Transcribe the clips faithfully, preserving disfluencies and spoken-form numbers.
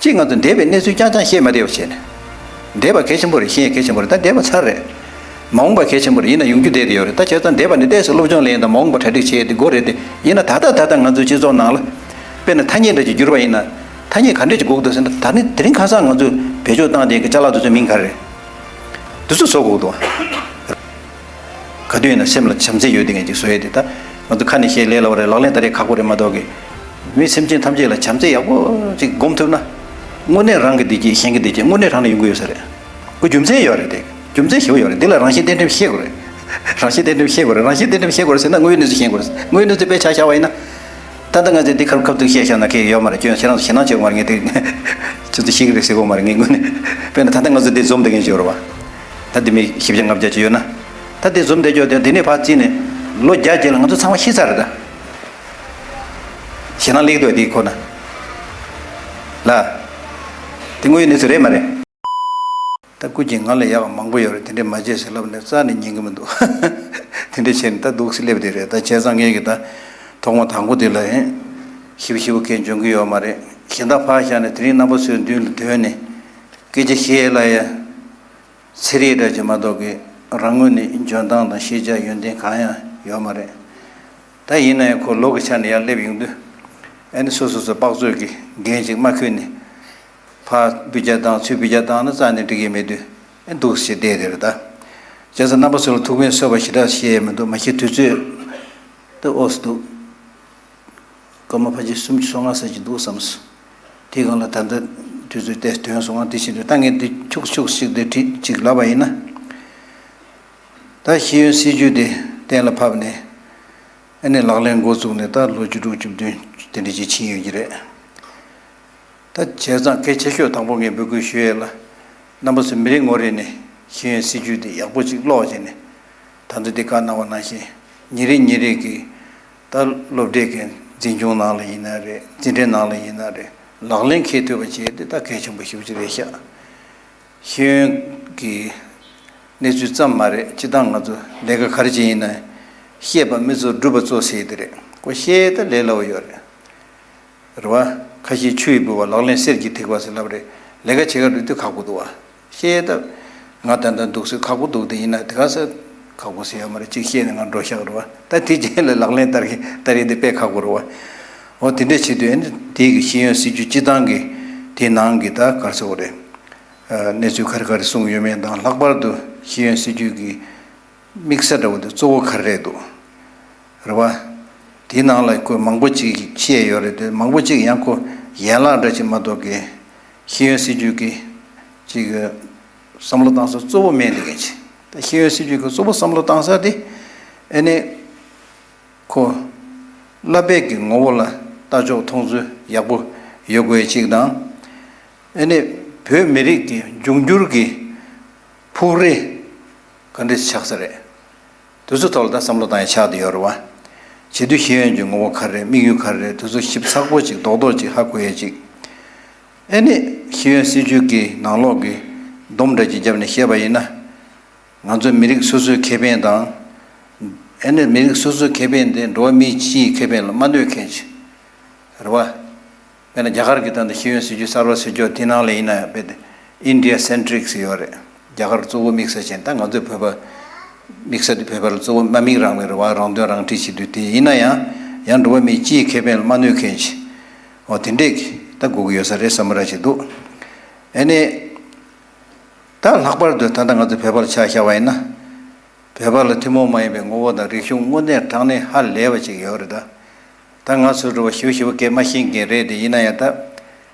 གཅིག་ང་ཚོ་འདས་པའི་གནས་ཚུལ་རྐྱང་རྐྱང་ཤེས་མ་བསྡད་པ་བྱས་ནས། འདས་པ་གལ་ཆེན་པོ་རེད། ཤེས་ཡས་གལ་ཆེན་པོ་རེད། ད་འདས་པ་ཚར་རེད། མ་འོངས་པ་གལ་ཆེན་པོ་རེད། ཡིན་ན་ཡོང་རྒྱུ་བསྡད་དེ་ཡོད་རེད། ད་བྱས་ཙང་འདས་པ་ནི་ཏོག་ཙམ་སློབ་སྦྱོང་ལེན་དང་མ་འོངས་པ་གྲ་སྒྲིག་བྱེད་ཡས་དེ་དགོས་རེད་དེ། ཡིན་ན་ད་ལྟ་ད་ལྟ་ང་ཚོའི་སྤྱི་ཚོགས་ནང་ལ། དཔེར་ན་ཐ་སྙད་འདྲ་ཅིག་བསྒྱུར་བ་ཡིན་ན། ཐ་སྙད་ག་འདྲ་ཅིག་དགོས་འདུག་ཟེར་ན། ད་ནི་དེ་རིང་ཁ་སང་ང་ཚོས་བེད་སྤྱོད་བཏང་བསྡད་མཁན་གྱི་ཅ་ལག་དེ་ཚོའི་མིང་ག་རེ་རེད། དེ་ཚོ་བཟོ་དགོས་འདུག་བ། ག་དུས་ཡིན་ན་སེམས་ལ་བྱམས་བརྩེ་ཡོད་དེ་ངས་ཅིག་བཟོ་ཡས་དེ། ད་ང་ཚོ་ཁ་ནས་བཤད་ལས་སླ་བོ་རེད། ལག་ལེན་བསྟར་ཡས་ཁག་པོ་རེད་མ་གཏོགས་གི། མི་སེམས་ཅན་ཐམས་ཅད་ལ་བྱམས་བརྩེ་ཡག་པོ་ཅིག་སྒོམ་ཐུབ་ན། དངོས་གནས་རང་གི་བདེ་སྐྱིད་གཞན་གྱི་བདེ་སྐྱིད་དངོས་གནས་རང་ལ་ཡོང་གི་ཡོད་ས་རེད། ཁོ་རྒྱུ་མཚན་ཡོད་རེད་དེ། རྒྱུ་མཚན་ཞེ་པོ་ཡོད་རེད། འདི་ལ་རང་བཞིན་གཏན་ཁྲིམས་ཤེས་དགོས་རེད། རང་བཞིན་གཏན་ཁྲིམས་ཤེས་དགོས་རེད། རང་བཞིན་གཏན་ཁྲིམས་ཤེས་དགོས་རེད་ཟེར་ན་དངོས་ཡོད་གནས་ཚུལ་ཤེས་དགོས་རེད། དངོས་ཡོད་གནས་ཚུལ་དཔེ་ཆ་བཞག་པ་ཡིན་ན། ད་ལྟ་ང་ཚོས་འདི་ཁ་ཁ་ཐུག་བཤད་བཞག་ན་ཁྱེད་ཡོད་མ་རེད། ཁྱོད་ཁྱེད་རང་ཚོ་ཞེད་སྣང་བྱེད་དགོས་མ་རེད། ངས་དེ་ཁྱོད་ཚོ་ཤེས་ཀྱི་རེད་ཟེར་དགོས་མ་རེད། ངས་དངོས་གནས་དཔེར་ན་ད་ལྟ་ང་ཚོ་འདི་འཛོམས་བསྡད་མཁན་ཞིག་ཡོད་རེད་བ། ད་འདི་མི་བཞི་བརྒྱ་ལྔ་བརྒྱ་ཅིག་ཡོད་ན། ད་འདི་འཛོམས་བསྡད་ཀྱོག་དེ་འདི་ནས་ཕར་བརྩིས་ནས་ལོ་བརྒྱ་རྗེས་ལ་ང་ཚོ་ཚང་མ་ཤི་ཚར་རེད་ད། ཞེད་སྣང་སླེབས་འདུག་དེའི་ཁོ་ན། ལ། དེ་དངོས་ཡོད་གནས་ཚུལ་རེད་མ་རེད། ད་སྐུ་མཁྱེན། ང་ལ་ཡག་མང་པོ་ཡོད་རེད། དེ་འདྲས་མ་བྱེད་ཟེར་ལབ་ནས་རྩ་ནས་ཉན་གི་མི་འདུག་དེ་འདྲས་བྱས་ནས་ད་འདུག་སེ་སླེབས་བསྡད་རེད། ད་བྱས་ཙང་ངས་ཀྱི་ད་ཐོག་མ་དང་པོ་དེ་ལ་ཡིན། ཞིབ་ཞིབ་མཁན་འཇོན་གི་ཡོད་མ་རེད། གཞན་དག་ཕར་བཞག་ནས་དེ་རིང་རྣམ་པ་ཚོའི་མདུན་ལ་ཐོན་ནས་སྐད་ཆ་བཤད་ལ་ཡ། ཚེ་རིང་འདྲ་ཅིག་མ་གཏོགས་ཀྱི་རང་ངོས་ནས་འཇོན་ཐང་དང་ཤེས་བྱ་ཡོན་ཏན་གང་ཡང་ཡོད་མ་རེད། ད་ཡིན་ན་ཡང་ཁོ་ལོ་གི་ཆ་ནས་ཡར་སླེབས་ཡོང་དུས། ཨ་ནི་སོ་སོ་སོ་དཔག་ཚོད་ཀྱི་འགན་ཅིག་མ་འཁུར་ནས། ཕར་འབུད་རྒྱག་བཏང་ཚུར་འབུད་རྒྱག་བཏང་ན་རྩ་ནས་འགྲིག་གི་མེད་དུས། ཨེ་འདུག་སེ་བསྡད་དེ་རེད་ད། བྱས་ཙང་རྣམ་པ་ཚོ་ལ་ཐུགས་ཕན་གསོས་པ་ཞེ་དྲག་བཤད་ཡས་མི་འདུག་མ་གཞི་དུས་ཚོད་ད་ཨོ་སི་འདུག་སྐར་མ་ཕལ་ཆེར་སུམ་ཅུ་སོ་ལྔ་ཙམ་ཅིག་འདུག་བསམ་སོང་། དེའི་སྒང་ལ་ད་ལྟ་དུས་ཚོད་ཏོག་ཙམ་ཐོན་སོང་ང་། དེ་བཞིན་དུ་ད་ངས་འདི་ཁྱུག་ཁྱུག་ཅིག་འདི་བྲིས་ཅིག་ལབ་པ་ཡིན་ན། ད་ཤེས་ཡོན་སྲིད་བྱུས་དེ་གཏན་ལ་ཕབ་ནས། ཨ་ནི་ལག་ལེན་འགོ་བཙུགས་ནས་ད་ལོ་བཅུ་དྲུག་བཅུ་བདུན་དེ་འདྲ་ཅིག་ཕྱིན་ཡོད་ཀྱི་རེད། ད་བྱས་ཙང་གལ་ཆེ་ཤོས་དང་པོ་ངས་འབོད་སྐུལ་ཞུ་ཡས་ལ། རྣམ་པ་ཚོ་མི་རེ་ངོ་རེ་ནས་ཤེས་ཡོན་སྲིད་བྱུས་དེ་ཡག་པོ་ཅིག་ཀློག་བྱས་ནས། ད་ལྟ་འདི་བཀའ་གནང་བ་ནང་བཞིན་ཉིན་རེ་ཉིན་རེ་གི་ད་སློབ་གྲྭའི་གི་འཛིན་སྐྱོང་ནང་ལ་ཡིན་ན་རེད། འཛིན་གྲྭའི་ནང་ལ་ཡིན་ན་རེད། ལག་ལེན་འཁེལ་ཐུབ་པ་བྱས་དེ་ད་གལ་ཆེན་པོ་ཞེ་པོ་ཅིག་རེད་ཤག་ཤེས་ཡོན་གྱི་གནས་ཚུལ་ཙམ་མ་རེད། སྤྱིར་བཏང་ང་ཚོ་ལས་ཀ་ག་རེ་བྱེད་ཡིན་ན། ཤེས་པ་མི་གཙོ་སྒྲུབ་པ་གཙོ་ཟེར་དེ་རེད། ཁོ་བཤད་ད་ལས་སླ་བོ་ཡོད་རེད། རེད་བ། ཁ་ཞེ་ཆུ་ཡིས་འབུལ་བ། ལག་ལེན་གསེར་གྱི་ཐིགས་པ་ཟེར་ལབ་རེད། ལས་ཀ་བྱེད་ག་འགྲོ་དུས་ཁག་པོ་འདུག་བ། བཤད་ད། ང་ད་ལྟ་འདུག་སེ་ཁག་པོ་འདུག་དེ་ཡིན་ན་དེ་ག་ས་ཁག་པོ་ཟེར་ཡ་མ་རེད། གཅིག་བཤད་ནས་ང་འགྲོ་ཤག་རེད་བ། ད་དེ་རྗེས་ལ་ལག་ལེན་བསྟར་གི་བསྟར་ཡས་དེ་དཔེ་ཁག་པོ་རེད་བ། འོ་དེ་འདྲས་བྱེད་དུས་ཨ་ནི་དེ་གི་ཤེས་ཡོན་སྲིད་བྱུས་སྤྱི་བཏང་གི་དེའི་ནང་གི་ད་ག་རེ་ཟེར་དགོས་རེད། གནས་ཚུལ་ག་རེ་ག་རེ་གསུངས་ཡོད་མེད་དང་། ལྷག་པར་དུ་ཤེས་ཡོན་སྲིད་བྱུས་ཀྱི་དམིགས་ས་འདྲ་བོ་དེ་གཙོ་བོ་ག་རེ་རེད་འདུག་རེད་བ། དེའི་ནང་ལ་ཁོས་མང་པོ་ཅིག་བཤད་ཡོད་རེད་དེ། མང་པོ་ཅིག་ཡང་ཁོ་ཡན་ལག་འདྲ་ཅིག་མ་གཏོགས་ཀྱི་ཤེས་ཡོན་སྲིད་བྱུས་ཀྱི་ཅིག་བསམ་བློ་བཏང་ས་གཙོ་བོ་མེད་འདུག་གི་ཅིག་ད་ཤེས་ཡོན་སྲིད་བྱུས་ཀྱི་གཙོ་བོ་བསམ་བློ་བཏང་ས་དེ་ཨ་ནི། ཁོ། བསླབ་པའི་གི་ངོ་བོ་ལ་ལྟ་ཕྱོགས་མཐོང་ཚུལ་ཡག་པོ་ཡོད་དགོས་ཅིག་དང་། ཨ་ནི་བོད་མི་རིགས་ཀྱི་འབྱུང་འགྱུར་གྱི་ཕུགས་རེ་ག་འདྲ་ཆགས་ས་རེད། དེ་ཚོ་ཐོག་ལ་ད་བསམ་བློ་བཏང་ཡ་ཆགས་བསྡད་ཡོད་རེད་བ། བྱེད་དུས་ཤེས་ཡོན་གྱི་ངོ་བོ་ག་རེ་རེད། དམིགས་ཡུལ་ག་རེ་རེད། དེ་ཚོ་ཞིབ་ཚགས་པོ་ཅིག་རྡོག་རྡོག་ཅིག་ཧ་གོ་ཡ་ཅིག་ཨ་ནི་ཤེས་ཡོན་སྲིད་བྱུས་ཀྱི་ནང་ལོགས་ཀྱི་སྡོམ་འདྲ་ཅིག་བརྒྱབ་ནས་བཤད་པ་ཡིན་ན། ང་ཚོ་མི་རིགས་སོ་སོའི་ཁེ་ཕན་དང་། ཨ་ནི་མི་རིགས་སོ་སོའི་ཁེ་ཕན་དེ་འགྲོ་བ་མི་སྤྱིའི་ཁེ་ཕན་ལ་མ་གནོད་མཁན་ཅིག་རེད་བ། དཔེར་ན་རྒྱ་གར་གྱི་ད་ལྟ་ཤེས་ཡོན་སྲིད་བྱུས་གསར་པ་བཟོ་ཕྱོགས་དེ་ནང་ལ་ཡིན་ན་ཡང་དཔེ་དེ་India centric ཟེར་ཡོད་རེད། རྒྱ་གར་གཙོ་བོ་དམིགས་བསལ་བྱས་ད་ང་ཚོའི་བོད་པ་དམིགས་བསལ་དེ་བོད་པ་ལ་གཙོ་བོ་དམག་མི་རང་མི་རེད་བ། རང་དོན་རང་འཁྲི་བྱེད་དུས་དེ་ཡིན་ན་ཡང་ཡང་འགྲོ་བ་མི་སྤྱིའི་ཁེ་ཕན་ལ་མ་གནོད་མཁན་ཅིག་འོ་དེ་འདྲས་ཀྱི་ད་དགོས་ཀྱི་ཡོད་ས་རེད་བསམ་པ་ར་ཞིག་འདུག་ཨ་ནི། ད་ལྷག་པར་དུ་ད་ལྟ་ང་ཚོ་བོད་པ་ལ་ཆ་བཞག་པ་ཡིན་ན། བོད་པ་ལ་ཐུན་མོང་མ་ཡིན་པའི་ངོ་བོ་དང་རིག་གཞུང་དངོས་གནས་དྲང་གནས་ཧ་ལས་པ་ཅིག་ཡོད་རེད་ད། ད་ང་ཚོ་འགྲོ་བ་ཞིབ་ཞིབ་སྐད་མ་ཤེས་མཁན་རེད་དེ། ཡིན་ན་ཡང་ད།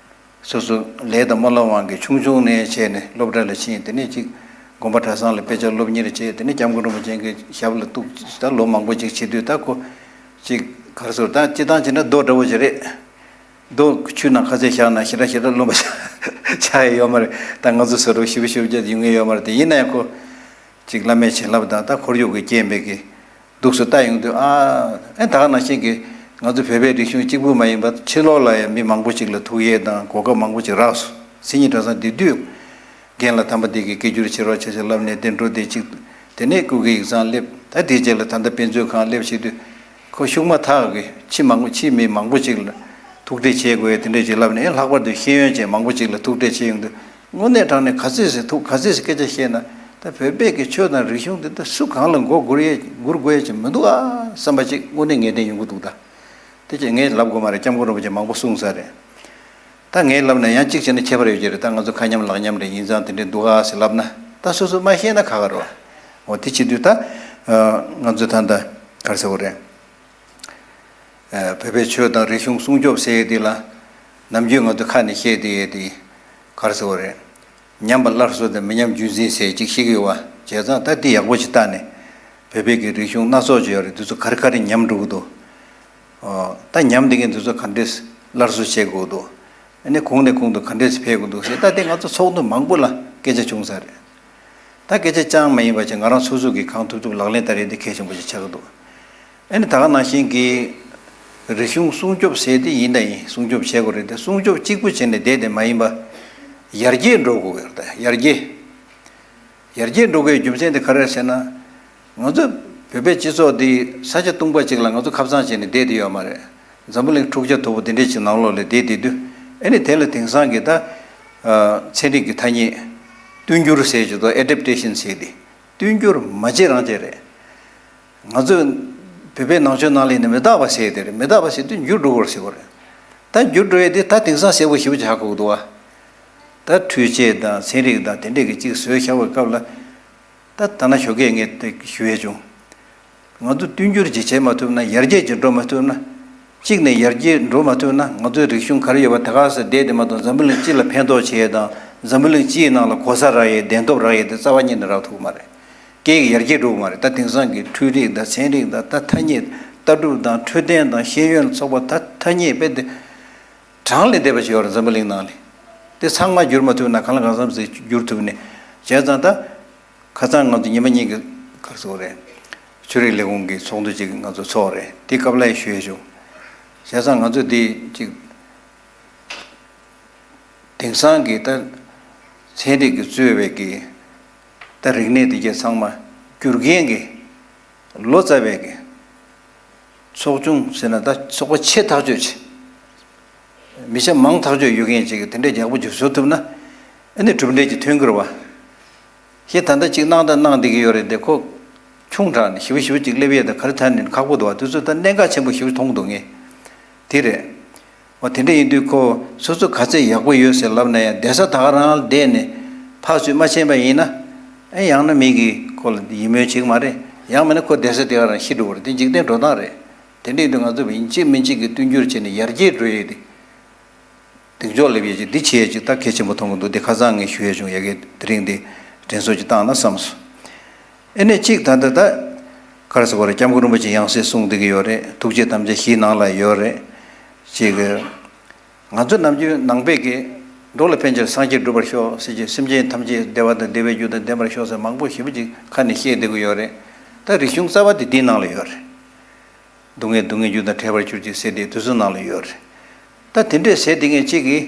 སོ་སོ་ལས་དང་སྨོན་ལམ་དབང་གིས་ཆུང་ཆུང་ནས་བྱས་ནས་སློབ་གྲྭ་ལ་ཕྱིན། དེ་ནས་ཅིག་དགོན་པ་གྲྭ་ཚང་ལ་དཔེ་ཆ་སློབ་གཉེར་བྱས། དེ་ནས་སྐྱབས་མགོན་རིན་པོ་ཆེ་གི་ཞབས་ལ་གཏུགས། ད་ལོ་མང་པོ་ཅིག་བྱེད་དུས་ད་ཁོ་ཅིག་ག་རེ་ཟེར། ད་སྤྱིར་བཏང་བྱས་ན་རྡོ་འདྲ་བོ་ཅིག་རེད། རྡོ་ཆུ་ནང་ཁ་ཚད་བཞག་ན་ཞེ་དྲག་ཞེ་དྲག་རློན་པ་ཆགས་ཡ་ཡོད་མ་རེད། ད་ང་ཚོ་བཟོ་འདྲ་ཞིབ་ཞིབ་རྒྱག་ཡོང་ངེས་ཡོད་མ་རེད་དེ། ཡིན་ན་ཡང་ཁོ་ཅིག་བླ་མའི་བྱིན་རླབས་དང་ད་ཁོར་ཡུག་གི་རྐྱེན་པས་ཀྱི་འདུག་སེ་ལྟ་ཡོང་དུས། ཨ་ཨེ་ད་ག་ནང་བཞིན་གྱི་ང་ཚོ་བོད་པའི་རིག་གཞུང་གཅིག་པུ་མ་ཡིན་པར་ཕྱི་ལོགས་ལ་ཡང་མི་མང་པོ་ཅིག་ལ་ཐུག་ཡས་དང་གོ་སྐབས་མང་པོ་ཅིག་རག་སོང་། སེམས་ཉིད་གྲྭ་ཚང་དེ་དུས། རྒན་ལགས་དམ་པ་འདི་གིས་སྐད་སྒྱུར་བྱེད་རོགས་བྱེད་ཟེར་ལབ་ནས་དེ་འགྲོ་དེ་གཅིག་དེ་ནས་སྐུ་སྒེར་ཡིག་ཚང་སླེབས། ད་དེའི་རྗེས་ལ་ད་ལྟ་དཔེ་མཛོད་ཁང་སླེབས་བྱེད་དུས། ཁོ་ཤུགས་མ་ཐག་གི་ཕྱི་མང་པོ་ཕྱི་མི་མང་པོ་ཅིག་ལ་ ཐུག་འཕྲད་བྱེད་དགོས་ཡ་དེ་འདྲས་ཅིག་ལབ་ནས། ལྷག་པར་དུ་ཤེས་ཡོན་ཅན་མང་པོ་ཅིག་ལ་ཐུག་འཕྲད་བྱེད་ཡོང་དུས། དངོས་གནས་དྲང་གནས་ག་ཚོད་ཟེར་ཐུག་ག་ཚོད་ཟེར་སྐད་ཆ་བཤད་ན། ད་བོད་པའི་གི་ཆོས་དང་རིག་གཞུང་འདི་ད་སུ་གང་ལ་མགོ་སྒུར་ཡས་སྒུར་དགོས་ཡས་ཅིག་མི་འདུག་ཨ་བསམ་པ་ཅིག་དངོས་གནས་ངེས་གཏན་ཡོང་གི་འདུག་ད་དེ་ཅིག་ངས་ལབ་དགོས་མ་རེད། སྐྱབས་མགོན་རིན་པོ་ཆེ་མང་པོ་གསུངས་ཚར་རེད། ད་ངས་ལབ་ན་ཡང་གཅིག་བྱས་ན་ཁྱད་པར་ཡོད་ཀྱི་རེད། ད་ང་ཚོ་ཁ་མཉམ་ལག་མཉམ་རེད། ཡིན་ཙང་དེ་འདྲས་འདུག་ཨ་ཟེར་ལབ་ན། ད་སོ་སོ་མ་ཤེས་ན་ཁག་ཁག་རེད་བ། འོ་དེ་བྱེད་དུས་ད་ང་ཚོ་ད་ལྟ་ག་རེ་ཟེར་དགོས་རེད། བོད་པའི་ཆོས་དང་རིག་གཞུང་སྲུང་སྐྱོབ་ཟེར་ཡས་དེ་ལ། ནམ་རྒྱུན་ང་ཚོ་ཁ་ནས་བཤད་བསྡད་ཡས་དེ་ག་རེ་ཟེར་དགོས་རེད། ཉམས་པ་སླར་གསོ་དང་མི་ཉམས་རྒྱུན་འཛིན་ཟེར་ཅིག་བཤད་ཀྱི་ཡོད་བ། བྱས་ཙང་ད་འདི་ཡག་པོ་ཅིག་བལྟས་ནས། བོད་པའི་གི་རིག་གཞུང་སྣ་ཚོགས་ཅིག་ཡོད་རེད། འདི་ཚོ་ག་རེ་ག་རེ་ཉམས་འགྲོ་གི་འདུག་ཨོ། ད་ཉམས་འདི་གི་འདི་ཚོ་ག་འདྲས་སླར་གསོ་བྱེད་དགོས་འདུག་ཨ་ནི་གོང་ནས་གོང་དུ་ག་འདྲས་འཕེལ་དགོས་འདུག་ཟེར། ད་དེ་ང་ཚོ་ཚོགས་འདུ་མང་པོ་ལ་སྐད་ཆ་བྱུང་ཚར་རེད། ད་སྐད་ཆ་རྐྱང་མ་ཡིན་པ་ཅིག་ང་རང་སོ་སོ་གིས་གང་ཐུབ་ཐུབ་ལག་ལེན་བསྟར་ཡས་འདི་གལ་ཆེན་པོ་ཞིག་ཆགས་ཀྱི་འདུག་ཨ་ནི་ད་ག་ནང་བཞིན་གྱི་རིག་གཞུང་སྲུང་སྐྱོབ་ཟེར་དེ་ཡིན་ད་ཡིན། སྲུང་སྐྱོབ་བྱེད་དགོས་རེད་དེ། སྲུང་སྐྱོབ་གཅིག་པུ་བྱས་ནས་བསྡད་དེ་མ་ཡིན་པ། ཡར་རྒྱས་འགྲོ་དགོས་ཀྱི་རེད། ད་ཡར་རྒྱས། ཡར་རྒྱས་འགྲོ་དགོས་རྒྱུ་མཚན་དེ་ག་རེ་རེད་ཟེར་ན། ང་ཚོ་བོད་པའི་སྤྱི་ཚོགས་འདི་ས་ཆ་སྟོང་པ་ཅིག་ལ་ང་ཚོ་ཁ་སང་བྱས་ནས་བསྡད་དེ་ཡོད་མ་རེད། འཛམ་བུ་གླིང་འཁྲུག་ཆ་དོད་པོ་དེ་འདྲས་ཅིག་ནང་ལོགས་ལ་བསྡད་དེ་དུས། ཨ་ནི་དེ་ལ་དེང་སང་གི་ད་ཚན་རིག་གི་ཐ་སྙད། བསྟུན་འགྱུར་ཟེར་གྱི་འདུག adaptation ཟེར་དེ། བསྟུན་འགྱུར་མ་བྱེད་རང་བྱེད་རེད། ང་ཚོས་བོད་པའི་ནང་ཆོས་ནང་ལ་ནི་མི་རྟག་པ་ཟེར་དེ་རེད། མི་རྟག་པ་ཟེར་དུས་འགྱུར་འགྲོ་གི་རེད་ཟེར་བ་རེད། ད་འགྱུར་འགྲོ་ཡས་དེ་ད་དེང་སང་གསལ་པོ་ཞེ་པོ་ཅིག་ཧ་གོ་གི་འདུག་བ། ད་འཕྲུལ་ཆས་དང་ཚན་རིག་དང་དེ་འདྲས་ཀྱི་ཅིག་བཟོས་བཞག་པའི་སྐབས་ལ། ད་ད་ན་ཞོགས་ཀས་ངས་དེ་ཞུ་ཡས་བྱུང་། ང་ཚོ་བསྟུན་འགྱུར་ཅིག་བྱེད་མ་ཐུབ་ན། ཡར་རྒྱས་ཅིག་འགྲོ་མ་ཐུབ་ན། གཅིག་ནས་ཡར་རྒྱས་འགྲོ་མ་ཐུབ་ན། ང་ཚོའི་རིག་གཞུང་ག་རེ་ཡོད་པ་དེ་ག་ས་བསྡད་དེ་མ་གཏོགས། འཛམ་བུ་གླིང་སྤྱི་ལ་ཕན་ཐོགས་བྱེད་ཡས་དང་། འཛམ་བུ་གླིང་སྤྱིའི་ནང་ལ་གོ་ས་རག་ཡས། གདན་ཐོབ་རག་ཡས་དེ་རྩ་བ་ཉིད་ནས་རག་ཐུབ་ཀྱི་མ་རེད། སྐད་ཡིག་ཡར་རྒྱས་འགྲོ་གི་མ་རེད། ད་དེང་སང་གི་འཕྲུལ་རིག་དང་ཚན་རིག་དང་། ད་ཐ་སྙད་ལྟ་གྲུབ་དང་འཕྲོད་བསྟེན་དང་ཤེས་ཡོན་ཚོགས་པ། ད་ཐ་སྙད་དཔེ་དེ་གྲངས་ལས་འདས་པ་ཞིག་ཡོད་རེད། འཛམ་བུ་གླིང་ནང་ལ་དེ་ཚང་མ་བསྒྱུར་མ་ཐུབ་ན། གང་ལ་གང་འཚམ་ཞིག་བསྒྱུར་ཐུབ་ནས། བྱས་ཙང་ད་ཁ་སང་ང་ཚོ་ཉི་མ་གཉིས་ཀྱི་ག་རེ་ཟེར་དགོས་རེད། ཆོས་རིག་ལས་ཁུངས་ཀྱི་ཚོགས་འདུ་ཅིག་ང་ཚོ་ཚོགས་རེད། དེ་སྐབས་ལ་ཡང་ཞུ་ཡས་བྱུང་། བྱས་ཙང་ང་ཚོ་འདི་ཅིག་དེང་སང་གི་ད་ཚན་རིག་གིས་གཙོས་པའི་གི་ད་རིག་གནས་དེ་གྱད་ཚང་མ་བསྒྱུར་མཁན་གྱི་ལོ་ཙཱ་བའི་གི་ཚོགས་ཆུང་ཟེར་ན། ད་ཚོགས་པ་ཆེ་ཐག་ཆོད་ཆེ། མི་ཆ་མང་ཐག་ཆོད་ཡོད་མཁན་ཅིག་གིས་དེ་འདྲས་ཡག་པོ་ཅིག་བཟོ་ཐུབ་ན། ཨ་ནི་གྲུབ་འབྲས་ཅིག་ཐོན་གྱི་རེད་བ། ཞེས་ད་ལྟ་ཅིག་གནང་དང་གནང་བསྡད་ཀྱི་ཡོད་རེད་དེ། ཁོ་ཆུང་དྲགས་ནས་ཞེ་པོ་ཞེ་པོ་ཅིག་སླེབས་ཡས་དང་ག་རེ་ཐད་ནས་ཁག་པོ་འདུག་བ། དེ་ཚོ་ད་གནད་འགག་ཆེན་པོ་ཞེ་པོ་མཐོང་གི་འདུག་ངས། དེ་རེད། འོ་དེ་འདྲ་ཡིན་དུས་ཁོ་སོ་སོ་ག་ཚད་ཡག་པོ་ཡོད་ཟེར་ལབ་ན་ཡང་། བསྡད་ས་ད་ག་རང་བསྡད་ནས་ཕར་ཚུར་མ་ཕྱིན་པ་ཡིན་ན། ཨེ་ཡང་ན་མི་གིས་ཁོ་ལ་ཡིད་སྨོན་བྱེད་ཀྱི་མ་རེད། ཡང་མིན་ན་ཁོ་བསྡད་ས་དེ་ག་རང་ཤི་འགྲོ་བ་རེད། དེ་འཇིག་རྟེན་འགྲོ་སྟངས་རེད། དེ་འདྲ་ཡིན་དུས་ང་ཚོ་ཡིན་གཅིག་མིན་གཅིག་གིས་བསྟུན་འགྱུར་བྱས་ནས་ཡར་རྒྱས་འགྲོ་ཡས་དེ། གདེང་འཇོག་སླེབས་ཡས་ཅིག་འདི་བྱེད་ཡས་ཅིག་ད་གལ་ཆེན་པོ་མཐོང་གི་འདུག་དེ་ཁ་སང་ངས་ཞུ་ཡས་བྱུང་། ཡ་གི་དེ་རིང་འདི་དྲན་གསོ་ཅིག་བཏང་ན་བསམ་སོང་། ཨེ་ནས་གཅིག་ད་ལྟ་ད་ག་རེ་ཟེར་དགོས་རེད། སྐྱབས་མགོན་རིན་པོ་ཆེ་ཡང་སྲིད་གསུངས་བསྡད་ཀྱི་ཡོད་རེད། ཐུགས་བསྐྱེད་དམ་བཅའ་བཞིའི་ནང་ལ་ཡོད་རེད། ཅིག་ང་ཚོ་ནམ་རྒྱུན་ནང་པའི་གི་འགྲོ་ལ་ཕན་ཕྱིར་སངས་རྒྱས་འགྲུབ་པར་ཤོག་ཟེར་གྱི། སེམས་ཅན་ཐམས་ཅད་བདེ་བ་དང་བདེ་བའི་རྒྱུ་དང་ལྡན་པར་ཤོག་ཟེར་མང་པོ་ཞེ་པོ་ཅིག་ཁ་ནས་བཤད་བསྡད་ཀྱི་ཡོད་རེད། ད་རིག་གཞུང་རྩ་བ་དེ་འདིའི་ནང་ལ་ཡོད་རེད། སྡུག་བསྔལ་སྡུག་བསྔལ་རྒྱུ་དང་བྲལ་བར་གྱུར་ཅིག་ཟེར་དེ་དེ་ཚོའི་ནང་ལ་ཡོད་རེད། ད་དེ་འདྲས་ཟེར་དེ་ངས་གཅིག་གིས་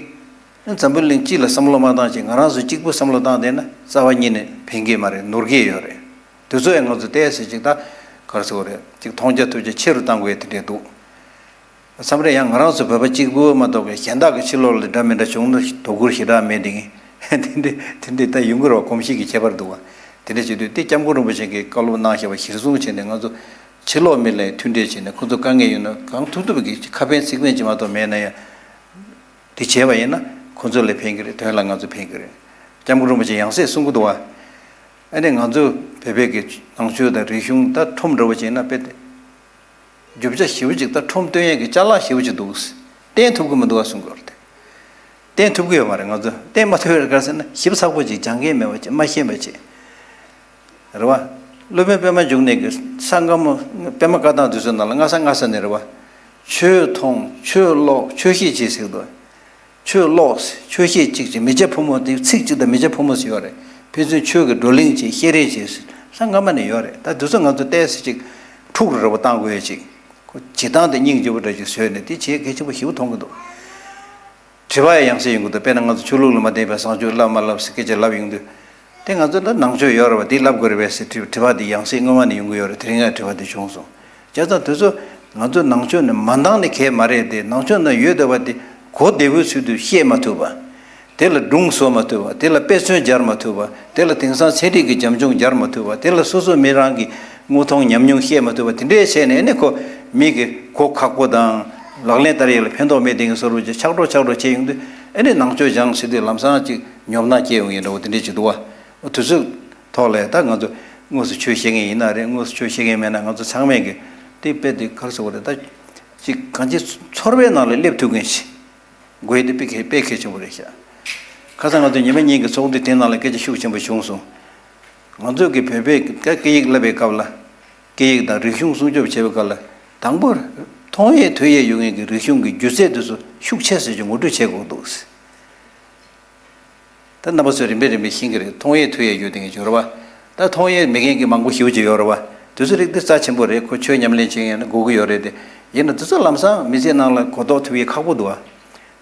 འཛམ་བུ་གླིང་སྤྱི་ལ་བསམ་བློ་མ་བཏང་ཅིག་ང་རང་ཚོ་གཅིག་པུ་བསམ་བློ་བཏང་བསྡད་ན་རྩ་བ་ཉིད་ནས་ཕན་གྱི་མ་རེད། ནོར་གྱི་ཡོད་རེད། དེ་ཚོ་ཡང་ང་ཚོ་ཏོག་ཙམ་ཅིག་ད་ག་རེ་ཟེར་དགོས་རེད། ཅིག་མཐོང་རྒྱ་ཐོས་རྒྱ་ཆེ་རུ་བཏང་དགོས་ཡ་དེ་འདྲས་འདུག་མཚམས་རེ་ཡང་ང་རང་ཚོ་བོད་པ་གཅིག་པུ་མ་གཏོགས་པའི་གཞན་དག་གི་ཕྱི་ལོགས་ལ་འདྲ་མི་འདྲ་བྱུང་ན་དོ་ཁུར་ཞེ་དྲག་མེད་དེ། ངས་དེ་འདྲས་དེ་འདྲས་ད་ཡོང་གི་རེད་བ། གོམས་གཤིས་ཀྱི་ཁྱད་པར་འདུག་བ། དེ་འདྲས་བྱེད་དུས་དེ་སྐྱབས་མགོན་རིན་པོ་ཆེ་གིས་བཀའ་སློབ་གནང་བཞག་པ་གཞིར་བཟུང་བྱས་ནས། ང་ཚོ་ཕྱི་ལོགས་མི་ལ་མཐུན་འབྲེལ་བྱས་ནས། ཁོ་ཚོ་དཀའ་ངལ་ཡོད་ན་གང་ཐུབ་ཐུབ་ཀྱིས་ཁ་ཕན་ཚིག་ཕན་ཅིག་མ་གཏོགས་མེད་ན་ཡང་། དེ་བྱས་པ་ཡིན་ན་ཁོ་ཚོ་ལ་ཕན་གྱི་རེད། དོན་ལ་ང་ཚོ་ཕན་གྱི་རེད། སྐྱབས་མགོན་རིན་པོ་ཆེ་ཡང་སྲིད་གསུང་གི་འདུག་བ། ཨ་ནི་ང་ཚོ་བོད་པའི་གི་ནང་ཆོས་དང་རིག་གཞུང་ད་ཁྲོམ་འདྲ་བོ་བྱས་ན་དཔེ་དེ། རྒྱུ་ཆ་ཞེ་པོ་ཅིག་ད་ཁྲོམ་སྟོན་ཡས་ཀྱི་ཅ་ལག་ཞེ་པོ་ཅིག་འདུག་བསྟན་ཐུབ་ཀྱི་མི་འདུག་ག་གསུང་གི་ཡོད་རེད། བསྟན་ཐུབ་ཀྱི་ཡོད་མ་རེད། ང་ཚོ་བསྟན་མ་ཐུབ་ཡོད་རེད། ག་རེ་ཟེར་ན་ཞིབ་ཚགས་པོ་ཅིག་སྦྱང་མཁན་མེད་པ་ཅིག་མ་ཤེས་པ་ཅིག་རེད་བ། སློབ་དཔོན་པད་མ་འབྱུང་གནས་ཀྱི་ས་སྔ་མོ་པད་མ་བཀའ་ཐང་དེ་ཚོའི་ནང་ལ་སྔ་ས་སྔ་ས་ནས་རེད་བ། ཆོས་མཐོང་། ཆོས་ཀློག། ཆོས་བཤད་བྱེད་ཟེར་གི་འདུག་ཆོས་ཀློག། ཆོས་བཤད་གཅིག་བྱེད། མི་བྱ་ཕོ་མོ་དེ་ཚིག་གཅིག་དང་མི་བྱ་ཕོ་མོ་ཟེར་ཡོད་རེད། ཕན་ཚུན་ཆོས་ཀྱི་བགྲོ་གླེང་བྱེད། བཤད་རེས་བྱེད་ཟེར། ས་སྔ་མ་ནས་ཡོད་རེད། ད་དེ་ཚོ་ང་ཚོ་ཏོག་ཙམ་ཅིག་འཁྲུག་རུ་རེ་བ་བཏང་དགོས་ཡ་ཅིག་ཁོ་བྱེད་སྟངས་དེ་སྙིང་རྗེ་པོ་འདྲ་ཅིག་བཟོས་ནས་དེ་བྱེད་གལ་ཆེན་པོ་ཞེ་པོ་མཐོང་གི་འདུག་དྲི་བ་ཡང་སེ་ཡོང་གི་འདུག་དཔེར་ན་ང་ཚོ་ཆོས་ལུགས་ལ་མ་བརྟེན་པའི་བཟང་སྤྱོད་བསླབ་མ་བསླབ་ཟེར་སྐད་ཆ་ལབ་ཡོང་དུས། དེ་ང་ཚོ་ལ་ནང་ཆོས་ཡོད་རེད་བ། དེ་བསླབ་དགོས་རེད་པས་ཟེར་དྲི་དྲི་བ་དེ་ཡང་སེ་སྔོན་མ་ནས་ཡོང་གི་ཡོད་རེད། དེ་རིང་ཡང་དྲི་བ་དེ་བྱུང་སོང་། བྱས་ཙང་དེ་ཚོ་ ང་ཚོ་ནང་ཆོས་ནི་མ་འདང་ནི་གལ་མ་རེད་དེ། ནང་ཆོས་ནང་ཡོད་བསྡད་པ་དེ་གོ་བདེ་པོའི་ཚུལ་དུ་ཤེས་མ་ཐུབ་པ། དེ་ལ་སྒྲུང་བཟོ་མ་ཐུབ་པ། དེ་ལ་དཔེ་མཚོན་སྦྱར་མ་ཐུབ་པ། དེ་ལ་དེང་སང་ཚན་རིག་གི་རྒྱབ་ལྗོངས་སྦྱར་མ་ཐུབ་པ། དེ་ལ་སོ་སོ་མི་རང་གི་དངོས་མཐོང་ཉམས་མྱོང་བཤད་མ་ཐུབ་པ། དེ་འདྲའི་བྱས་ནས་ཨ་ནི་ཁོ་མི་གི་གོ་ཁག་པོ་དང་ལག་ལེན་བསྟར་ཡས་ལ་ཕན་ཐོགས་མེད་དེ་གི་བཟོ་འདྲ་ཅིག་ཆགས་འགྲོ་ཆགས་འགྲོ་བྱས་ཡོང་དུས། ཨ་ནི་ནང་ཆོས་སྦྱངས་ཟེར་དུས་ལམ་སང་ཅིག་ཉོབ་སྣང་སྐྱེ་ཡོང་གི་འདྲ་བོ་དེ་འདྲས་ཅིག་འདུག་བ། འོ་དུས་ཚོད་ཐོག་ལ་ད་ང་ཚོ་དངོས་སུ་ཆོས་བཤད་མཁན་ཡིན་ན་རེད། དངོས་སུ་ཆོས་བཤད་མཁན་མེད་ན་ང་ཚོ་ཚང་མས་གི་དེ་དཔེ་དེ་ག་རེ་ཟེར་དགོས་རེད། ད་ཅིག་གང་ཅི་ཚོར་བའི་ནང་ལ་སླེབས་ཐུབ་མཁན་ཞིག་དགོས་ཡས་དེ་དཔེ་གལ་དཔེ་གལ་ཆེན་པོ་རེད་ཤག་ཁ་སང་ང་ཚོ་ཉི་མ་གཉིས་ཀྱི་ཚོགས་འདུ་དེ་ནང་ལ་སྐད་ཆ་ཤུགས་ཆེན་པོ་བྱུང་སོང་། ང་ཚོ་གི་བོད་པའི་སྐད་ཡིག་བསླབ་པའི་སྐབས་ལ། སྐད་ཡིག་དང་རིག་གཞུང་སྲུང་སྐྱོབ་བྱེད་པའི་སྐབས་ལ། དང་པོར་མཐོང་ཡས་ཐོས་ཡས་ཡོད་མཁན་གྱི་རིག་གཞུང་གི་སྒྱུ་རྩལ་དེ་ཚོ་ཤུགས་ཆེ་ཙམ་ཅིག་ངོ་སྤྲོད་བྱེད་དགོས་འདུག་ད་རྣམ་པ་ཚོས་རིམ་པས་རིམ་པས་ཤེས་ཀྱི་རེད། མཐོང་ཡས་ཐོས་ཡས་ཡོད་དེ་ངས་བརྗོད་ར་བ། ད་མཐོང་ཡས་མེད་མཁན་གྱི་མང་པོ་ཞེ་པོ་ཅིག་ཡོད་ར་བ། དེ་ཚོ་རིགས་དེ་རྩ་ཆེན་པོ་རེད། ཁོ་ཆོས་ཉམས་ལེན་བྱེད་མཁན་ཡང་ན་དགོས་ཀྱི་ཡོད་རེད་དེ། ཡིན་ན་དེ་ཚོ་ལམ་སང་མི་ཚེ་ནང་ལ་གོ་རྟོགས་ཐུབ་ཡས་ཁག་པོ་འདུག་བ།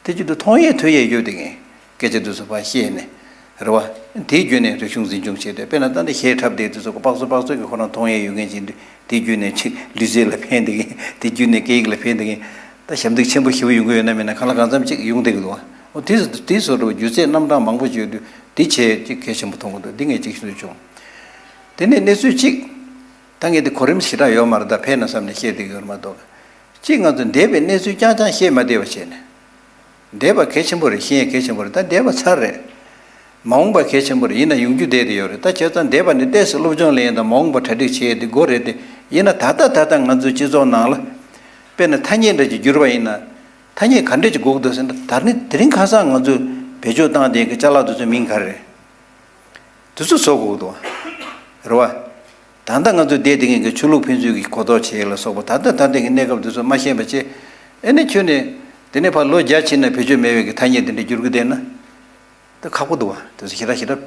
དེ་བྱེད་དུས་མཐོང་ཡས་ཐོས་ཡས་ཡོད་དེ་ངས་སྐད་ཆ་དེ་ཚོ་ཕར་བཤད་ནས་རེད་བ། དེའི་བརྒྱུད་ནས་རིག་གཞུང་འཛིན་སྐྱོང་བྱས་ཏེ། དཔེར་ན་ད་འདི་གཞས་འཁྲབ་བསྡད་དུས་ཚོད་ཀྱི་དཔག་ཚོད་དཔག་ཚོད་ཀྱི་ཁོ་རང་མཐོང་ཡས་ཡོད་མཁན་ཅིག་འདུག་དེའི་བརྒྱུད་ནས་ཅིག་ལུས་རྩལ་ལ་ཕན་བསྡད་མཁན། དེའི་བརྒྱུད་ནས་སྐད་ཡིག་ལ་ཕན་བསྡད་མཁན། ད་ཞབས་འདེགས་ཆེན་པོ་ཞེ་པོ་ཡོང་གི་ཡོད་ན་མེད་ན་གང་ལ་གང་འཚམ་ཅིག་ཡོང་བསྡད་ཀྱི་འདུག་འོ་དེ་དེའི་བཟོ་འདྲ་བོ་སྒྱུ་རྩལ་རྣམ་གྲངས་མང་པོ་ཅིག་ཡོད་དུས་དེ་བྱས་ཅིག་གལ་ཆེན་པོ་མཐོང་གི་འདུག་འདི་ངས་ཅིག་ཞུ་བྱུང་། དེ་ནས་གནས་ཚུལ་གཅིག་ད་ངས་དེ་གོ་རིམ་ཞེ་དྲག་ཡོད་མ་རེད། ད་ཕན་ན་བསམ་ནས་བཤད་བསྡད་ཀྱི་ཡོད་མ་གཏོགས། གཅིག་ང་ཚོ་འདས་པའི་གནས་ཚུལ་རྐྱང་རྐྱང་བཤད་མ་བསྡད་པ་བྱས་ནས། འདས་པ་གལ་ཆེན་པོ་རེད། ཤེས་ཡས་གལ་ཆེན་པོ་རེད། ད་འདས་པ་ཚར་རེད། མ་འོངས་པ་གལ་ཆེན་པོ་རེད། ཡིན་ན་ཡོང་རྒྱུ་བསྡད་དེ་ཡོད་རེད། ད་བྱས་ཙང་འདས་པ་ནི་ཏོག་ཙམ་སློབ་སྦྱོང་ལེན་ཡས་དང་མ་འོངས་པ་གྲ་སྒྲིག་བྱེད་ཡས་དེ་དགོས་རེད་དེ། ཡིན་ན་ད་ལྟ་ད་ལྟ་ང་ཚོའི་སྤྱི་ཚོགས་ནང་ལ་དཔེར་ན་ཐ་སྙད་འདྲ་ཅིག་བསྒྱུར་བ་ཡིན་ན། ཐ་སྙད་ག་འདྲ་ཅིག་དགོས་ཀྱི་འདུག་ཟེར་ན། ད་ནི་དེ་རིང་ཁ་སང་ང་ཚོས་བེད་སྤྱོད་བཏང་བསྡད་ཀྱི་ཅ་ལག་དེ་ཚོའི་མིང་ག་རེ་རེད། དེ་ཚོ་བཟོ་དགོས་ཀྱི་འདུག་རེད་བ། ད་ལྟ་ང་ཚོ་བསྡད་བསྡད་མཁན་གྱི་ཆོས་ལུགས་ཕན་ཚུན་གྱི་གོ་རྟོགས་བྱེད་ཡས་ལ་སོགས་པ། ད་ལྟ་ད་ལྟ་གི་གནས་སྐབས་དེ་ཚོ་མ་ཤེས་པ་བྱས། ཨེ་ནས་ཁྱོན་ནས་དེ་ནས་ཕར་ལོ་བརྒྱ་ཕྱིན་ན་བེད་སྤྱོད་མེད་པའི་གི་ཐ་སྙད་དེ་འདྲ་བསྒྱུར་གི་བསྡད་ན། ད་ཁག་པོ་འདུག་བ། དེ་ཚོ་ཞེ་དྲག་ཞེ་དྲག་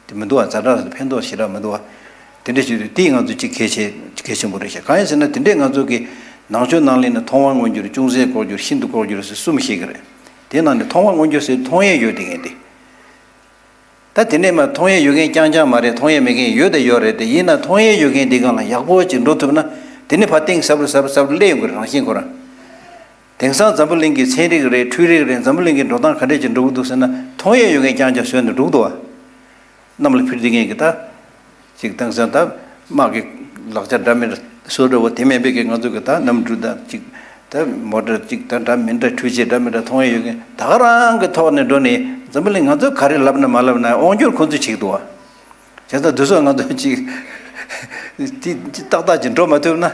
དེ་མི་འདུག་བ། ཛ་དྲག་ཕན་ཐོགས་ཞེ་དྲག་མི་འདུག་བ། དེ་འདྲ་ཞིག་རེད། དེ་ང་ཚོ་གཅིག་གལ་ཆེ་གལ་ཆེན་པོ་རེད་ཤག་གང་ཡིན་ཟེར་ན་དེ་འདྲས་ང་ཚོ་གི་ནང་ཆོས་ནང་ལ་ཡིན་ན་མཐོང་བ་མངོན་གྱུར། ཅུང་ཟད་ལྐོག་གྱུར། ཤིན་ཏུ་ལྐོག་གྱུར་ཟེར་གསུམ་བཤད་གི་རེད། དེ་ནང་ནས་མཐོང་བ་མངོན་གྱུར་ཟེར་མཐོང་ཡས་ཡོད་དེ་ངས་དེ། ད་དེ་ནས་མ་མཐོང་ཡས་ཡོད་མཁན་རྐྱང་རྐྱང་མ་རེད། མཐོང་ཡས་མེད་མཁན་ཡོད་དང་ཡོད་རེད་དེ། ཡིན་ན་མཐོང་ཡས་ཡོད་མཁན་དེ་སྒང་ལ་ཡག་པོ་ཅིག་འགྲོ་ཐུབ་ན། དེ་ནས་ཕར་གཏིང་ཟབ་རུ་ཟབ་རུ་ཟབ་རུ་སླེབས་ཡོང་གི་རེད། རང་བཞིན་ཁོ་རང་། དེང་སང་འཛམ་བུ་གླིང་གི་ཚན་རིག་རེད། འཕྲུལ་རིག་རེད། འཛམ་བུ་གླིང་གི་འགྲོ་སྟངས་ག་འདྲས་ཅིག་འགྲོ་གི་འདུག་ཟེར་ན། མཐོང་ཡས་ཡོད་མཁན་རྐྱང་རྐྱང་བཟོས་ནས་འགྲོ་གི་འདུག་བ། གནམ་ལ་འཕུར་བསྡད་མཁན་གྱི་ད། ཅིག་དེང་སང་ད་དམག་གི་ལག་ཆ་འདྲ་མིན་བཟོ་འདྲ་བོ་དེ་མིན་པའི་གི་ང་ཚོ་གི་ད་གནམ་གྲུ་དང་ཅིག་ད་མོ་ཊ་ཅིག་ད་འདྲ་མིན་འདྲ་འཕྲུལ་ཆས་འདྲ་མིན་འདྲ་མཐོང་ཡས་ཡོད་མཁན། ད་ག་རང་གི་ཐོག་ནས་འགྲོ་ནས་འཛམ་བུ་གླིང་ང་ཚོ་ག་རེ་ལབ་ན་མ་ལབ་ན་དབང་སྒྱུར་ཁོ་ཚོས་བྱེད་ཀྱི་འདུག་བ། བྱས་ཙང་དེ་ཚོ་ང་ཚོ་ཅིག་ཏི་ཏི་ཏག་ཏག་ཅིག་འགྲོ་མ་ཐུབ་ན།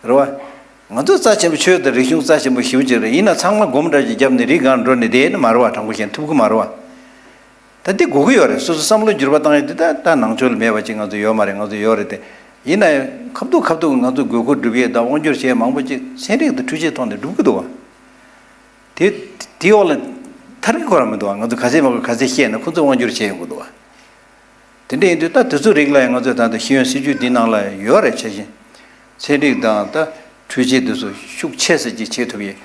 རེད་བ། ང་ཚོ་རྩ་ཆེན་པོ་ཆོས་དང་རིག་གཞུང་རྩ་ཆེན་པོ་ཞེ་པོ་ཅིག་རེད། ཡིན་ན་ཚང་མ་སྒོམ་འདྲ་ཅིག་བརྒྱབ་ནས་རི་སྒང་འགྲོ་ནས་བསྡད་ནི་མ་རེད་བ། དྲང་པོ་བཤད་ན་ཐུབ་ཀྱི་མ་རེད་བ། ད་འདི་དགོས་ཀྱི་ཡོད་རེད། སོ་སོ་བསམ་བློ་འགྱུར་བ་བཏང་ཡས་དེ་ད་ད་ནང་ཆོས་ལ་མེད་པ་ཅིག་ང་ཚོ་ཡོད་མ་རེད། ང་ཚོ་ཡོད་རེད་དེ། ཡིན་ན་ཡང་ཁ་ཐུག་ཁ་ཐུག་ང་ཚོ་དགོས་མཁོ་སྒྲུབ་ཡས་དང་དབང་སྒྱུར་བྱེད་ཡས་མང་པོ་ཅིག་ཚན་རིག་དང་འཕྲུལ་ཆས་ཐོག་ནས་སྒྲུབ་ཀྱི་འདུག་བ། དེ་དེའི་འོག་ལ་ཐར་གྱི་ཁོ་རང་མི་འདུག་བ། ང་ཚོ་ག་ཚད་མ་ག་ག་ཚད་བཤད་ན་ཁོ་ཚོས་དབང་སྒྱུར་བྱེད་ཡོང་གི་འདུག་བ། དེ་འདྲ་ཡིན་དུས་ད་དེ་ཚོའི་རིགས་ལ་ཡང་ང་ཚོས་ད་ལྟ་ཤེས་ཡོན་སྲིད་བྱུས་འདི་ནང་ལ་ཡོད་རེད། བྱས་ཤིང་། ཚན་རིག་དང་ད་འཕྲུལ་ཆས་འདི་ཚོ་ཤུགས་ཆེ་ས་ཅིག་བྱེད་ཐུབ་ཡས།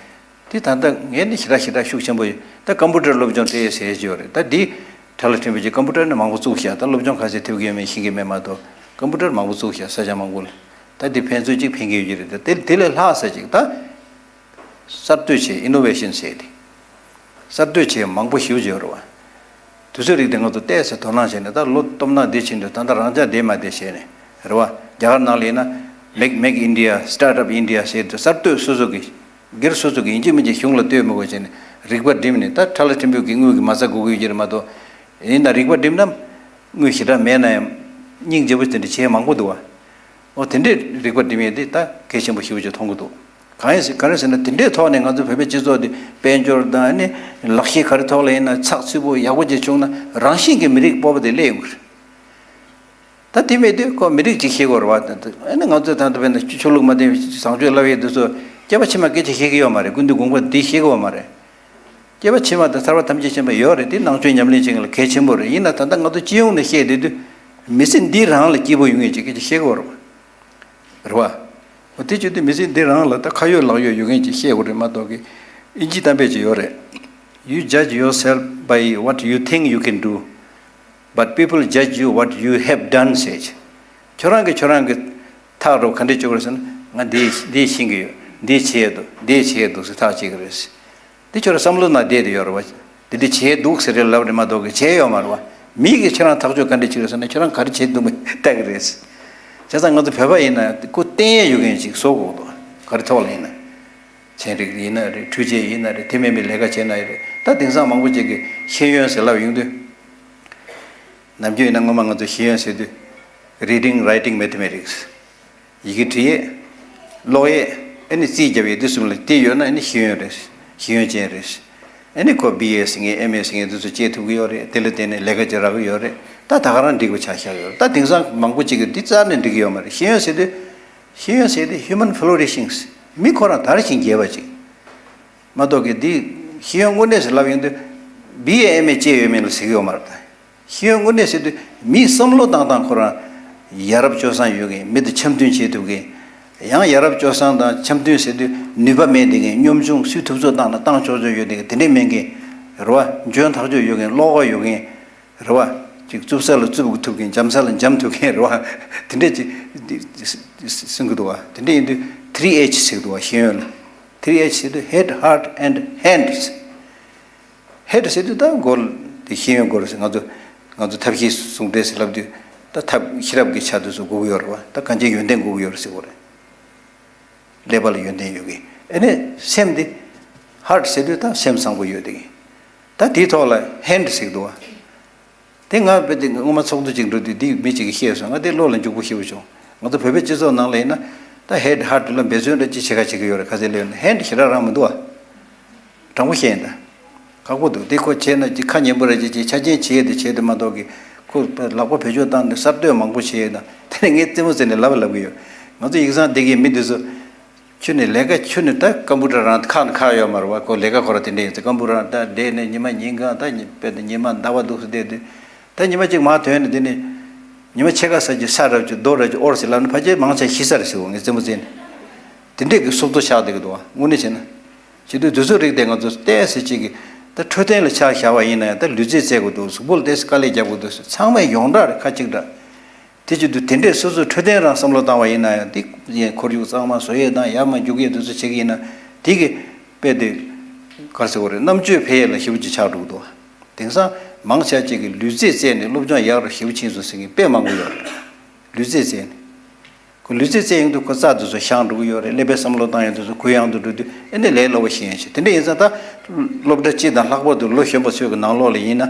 འདི་ད་ལྟ་ངས་ནི་ཞེ་དྲག་ཞེ་དྲག་ཤུགས་ཆེན་པོ་ཡོད། ད་ཀམ་པུ་ཊར་སློབ་སྦྱོང་སྤྲད་ཡས་ཟེར་གྱི་ཡོད་རེད། ད་འདི་ཁྲ་ལ་ཕྲན་བུ་ཅིག་ཀམ་པུ་ཊར་ནི་མང་པོ་བཙུགས་ཤག་ད་སློབ་སྦྱོང་ག་ཚད་ཐེབས་ཀྱི་ཡོད་མེད་ཤེས་ཀྱི་མེད་མ་གཏོགས། ཀམ་པུ་ཊར་མང་པོ་བཙུགས་ཤག་ས་ཆ་མང་པོ་ལ། ད་འདི་ཕན་ཚུན་ཅིག་ཕན་གྱི་ཡོད་ཀྱི་རེད། ད་དེ་དེ་ལས་ལྷག་ས་ཅིག་ད། གསར་གཏོད་བྱེད། ཨི་ནོ་ཝེ་ཤན་ཟེར་ཏེ། གསར་གཏོད་བྱེད་མང་པོ་ཞེ་པོ་ཅིག་ཡོད་རེད་བ། དེ་ཚོའི་རིགས་དེ་ང་ཚོ་ཏོག་ཙམ་དོ་སྣང་བྱས་ནས། ད་ལོ་སྟོབས་ན་འདི་ཕྱིན་དུས་ད་ལྟ་རང་འཇགས་བསྡད་མ་བསྡད་བྱས་ནས་རེད་བ། རྒྱ་གར་ནང་ལ་ཡིན་ན་Make Make India Start Up India ཟེར་དུས། གསར་གཏོད་སོ་སོ་གི་སྒེར་སོ་སོ་གི་ཡིན་གཅིག་མིན་གཅིག་གཞུང་ལ་ལྟོས་མི་དགོས་བྱས་ནས་རིག་པ་བསྒྲིམས་ནས། ད་ཁྲ་ལ་ཕྲན་བུ་གི་དངུལ་གྱི་མ་རྩ་དགོས་ཀྱི་ཡོད་ཀྱི་རེད་མ་གཏོགས། ཡིན་ན་རིག་པ་བསྒྲིམས་ན་དངུལ་ཞེ་དྲག་མེད་ན་ཡང་སྙིང་རྗེ་པོ་དེ་འདྲ་བྱེད་མང་པོ་འདུག་བ། འོ་དེ་འདྲའི་རིག་པ་བསྒྲིམས་ཡས་དེ་ད་གལ་ཆེན་པོ་ཞེ་པོ་ཅིག་མཐོང་གི་འདུག་གང་ཡིན་ཟེར་ག་རེ་ཟེར་ན། དེ་འདྲའི་ཐོག་ནས་ང་ཚོ་བོད་པའི་སྤྱི་ཚོགས་འདི་དཔལ་འབྱོར་དང་ཨ་ནི་ལག་ཤེས་ག་རེ་ཐོག་ལ་ཡིན་ན་ཚགས་ཚུད་པོ་ཡག་པོ་ཅིག་བྱུང་ན་རང་བཞིན་གྱིས་མི་རིགས་སྤོབས་པ་དེ་སླེབས་ཡོང་གི་རེད། ད་དེ་མེད་དུས་ཁོ་མི་རིགས་ཅིག་ཤེས་དགོས་རེད་བ། ཨ་ནི་ང་ཚོས་ད་ལྟ་བས་ན་ཆོས་ལུགས་མ་བསྟེན་པའི་བཟང་སྤྱོད་བསླབ་ཡས་དེ་ཚོ་སྐྱེ་བ་ཕྱི་མ་སྐད་ཆ་བཤད་ཀྱི་ཡོད་མ་རེད། ཀུན་འདུས་དགོངས་པ་འདི་བཤད་ཀྱི་ཡོད་མ་རེད། སྐྱེ་བ་ཕྱི་མ་དང་ཐར་པ་ཐམས་ཅད་མཁྱེན་པ་ཡོད་རེད། དེ་ནང་ཆོས་ཉམས་ལེན་བྱེད་མཁན་ལ་གལ་ཆེན་པོ་རེད། ཡིན་ན་ད་ལྟ་ང་ཚོ་སྤྱི་ཡོངས་ནས་བཤད་བསྡད་དུས་མི་ཚེ་འདི་རང་ལ་སྐྱིད་པོ་ཡོང་ངེས་ཅིག་སྐད་ཆ་བཤད་དགོས་རེད་བ། རེད་བ། འོ་དེ་བྱེད་དུས་མི་ཚེ་འདི་རང་ལ་ད་ཁ་ཡོད་ལག་ཡོད་ཡོད་མཁན་ཅིག་བཤད་དགོས་རེད་མ་གཏོགས་གི། ཨིན་ཇི་གཏམ་དཔེ་ཅིག་ཡོད་རེད། You judge yourself by what you think you can do, but people judge you what you have done ཟེར། ཁྱོད་རང་གིས་ཁྱོད་རང་གི་ཐག་རོ་ག་འདྲས་གཅོད་དགོས་རེད་ཟེར་ན། ང་འདི་འདི་ཤེས་ཀྱི་ཡོད། འདི་བྱས་འདུག་འདི་བྱས་འདུག་ཟེར་ཐག་བཅད་ཀྱི་རེད། འདི་ཁྱོད་རང་བསམ་བློ་ནང་བསྡད་དེ་ཡོད་རེད་བ། འདི་འདི་བྱས་འདུག་ཟེར་རེད་ལབ་རེད་མ་གཏོགས་ཀྱི་བྱས་ཡོད་མ་རེད་བ། མི་གིས་ཁྱོད་རང་ཐག་གཅོད་ག་འདྲ་བྱེད་རེད་ཟེར་ན་ཁྱོད་རང་ག་རེ་བྱས་འདུག་མི་ལྟ་གི་རེད། བྱས་ཙང་ང་ཚོ་བོད་པ་ཡིན་ན་ཁོ་བསྟེན་ཡས་ཡོད་མཁན་ཅིག་བཟོ་དགོས་འདུག་ག་རེ་ཐོག་ལ་ཡིན་ན། ཚན་རིག་ཡིན་ན་རེད། འཕྲུལ་ཆས་ཡིན་ན་རེད། དེ་མིན་པའི་ལས་ཀ་བྱས་ན་ཡང་རེད། ད་དེང་སང་མང་པོ་ཅིག་གིས་ཤེས་ཡོན་ཟེར་ལབ་ཡོང་དུས། ནམ་རྒྱུན་ཡིན་ན་སྔོན་མ་ང་ཚོ་ཤེས་ཡོན་ཟེར་དུས། Reading, writing, mathematics། ཡི་གེ་འབྲི་ཡས། ཀློག་ཡས། ཨ་ནི་རྩིས་རྒྱབ་ཡས་དེ་གསུམ་ལ་དེ་ཡོད་ན་ཨ་ནི་ཤེས་ཡོན་རེད། ཤེས་ཡོན་ཅན་རེད། ཨ་ནི་ཁོ་བི་ཨེ་ཟེར་མཁན་ཨེམ་ཨེ་ཟེར་མཁན་དེ་ཚོ་སྐྱེལ་ཐུབ་ཀྱི་ཡོད་རེད། དེ་ལ་བརྟེན་ནས་ལས་ཀ་ཅིག་རག་གི་ཡོད་རེད། ད་ད་ག་རང་འགྲིག་པ་ཆགས་བཞག་ཡོད་རེད། ད་དེང་སང་མང་པོ་ཅིག་གིས་འདི་རྩ་ནས་འགྲིག་གི་ཡོད་མ་རེད། ཤེས་ཡོན་ཟེར་དུས། ཤེས་ཡོན་ཟེར་དུས་human flourishing། མི་ཁོ་རང་དར་ཞིང་རྒྱས་པ་ཅིག་མ་གཏོགས་ཀྱི་འདི་ཤེས་ཡོན་དངོས་གནས་སུ་ལབ་ཡོང་དུས་བི་ཨེ་ཨེམ་ཨེ་སྐྱེལ་ཡོད་མེད་ལ་ཟེར་གི་ཡོད་མ་རེད། ད་ཤེས་ཡོན་དངོས་གནས་ཟེར་དུས་མིའི་བསམ་བློ་བཏང་སྟངས་ཁོ་རང་ཡ་རབས་སྤྱོད་བཟང་ཡོད་མཁན། མི་དང་འཆམ་མཐུན་བྱེད་ཐུབ་མཁན། ཡང་ཡ་རབས་སྤྱོད་བཟང་དང་འཆམ་མཐུན་ཟེར་དུས་ནུས་པ་མེད་བསྡད་མཁན། གཉོམ་ཆུང་སུས་ཐུབ་ཚོད་བཏང་ན་བཏང་ཆོག་ཆོག་ཡོད་བསྡད་མཁན་དེ་འདྲས་མེད་མཁན་རེད་བ། འཇོན་ཐག་ཆོད་ཡོད་མཁན། བློ་ཁོག་ཡོད་མཁན་རེད་བ། ཅིག་རྩུབ་ས་ལ་རྩུབ་ཐུབ་མཁན། འཇམ་ས་ལ་འཇམ་ཐུབ་མཁན་རེད་བ། དེ་འདྲས་ཅིག་གསུང་གི་འདུག་བ། དེ་འདྲས་ཡིན་དུས་three H་ཟེར་གི་འདུག་བ། ཤེས་ཡོན་ལ། three H་ཟེར་དུས་head, heart and hands། ཧེཌ་ཟེར་དུས་ད་མགོ་དེ་ཤེས་ཡོན་སྐོར་ཟེར། ང་ཚོ་ང་ཚོ་ཐབས་ཤེས་ཟུང་འབྲེལ་ཟེར་ལབ་དུས་ད་ཐབས་ཤེས་རབ་ཀྱི་ཆ་དེ་ཚོ་དགོས་ཀྱི་ཡོད་རེད་བ། ད་གང་ཅིའི་ཡོན་ཏན་དགོས་ཀྱི་ཡོད་རེད་ཟེར་བ་རེད། ཀླད་པ་ལ་ཡོན་ཏན་ཡོད་མཁན། ཨ་ནི་སེམས་དེ། ཧར་ཊི་ཟེར་དུས་ད་སེམས་བཟང་པོ་ཡོད་དེ། ད་དེའི་ཐོག་ལ་ཧེནཌ་ཟེར་གི་འདུག་བ། དེ་ང་དཔེ་དེ་སྔོན་མ་ཚོགས་འདུ་ཅིག་འགྲོ་དུས་འདི་མི་གཅིག་གིས་བཤད་སོང་། ང་དེ་བློ་ལ་འཇུག་པོ་ཞེ་པོ་བྱུང་། ང་ཚོ་བོད་པའི་སྤྱི་ཚོགས་ནང་ལ་ཡིན་ན་ད་ཧེཌ་ཧར་ཊི་ལ་འབད་བརྩོན་འདྲ་ཅིག་བྱེད་ཁ་བྱེད་ཀྱི་ཡོད་རེད། ཁ་ཟས་ལས་ཡོད་ན་ཧེནཌ་ཞེ་དྲག་རང་མི་འདུག་བ། དྲང་པོ་བཤད་ཡིན་ད། ཁག་པོ་འདུག་དེ་ཁོ་བྱས་ན་ཅིག་ཁ་ཉན་པོ་ར་ཅིག་ཅིག་ཆ་རྐྱེན་བྱས་ཏེ་བྱས་ཏེ་མ་གཏོགས་ཀྱི། ཁོ་ལག་པ་བེད་སྤྱོད་བཏང་ནས་གསར་གཏོད་མང་པོ་བྱས་ཡོད་ན། དེ་ནས་ངས་རྩེད་མོ་རྩེ་ནས་ལབ་ལབ་གི་ཡོད། ང་ཚོ་ཡིག་ཚང་སྡེ་དགེའི་མི་འདི་ཚོ། ཁྱོད་ནི་ལས་ཀ་ཁྱོད་ནི་ད་ཀམ་པུ་ཊར་རང་ཁག་ནི་ཁག་ཡོད་མ་རེད་བ། ཁོ་ལས་ཀ་ཁོ་ར་དེ་འདྲ་ཡིན་ཚེ་ཀམ་པུ་ཊར་རང་ད་བསྡད་ནས་ཉི་མ་ཉིན་གང་ད་ཉི་དཔེ་དེ་ཉི་མ་ཟླ་བ་འདུག་སེ་བསྡད་དུས། ད་ཉི་མ་གཅིག་མར་ཐོན་ནས་དེ་ནི། ཉི་མ་ཕྱེད་ཀ་ཟ་ཅིག་ས་རབ་ཅིག་རྡོ་རབ་ཅིག་ཨོར་ཟེར་ལབ་ན་ཕལ་ཆེར་མང་ཆེ་ཤི་ས་རེད་ཟེར་བ། ངས་རྩེད་མོ་རྩེ་ནས། དེ་འདྲས་ཀྱི་སོབ་ཏོ་ཆགས་བསྡད་ཀྱི་འདུག་བ། དངོས་གནས་བྱས་ན། བྱེད་དུས་དུས་ཚོད་རིགས་དེ་ང་ཚོ་ཏོག་ཙམ་ཅིག་གི་ད་འཕྲོད་བསྟེན་ལ་ཆ་བཞག་པ་ཡིན་ན་ཡང་ད་ལུས་རྩལ་རྩེ་དགོས་འདུག་གཟུགས་པོ་ལ་ཏོག་ཙམ་དཀའ་ལས་རྒྱག་དགོས་འདུག་ཚང་མས་ཡོངས་གྲགས་རེད། ཁ་གཅིག་འདྲ། དེ་བྱེད་དུས་དེ་འདྲས་སོ་སོའི་འཕྲོད་བསྟེན་རང་བསམ་བློ་བཏང་བ་ཡིན་ན་ཡང་དེ་ཡན་ཁོར་ཡུག་གཙང་མ་བཟོ་ཡས་དང་ཡར་མར་རྒྱུག་ཡས་དེ་ཚོ་བྱེད་ཀྱི་ཡིན་ན། དེ་གི་དཔེ་དེ་ག་རེ་ཟེར་དགོས་རེད། རྣམ་དཔྱོད་འཕེལ་ཡས་ལ་ཞེ་པོ་ཅིག་ཆགས་འགྲོ་གི་འདུག་དེང་སང་མང་ཆེ་ཅིག་གིས་ལུས་རྩལ་རྩེས་ནས་སློབ་སྦྱོང་ཡག་རུ་ཞེ་པོ་ཕྱིན་སོང་ཟེར་མཁན་དཔེ་མང་པོ་ཡོད་རེད། ལུས་རྩལ་རྩེས་ནས། ཁོ་ལུས་རྩལ་རྩེ་ཡོང་དུས་ཁོ་རྩ་དེ་ཚོ་ཤང་འགྲོ་གི་ཡོད་རེད། ཀླད་པའི་བསམ་བློ་བཏང་ཡོང་དུས་ཚོ་གུ་ཡངས་དུ་འགྲོ་དུས་ཨེ་ནི་ལས་སླ་པོ་ཞིག་ཡིན་ཞེས། དེ་འདྲ་ཡིན་ཙང་ད་སློབ་གྲྭ་སྤྱི་དང་ལྷག་པར་དུ་ལོ་གཞོན་པ་ཚོའི་གི་ནང་ལོགས་ལ་ཡིན་ན།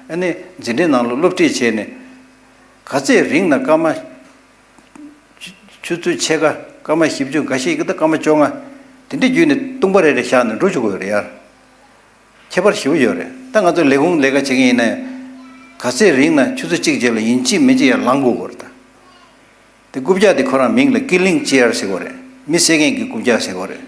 ཨེ་ནི་འཛིན་གྲྭའི་ནང་ལ་སློབ་ཁྲིད་བྱས་ནས་ག་ཚོད་རིང་ན་སྐར་མ་ཆུ་ཆུ་ཚོད་ཕྱེད་ཀ་སྐར་མ་བཞི་བཅུ་འགའ་ཤས་ཀྱི་ད་སྐར་མ་བཅོ་ལྔ་དེ་འདྲ་བརྒྱུད་ནས་ལྟུང་བ་རེ་རེ་བཞག་ནས་འགྲོ་བཅུག་གི་ཡོད་རེད་ཡར། ཁྱད་པར་ཞེ་པོ་ཡོད་རེད། ད་ང་ཚོ་ལས་ཁུངས་ལས་ཀ་བྱེད་མཁན་ཡིན་ན་ཡང་། ག་ཚོད་རིང་ན་ཆུ་ཚོད་གཅིག་རྗེས་ལ་ཡིན་གཅིག་མིན་གཅིག་ཡར་ལངས་དགོས་ཀྱི་རེད་ད། དེ་རྐུབ་བཀྱག་དེ་ཁོ་རང་མིང་ལ་ཀི་ལིང་ཅེར་ཟེར་གྱི་ཡོད་རེད། མི་བསད་མཁན་གྱི་རྐུབ་བཀྱག་ཟེར་གྱི་ཡོད་རེད།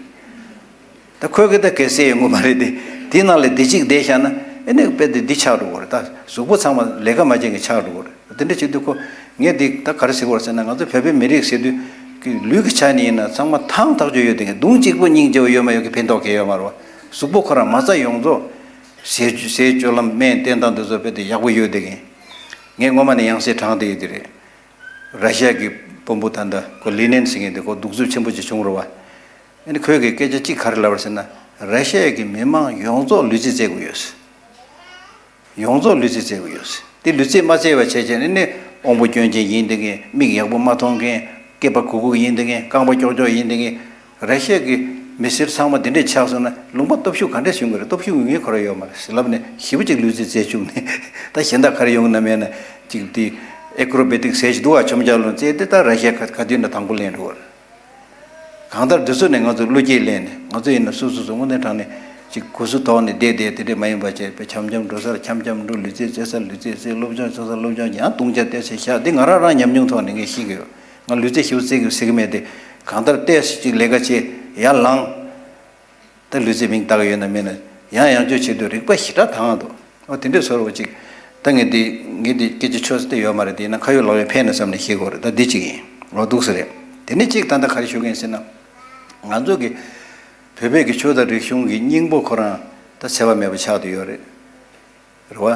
ད་ཁོས་གི་ད་གལ་སྲིད་ཡོང་གི་མ་རེད་དེ། དེའི་ནང་ལ་བདེ་སྐྱིད་བསྡད་བཞག་ན་ཨེ་ནི་དཔེ་དེ་འདི་ཆགས་འགྲོ་གི་རེད། ད་གཟུགས་པོ་ཚང་མ་ལས་ཀ་མ་བྱེད་མཁན་ཆགས་འགྲོ་གི་རེད། དེ་འདྲ་བྱེད་དུས་ཁོ། ངས་འདི་ད་ག་རེ་ཟེར་དགོས་རེད་ཟེར་ན། ང་ཚོ་བོད་པའི་མི་རིགས་ཟེར་དུས་ཀྱི་ལུས་ཀྱི་ཆ་ནས་ཡིན་ན་ཚང་མ་ཐང་ཐག་ཆོད་ཡོད་དེ། གདུང་གཅིག་པོ་སྙིང་རྗེ་བོ་ཡོད་མ་ཡོད་ཀྱི་ཕན་ཐོགས་གང་ཡང་ཡོད་མ་རེད་བ། གཟུགས་པོ་ཁོ་རང་མ་རྩ་ཡོངས་རྫོགས། ཟས་ཟས་སྤྱོད་ལམ་སྨན་བསྟེན་སྟངས་དེ་ཚོ་དཔེ་དེ་ཡག་པོ་ཡོད་དེ། ངས་སྔོན་མ་ནས་ཡང་སེ་དྲངས་བསྡད་ཡོད་དེ་རེད། ར་ཤི་ཡ་གི་དཔོན་པོ་ད་ལྟ་ཁོ་ལི་ནན་ཟེར་མཁན་དེ་ཁོ་གདུག་རྩུབ་ཆེན་པོ་ཅིག་བྱུང་རེད་བ། ཨ་ནི་ཁོས་གི་སྐད་ཆ་གཅིག་ག་རེ་ལབ་རེད་ཟེར་ན། ར་ཤི་ཡ་གི་མི་མང་ཡོངས་རྫོགས་ལུས་རྩལ་རྩེ་དགོས་ཡོད་ཟེར། ཡོངས་རྫོགས་ལུས་རྩལ་རྩེ་དགོས་ཡོད་ཟེར། དེ་ལུས་རྩལ་མ་རྩེ་བ་བྱས་བྱས་ནས་ནི་དབང་པོ་སྐྱོན་ཅན་ཡིན་བསྡད་མཁན། མིག་ཡག་པོ་མ་མཐོང་མཁན། སྐེད་པ་གུག་གུག་ཡིན་བསྡད་མཁན། རྐང་པ་ཀྱོག་ཀྱོག་ཡིན་བསྡད་མཁན། ར་ཤི་ཡ་གི་མི་སེར་ཚང་མ་དེ་འདྲས་ཆགས་སོང་ན་ལུང་པ་སྟོབས་ཤུགས་ག་འདྲས་བྱུང་གི་རེད། སྟོབས་ཤུགས་ཡོད་མཁན་ཁོ་རང་ཡོད་མ་རེད་ཟེར་ལབ་ནས་ཞེ་པོ་ཅིག་ལུས་རྩལ་རྩེ་བཅུག་ནས། ད་གཞན་དག་ག་རེ་ཡོང་གི་ན་མེད་ན་ཅིག་དེ་ཨེ་ཀྲོ་བེ་ཊིག་ཟེར་ཞིག་འདུག་བ། འཆམ་འཆམ་ལོ་རྩེ་དེ་ད་ར་ཤི་ཡ་ག་ག་དུས་ན་དང་པོ་ལེན་འགྲོ་བ་རེད། གང་ལྟར་དུས་ཚོད་ནས་ང་ཚོ་བློ་སྐྱེད་ལེན་ནས། ང་ཚོ་ཡིན་ན་སོ་སོ་སོ་དངོས་གནས་དྲང་ནས་ཅིག་གུ་སུ་དོག་ནས་བསྡད་བསྡད་དེ་འདྲས་མ་ཡིན་པ་བྱས་པའི་འཆམ་འཆམ་འགྲོ་སར་འཆམ་འཆམ་འགྲོ། ལུས་རྩལ་རྩེ་སར་ལུས་རྩལ་རྩེ། སློབ་སྦྱོང་བྱེད་སར་སློབ་སྦྱོང་བྱེད། ཡང་བརྡུང་བྱ་ཏོག་ཙམ་བཞག་འདི་ང་རང་རང་ཉམས་མྱོང་ཐོག་ནས་ངས་ཤེས་ཀྱི་ཡོད། ང་ལུས་རྩལ་ཞེ་པོ་རྩེ་གི་ཟེར་གི་མེད་དེ། གང་ལྟར་ཏོག་ཙམ་ཅིག་ལས་ཀ་བྱེད། ཡར་ལངས། ད་ལུས་རྩལ་མིང་བཏགས་ཡོད་ན་མེད་ན་ཡང་ཡང་བསྐྱར་བྱེད་དུས་རིག་པ་ཞེ་དྲག་དྭངས་འདུག་འོ་དེ་འདྲས་བཟོ་འདྲ་བོ་ཅིག་ད་ངས་འདི་ངས་འདི་སྐད་ཆ་ཆོད་ས་དེ་ཡོད་མ་རེད། དེ་ཡིན་ན་ཁ་ཡོད་ལག་ཡོད་ཕན་ན་བསམ་ནས་བཤད་དགོས་རེད། ད་འདི་གཅིག་ཡིན། འོ་འདུག་ས་རེད། དེ་ནས་གཅིག་ད་ལྟ་ག་རེ་ཞུ་གི་ཡིན་ཟེར་ན། ང་ཚོ་གི་བོད་པའི་གི་ཆོས་དང་རིག་གཞུང་གི་སྙིང་པོ་ཁོ་རང་ད་འཚེ་བ་མེད་པ་ཆགས་བསྡད་ཡོད་རེད། རེད་བ།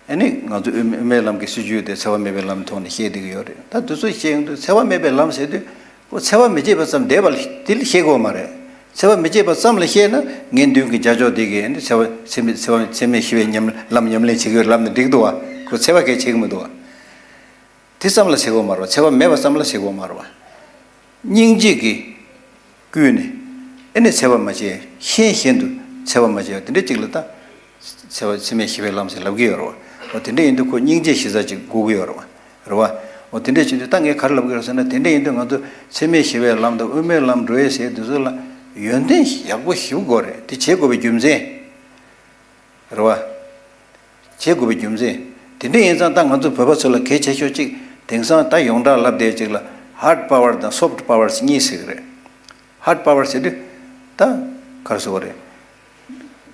ཨ་ནི་ང་ཚོ་དབུ་དབུ་མའི་ལམ་གྱི་སྲིད་བྱུས་དེ་འཚེ་བ་མེད་པའི་ལམ་ཐོག་ནས་བཤད་བསྡད་ཀྱི་ཡོད་རེད། ད་དེ་ཚོ་བཤད་ཡོང་དུས་འཚེ་བ་མེད་པའི་ལམ་ཟེར་དུས་ ཁོ་འཚེ་བ་མི་བྱེད་པ་ཙམ་བསྡད་པ་ལ་དེ་ལ་བཤད་དགོས་མ་རེད། འཚེ་བ་མི་བྱེད་པ་ཙམ་ལ་བཤད་ན་ངས་མདུན་གྱི་རྒྱ་ཕྱོགས་དེ་གས་འདི་འཚེ་བ་འཚེ་མེད་འཚེ་བ་འཚེ་མེད་ཞི་བའི་ཉམས་ལམ་ཉམས་ལེན་བྱེད་ཀྱི་ཡོད་ལབ་ན་འགྲིག་འདུག་བ། ཁོ་འཚེ་བ་གས་བྱེད་ཀྱི་མི་འདུག་བ། དེ་ཙམ་ལ་བྱེད་དགོས་མ་རེད་བ། འཚེ་བ་མེད་པ་ཙམ་ལ་བྱེད་དགོས་མ་རེད་བ། སྙིང་རྗེ་གིས་བསྐུལ་ནས་ཨེ་ནས་འཚེ་བ་མ་བྱེད། གཞན་གཞན་དུ་འཚེ་བ་མ་བྱེད་པ་དེ་འདྲ་ཅིག་ལ་ད། འཚེ་བ་འཚེ་མེད་ཞི་བའི་ལམ་ཟེར་ལབ་ཀྱི་ཡོད་རེད་བ། འོ་དེ་འདྲ་ཡིན་དུས་ཁོ་སྙིང་རྗེ་གཞི་རྩ་ཅིག་དགོས་ཀྱི་ཡོད་རེད་བ། རེད་བ། འོ་དེ་འདྲ་བྱེད་དུས་ད་ངས་ག་རེ་ལབ་ཀྱི་ཡོད་ཟེར་ན། དེ་འདྲ་ཡིན་དུས་ང་ཚོ་འཚེ་མེད་ཞི་བའི་ལམ་དང་དབུ་མའི་ལམ་འགྲོ་ཡས་ཟེར་དུས་ཚོད་ལ་ཡོན་ཏན་ཡག་པོ་ཞིག་དགོས་རེད། དེ་བྱེད་དགོས་པའི་རྒྱུ་མཚན། རེད་བ། བྱེད་དགོས་པའི་རྒྱུ་མཚན། དེ་འདྲ་ཡིན་ཙང་ད་ང་ཚོ་བོད་པ་ཚོ་ལ་གལ་ཆེ་ཤོས་གཅིག་དེང་སང་ད་ཡོངས་གྲགས་ལབ་བསྡད་ཅིག་ལ་ཧར་ཌི་པ་ཝར་དང་སོཕ་ཊི་པ་ཝར་གཉིས་ཟེར་གི་རེད། ཧར་ཌི་པ་ཝར་ཟེར་དུས་ད་ག་རེ་ཟེར་དགོས་རེད།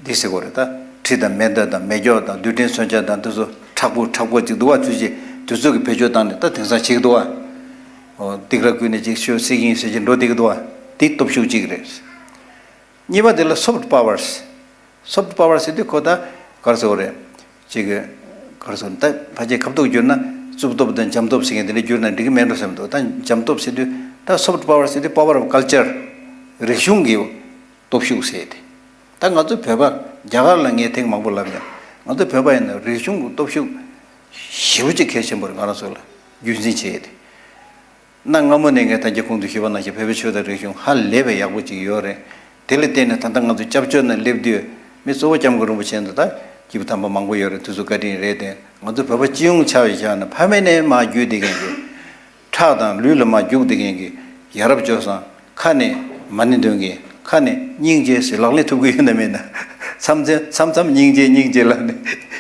འདི་ཟེར་དགོས་རེད། ད་གྲི་དང་མེ་མདའ་དང་མེ་སྒྱོགས་དང་རྡུལ་ཕྲན་མཚོན་ཆ་དང་དེ་ཚོ་མཁྲེགས་པོ་མཁྲེགས་པོ་ཅིག་འདུག་བ། ཚུལ་བཞིན་དུས་ཚོད་ཀྱི་བེད་སྤྱོད་བཏང་ནས་ད་དེང་སང་བྱེད་ཀྱི་འདུག་བ། འོ་སྡིགས་ར་བསྐུལ་ནས་ཅིག་ཤོད་སྲིད་ཀྱི་ཡིན་ཟེར་གྱི་འགྲོ་བསྡད་ཀྱི་འདུག་བ། འདི་སྟོབས་ཤུགས་གཅིག་རེད། གཉིས་པ་དེ་ལ་སོཕ་ཊི་པ་ཝར། སོཕ་ཊི་པ་ཝར་ཟེར་དུས་ཁོ་ད་ག་རེ་ཟེར་དགོས་རེད། ཅིག་ག་རེ་ཟེར་དགོས་ད་ཕལ་ཆེར་ཁ་ཐུག་བསྒྱུར་ན་རྩུབ་སྟོབས་དང་འཇམ་སྟོབས་ཟེར་མཁན་དེ་འདྲ་བསྒྱུར་ན་འགྲིག་གི་མེད་འགྲོ་བསམ་འདུག་ད་འཇམ་སྟོབས་ཟེར་དུས་ད་སོཕ་ཊི་པ་ཝར་ཟེར་དུས་པ་ཝར་ཨོཕ་ཀལ་ཅར། རིག་གཞུང་གི་སྟོབས་ཤུགས་ཟེར་ཏེ། ད་ང་ཚོ་བོད་པ་རྒྱ་གར་ལ་ངས་ཐེངས་མང་པོ་ལབ་ཡང་ང་ཚོ་བོད་པ་ཡིན་ན་རིག་གཞུང་གི་སྟོབས་ཤུགས་ཞེ་པོ་ཅིག་གལ་ཆེན་པོ་རེད། ང་རང་ཚོ་ལ་རྒྱུན་འཛིན་བྱེད་ཡས་དེ། གནའ་སྔ་མོ་ནས་ངས་ད་རྒྱ་ཁོང་དུ་ཞུས་པ་ནང་བཞིན་བོད་པའི་ཆོས་དང་རིག་གཞུང་ཧ་ལས་པའི་ཡག་པོ་ཅིག་ཡོད་རེད། དེ་ལ་བརྟེན་ནས་ད་ལྟ་ང་ཚོ་སྐྱབས་བཅོལ་ནང་སླེབས་དུས་མི་གཙོ་བོ་སྐྱབས་མགོན་རིན་པོ་ཆེ་འདི་ད་སྐྱིད་པོ་དམ་པ་མང་པོ་ཡོད་རེད། དེ་ཚོ་བཀའ་དྲིན་རེད་དེ། ང་ཚོ་བོད་པ་སྤྱི་ཡོངས་ཆ་བཞག་ན་ཕ་མེས་ནས་མར་བརྒྱུད་བསྡད་མཁན་གྱི་ཁྲག་དང་ལུས་ལ་མར་རྒྱུག་བསྡད་མཁན་གྱི་ཡ་རབས་སྤྱོད་བཟང་། ཁ་ནས་མ་ཎི་འདོན་མཁན། ཁ་ནས་སྙིང་རྗེ་ཟེར་ལག་ལེན་ཐུབ་ཀྱི་ཡོད་ན་མེད་ན། མཚམས་མཚམས་མཚམས་མཚམས་སྙིང་རྗེ་སྙིང་རྗེ་ལབ་ནས་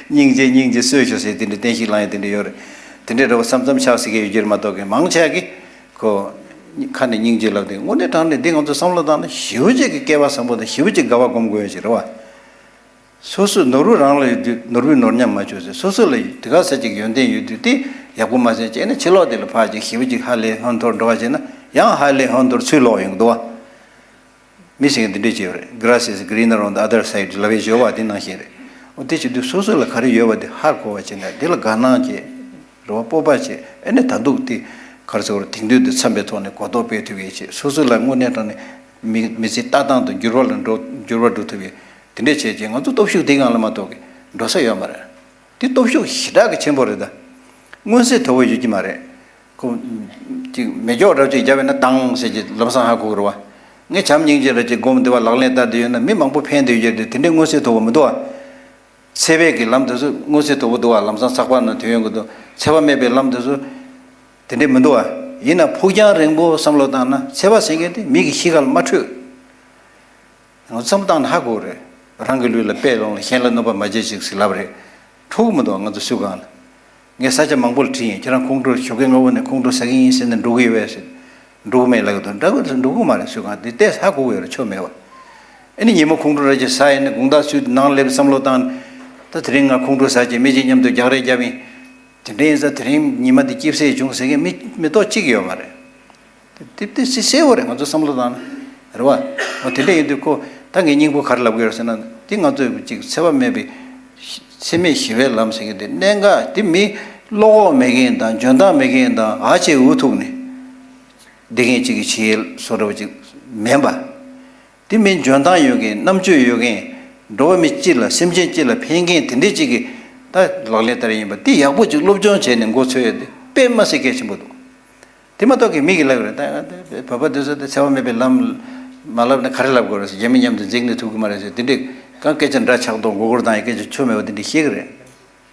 སྙིང་རྗེ་སྙིང་རྗེ་གསོས་ཤོག་ཟེར་དེ་འདྲའི་བསྟན་བཤིག་བསླང་ཡ་དེ་འདྲ་ཡོད་རེད། དེ་འདྲའི་རེ་བ་མཚམས་མཚམས་ཆགས་སྲིད་ཀྱི་ཡོད་རྒྱུ་རེད་མ་གཏོགས་ཀྱི་མང་ཆེ་གི་ཁོ་ཁ་ནས་སྙིང་རྗེ་ལབ་དེ་དངོས་གནས་དྲང་གནས་འདི་ང་ཚོ་བསམ་བློ་བཏང་ན་ཞེ་པོ་ཅིག་གི་སྐལ་བ་བཟང་པོ་དང་ཞེ་པོ་ཅིག་དགའ་བ་སྒོམ་དགོས་ཡ་ཞིག་རེད་བ། སོ་སོའི་ནོར་བུ་རང་ལ་ཡོད་དུས་ནོར་བུས་ནོར་ཉམས་མ་བཅོས་ཚེ་སོ་སོ་ལ་དེ་ག་ས་ཅིག་ཡོན་ཏན་ཡོད་དུས་དེ་ཡག་པོ་མ་ཟིན་བྱས་ནས་ཕྱི་ལོགས་དེ་ལ་ཕར་ཅིག་ཞེ་པོ་ཅིག་ཧ་ལས་ཧོན་ཐོར་འགྲོ་བ་བྱས་ན་ཡང་ཧ་ལས་ཧོན་ཐོར་ཚུར་ལོག་ཡོང་གི་འདུག་བ། མི་ཞིག་གིས་འདི་འདྲས་བྱས་ཡོད་རེད། Grass is greener on the other side ལབ་པའི་སྦྱོར་བ་དེ་ནང་བཞིན་རེད། འོ་དེ་བྱེད་དུས་སོ་སོ་ལ་ག་རེ་ཡོད་པ་དེ་ཧ་གོ་བ་བྱས་ནས་དེ་ལ་དགའ་སྣང་བྱས། རེ་བ་སྤོབས་པ་བྱས། ཨེ་ནས་ད་འདུག་དེ་ག་རེ་ཟེར་དགོས་རེད། དེང་དུས་འདི་འཚམས་པའི་ཐོག་ནས་གོ་རྟོགས་སྤེལ་ཐུབ་ཡས་བྱས། སོ་སོ་ལ་དངོས་གནས་དྲང་གནས་མི་མི་ཚེ་ལྟ་སྟངས་དང་འགྱུར་བ་ལ་འགྲོ་འགྱུར་བ་འགྲོ་ཐུབ་ཡས་དེ་འདྲས་བྱས་རྗེས་ང་ཚོ་སྟོབས་ཤུགས་དེ་སྒང་ལ་མ་གཏོགས་ཀྱི་འགྲོ་ས་ཡོད་མ་རེད། དེ་སྟོབས་ཤུགས་ཞེ་དྲག་གི་ཆེན་པོ་རེད་ད། མངོན་གསལ་དོད་པོ་ཡོད་ཀྱི་མ་རེད། ཁོ་ཅིག་མེ་སྒྱོགས་འདྲ་ཅིག་བརྒྱབ་ཡོད་ན་དང་ཟེར་གྱི་ལམ་སང་ཧ་གོ་གི་རེད་བ། ངས་བྱམས་སྙིང་རྗེ་འདྲ་ཅིག་སྒོམ་བསྡད་པ་ལག་ལེན་བསྟར་བསྡད་ཡོད་ན་མི་མང་པོ་ཕན་བསྡད་ཡོད་རེད། དེ་འདྲའི་མངོན་གསལ་དོད་པོ་མི་འདུག་བ། འཚེ་བའི་གི་ལམ་དེ་ཚོ་མངོན་གསལ་དོད་པོ་འདུག་བ། ལམ་སང་ཚགས་པར་ནང་ཐོན་ཡོང་གི་འདུག་འཚེ་བ་མེད་པའི་ལམ་དེ་ཚོ་དེ་འདྲས་མི་འདུག་བ། ཡིན་ན་ཕུགས་རྒྱང་རིང་པོ་བསམ་བློ་བཏང་ན་འཚེ་བ་ཟེར་མཁན་དེ་མི་གི་གཤིས་ཀ་ལ་མ་འཕྲོད། ང་ཚོ་བསམ་བློ་བཏང་ན་ཧ་གོ་རེད། རང་གི་ལུས་ལ་དཔེ་སློང་ལ་གཞན་ལ་གནོད་པ་མ་བྱེད་ཅིག་ཟེར་ལབ་རེད། འཕྲོད་གི་མི་འདུག་ང་ཚོ་སུས་གང་ལ། ངས་ས་ཆ་མང་པོ་ལ་དྲིས་ཡིན། ཁྱེད་རང་ཁོང་ཁྲོ་ཞོགས་ཀས་སྔ་པོ་ནས་ཁོང་ཁྲོ་ཟ་གི་ཡིན་ཟེར་ནས་འགྲོ་གི་ཡོད་པས་ཟེར། འགྲོ་གི་མེད་ལབ་གི་འདུག་འདྲ་གི་འགྲོ་གི་མ་རེད། སུས་གང་དེ་ལྟས་ཧ་གོ་གི་ཡོད་རེད། ཆོ་མེད་བ། ཨེ་ནི་ཉིན་མོ་ཁོང་ཁྲོ་ར་ཅིག་ཟ་ཡིན་ན་དགོང་དག་སུས་ནང་སླེབས་བསམ་བློ་བཏང་། ད་དེ་རིང་ང་ཁོང་ཁྲོ་ཟ་བྱས་མི་གཅིག་མཉམ་དུ་རྒྱག་རེས་བརྒྱབ་ཡིན། དེ་འདྲ་ཡིན་ཙང་དེ་རིང་ཉི་མ་འདི་སྐྱིད་སེ་བྱུང་ཟེར་མཁན་མི་མི་ཐོག་གཅིག་ཡོད་མ་རེད། དེ་དེ་དེ་སེ་གསལ་བོ་རེད། ང་ཚོ་བསམ་བློ་བཏང་ན་རེད་བ། འོ་དེ་འདྲ་ཡིན་དུས་ཁོ་ད་ངས་སྙིང་པོ་ག་རེ་ལབ་གི་ཡོད་ཟེར་ན་འདི་ང་ཚོས་ཅིག་འཚེ་བ་མེད་པའི་འཚེ་མེད་ཞི་བའི་ལམ་ཟེར་མཁན་དེ་གནད་འགག་དེ་མི་བློ་ཁོག་མེད་མཁན་དང་འཇོན་ཐང་མེད་མཁན་དང་ཨ་ཆེ་འུ་ཐུག་ནས་བསྡད་མཁན་ཅིག་གི་བྱེད་ཡུལ་བཟོ་འདྲ་བ་ཅིག་མིན་པ། དེ་མིན་འཇོན་ཐང་ཡོད་མཁན་རྣམ་དཔྱོད་ཡོད་མཁན་འགྲོ་བ་མི་སྤྱི་ལ་སེམས་ཅན་སྤྱི་ལ་ཕན་མཁན་དེ་འདྲས་ཅིག་གི་ད་ལག་ལེན་བསྟར་ཡིན་པ་དེ་ཡག་པོ་ཅིག་སློབ་སྦྱོང་བྱས་ནས་འགོ་ཚུགས་ཡ་དེ་དཔེ་མ་སྲིད་གལ་ཆེན་པོ་འདུག་དེ་མ་གཏོགས་ཀྱི་མི་གི་ལབ་རེད། ད་བོད་པ་དེ་ཚོ་དེ་འཚེ་བ་མེད་པའི་ལམ་མ་ལབ་ན་ག་རེ་ལབ་དགོས་རེད་ཟེར། རྒྱ་མི་མཉམ་དུ་འཛིང་ནས་ཐུབ་ཀྱི་མ་རེད་ཟེར། དེ་འདྲས་གང་སྐད་ཆ་འདྲ་ཆགས་མདོག་མགོ་སྐོར་བཏང་ཡ་སྐད་ཆ་ཆོ་མེད་པ་དེ་འདྲས་བཤད་ཀྱི་རེད།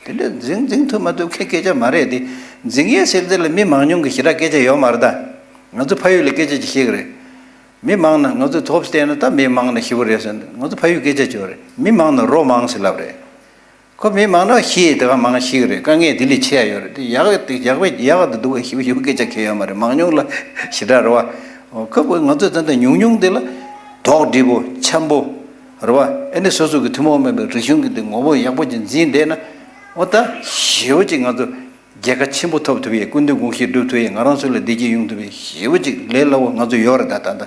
དེ་འདྲ་འཛིང་འཛིང་ཐུབ་མ་ཐུབ་ཁྱད་སྐད་ཆ་མ་རེད་དེ། འཛིང་ཡས་ཟེར་དེ་ལ་མི་མང་ཉུང་གི་ཞེ་དྲག་སྐད་ཆ་ཡོད་མ་རེད་ད། ང་ཚོ་ཕ་ཡུལ་ལ་སྐད་ཆ་ཅིག་བཤད་གི་རེད། མི་མང་ན་ང་ཚོ་ཐོབ་བལྟས་ན་ད་མི་མང་ན་ཞི་བོ་རེད་ཟེར་ནས་ང་ཚོ་ཕ་ཡུལ་སྐད་ཆ་ཅིག་ཡོད་རེད། མི་མང་ན་རོ་མང་ཟེར་ལབ་རེད། ཁོ་མི་མང་ན་ཤི་དེ་ག་མང་ཤི་གི་རེད། དཀའ་ངལ་དེ་ལས་ཆེ་ཡ་ཡོད་རེད། དེ་ཡག་དེ་ཡག་པའི་ཡག་དེ་སྡུག་པའི་ཞི་བོ་ཞི་བོ་སྐད་ཆ་གལ་ཡོད་མ་རེད། མང་ཉུང་ལ་ཞེ་དྲག་རེད་བ། ཁོ་བོ་ང་ཚོ་ད་ལྟ་ཉུང་ཉུང་དེ་ལ་དོགས་འདྲི་པོ་འཆམ་པོ། རེད་བ། ཨེ་ནི་སོ་སོ་གི་ཐུན་མོང་མིན་པའི་རིག་གཞུང་གི་དེ་ངོ་བོ་ཡག་པོ་ཅིག་འཛིན་བསྡད་ན། འོ་ད་ཞེ་པོ་ཅིག་ང་ཚོ་རྒྱལ་ཁ་ཆེན་པོ་ཐོབ་ཐུབ་ཡས། སྐུ་མདུན་དགོངས་གཞི་སྒྲུབ་ཐུབ་ཡས། ང་རང་ཚོ་ལ་བདེ་སྐྱིད་ཡོང་ཐུབ་ཡས་ཞེ་པོ་ཅིག་ལས་སླ་བོ་ང་ཚོ་ཡོད་རེད་ད་ད་ལྟ།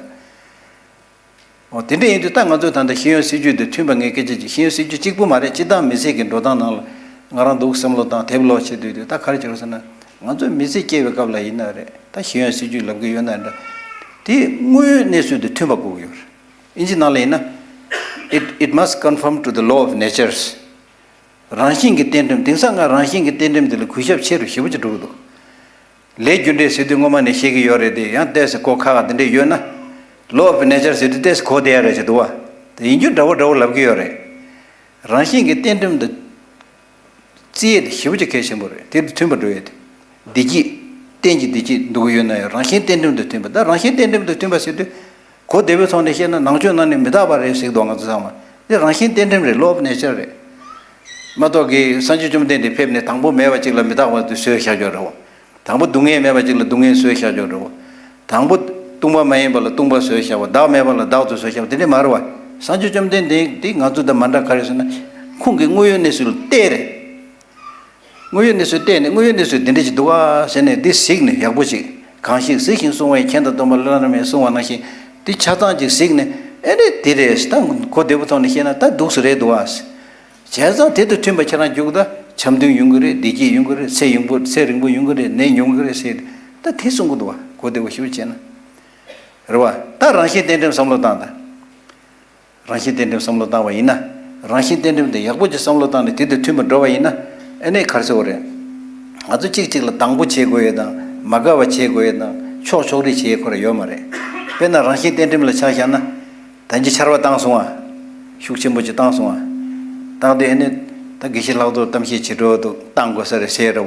འོ་དེ་འདྲ་ཡིན་དུས་ད་ང་ཚོ་ད་ལྟ་ཤེས་ཡོན་སྲིད་ཇུས་དེ་མཐུན་པ་ངས་སྐད་ཆ་ཅིག་ཤེས་ཡོན་སྲིད་ཇུས་གཅིག་པུ་མ་རེད། སྤྱི་བཏང་མི་ཚེ་གི་འགྲོ་སྟངས་ནང་ལ་ང་རང་འདུག་བསམ་བློ་བཏང་དེབ་ཀློག་བྱེད་དུས་དུས་ད་ག་རེ་བྱེད་རོགས་ཟེར་ན། ང་ཚོ་མི་ཚེ་སྐྱེལ་བའི་སྐབས་ལ་ཡིན་ན་རེད། ད་ཤེས་ཡོན་སྲིད་ཇུས་ལབ་གི་ཡོད་ན་འདྲ། དེ་དངོས་ཡོད་གནས་ཚུལ་དང་མཐུན་པ་དགོས་ཀྱི་ཡོད་རེད། ཨིན་ཇི་ནང་ལ་ཡིན་ན། It, it must conform to the law of natures. རང་བཞིན་གྱི་རྟེན་འབྲེལ། དེང་སང་ང་རང་བཞིན་གྱི་རྟེན་འབྲེལ་འདི་ལ་གུས་ཞབས་ཆེ་རུ་ཞེ་པོ་ཅིག་འགྲོ་གི་འདུག་ལས་རྒྱུ་འབྲས་ཟེར་དུས་སྔོན་མ་ནས་བཤད་ཀྱི་ཡོད་རེད་དེ། ཡང་ཏོག་ཙམ་གོ་ཁག་དེ་འདྲས་ཡོད་ན། Law of nature ཟེར་དུས་ཏོག་ཙམ་གོ་བསྡད་ཡ་རེད་ཅེས་འདུག་བ། དེ་ཡིན་རྒྱུ་འདྲ་བོ་འདྲ་བོ་ལབ་ཀྱི་ཡོད་རེད། རང་བཞིན་གྱི་རྟེན་འབྲེལ་འདི་བརྩི་ཡས་དེ་ཞེ་པོ་ཅིག་གལ་ཆེན་པོ་རེད། དེ་དང་མཐུན་པ་འགྲོ་ཡས་དེ། བདེ་སྐྱིད། རྟེན་གྱི་བདེ་སྐྱིད་འདོད་ཀྱི་ཡོད་ན་ཡང་རང་བཞིན་རྟེན་འབྲེལ་དང་མཐུན་པ། ད་རང་བཞིན་རྟེན་འབྲེལ་དང་མཐུན་པ་ཟེར་དུས། གོ་བདེ་པོའི་ཐོག་ནས་བཤད་ན་ནང་ཆོས་ནང་ནས་མི་རྟག་པ་རེད་ཟེར་གྱི་འདུག་ང་ཚོ་ཚང་མ། འདི་རང་བཞིན་རྟེན་འབྲེལ་རེད། Law of nature རེད། མ་གཏོགས་ཀྱི་སངས་རྒྱས་བཅོམ་ལྡན་འདས་ཕེབས་ནས་དང་པོ་མེད་པ་ཅིག་ལ་མི་རྟག་པ་དེ་བཟོས་བཞག་ཡོད་རེད་བ། དང་པོ་སྡུག་བསྔལ་མེད་པ་ཅིག་ལ་སྡུག་བསྔལ་བཟོས་བཞག་ཡོད་རེད་བ། དང་པོ་སྟོང་པ་མ་ཡིན་པ་ལ་སྟོང་པ་བཟོས་བཞག་པ། བདག་མེད་པ་ལ་བདག་ཏུ་བཟོས་བཞག་པ་དེ་འདྲས་མ་རེད་བ། སངས་རྒྱས་བཅོམ་ལྡན་འདས་འདི་ང་ཚོ་དང་མ་འདྲ་ག་རེ་ཟེར་ན། ཁོང་གི་དངོས་ཡོད་གནས་ཚུལ་ལ་བལྟས་རེད། དངོས་ཡོད་གནས་ཚུལ་བལྟས་ནས་དངོས་ཡོད་གནས་ཚུལ་འདི་འདྲ་ཅིག་འདུག་ཨ་ཟེར་ནས་འདི་གཟིགས་ནས་ཡག་པོ་ཅིག་གང་ཞིག་གཟིགས་ཤིང་བསྲུང་བས་མཁྱེན་དང་སྟོན་པ་ལ་ནི་མེད་གསུངས་པ་ནང་བཞིན། འདི་ཆ་ཚང་ཅིག་གཟིགས་ནས་ཨེ་རེད་འདི་རེད་ད་གོ་བདེ་པོ་ཐོག་ནས་བཤད་ན་ད་འདུག་སེ་རེད་འདུག་ཨ། བྱས་ཙང་དེ་དང་མཐུན་པ་ཁྱེད་རང་རྒྱུགས་ད་འཆམ་མཐུན་ཡོང་གི་རེད། བདེ་སྐྱིད་ཡོང་གི་རེད། ཚེ་ཡོང་པོ་ཚེ་རིང་པོ་ཡོང་གི་རེད། ནད་ཉུང་གི་རེད་ཟེར། ད་དེ་གསུང་གི་འདུག་བ། གོ་བདེ་པོ་ཞེ་པོ་བྱས་ན། རེད་བ། ད་རང་བཞིན་རྟེན་འབྲེལ་བསམ་བློ་བཏང་ད། རང་བཞིན་རྟེན་འབྲེལ་བསམ་བློ་བཏང་བ་ཡིན་ན། རང་བཞིན་རྟེན་འབྲེལ་དེ་ཡག་པོ་ཅིག་བསམ་བློ་བཏང་ནས་དེ་དང་མཐུན་པར་འགྲོ་བ་ཡིན་ན། ཨ་ནི་ག་རེ་ཟེར་དགོས་རེད། ང་ཚོ་གཅིག་གཅིག་ལ་སྡང་པོ་བྱེད་དགོས་ཡས་དང་མ་དགའ་བ་བྱེད་དགོས་ཡས་དང་ཕྱོགས་ཕྱོགས་རིས་བྱེད་ཡས་ཁོ་ར་ཡོད་མ་རེད། དཔེར་ན་རང་བཞིན་རྟེན་འབྲེལ་ལ་ཆ་བཞག་ན། ད་ཅི་ཆར་པ་བཏང་སོང་ཨ། ཤུགས་ཆེན་པོ་ཅིག་བཏང་སོང་ཨ། བཏང་དུས་ཨ་ནི། ད་དགེ་བཤེས་ལྷག་རྡོར་གཏམ་བཤད་བྱེད་འགྲོ་འདུག་བཏང་དགོས་ས་རེད་ཟེར་རེད་བ།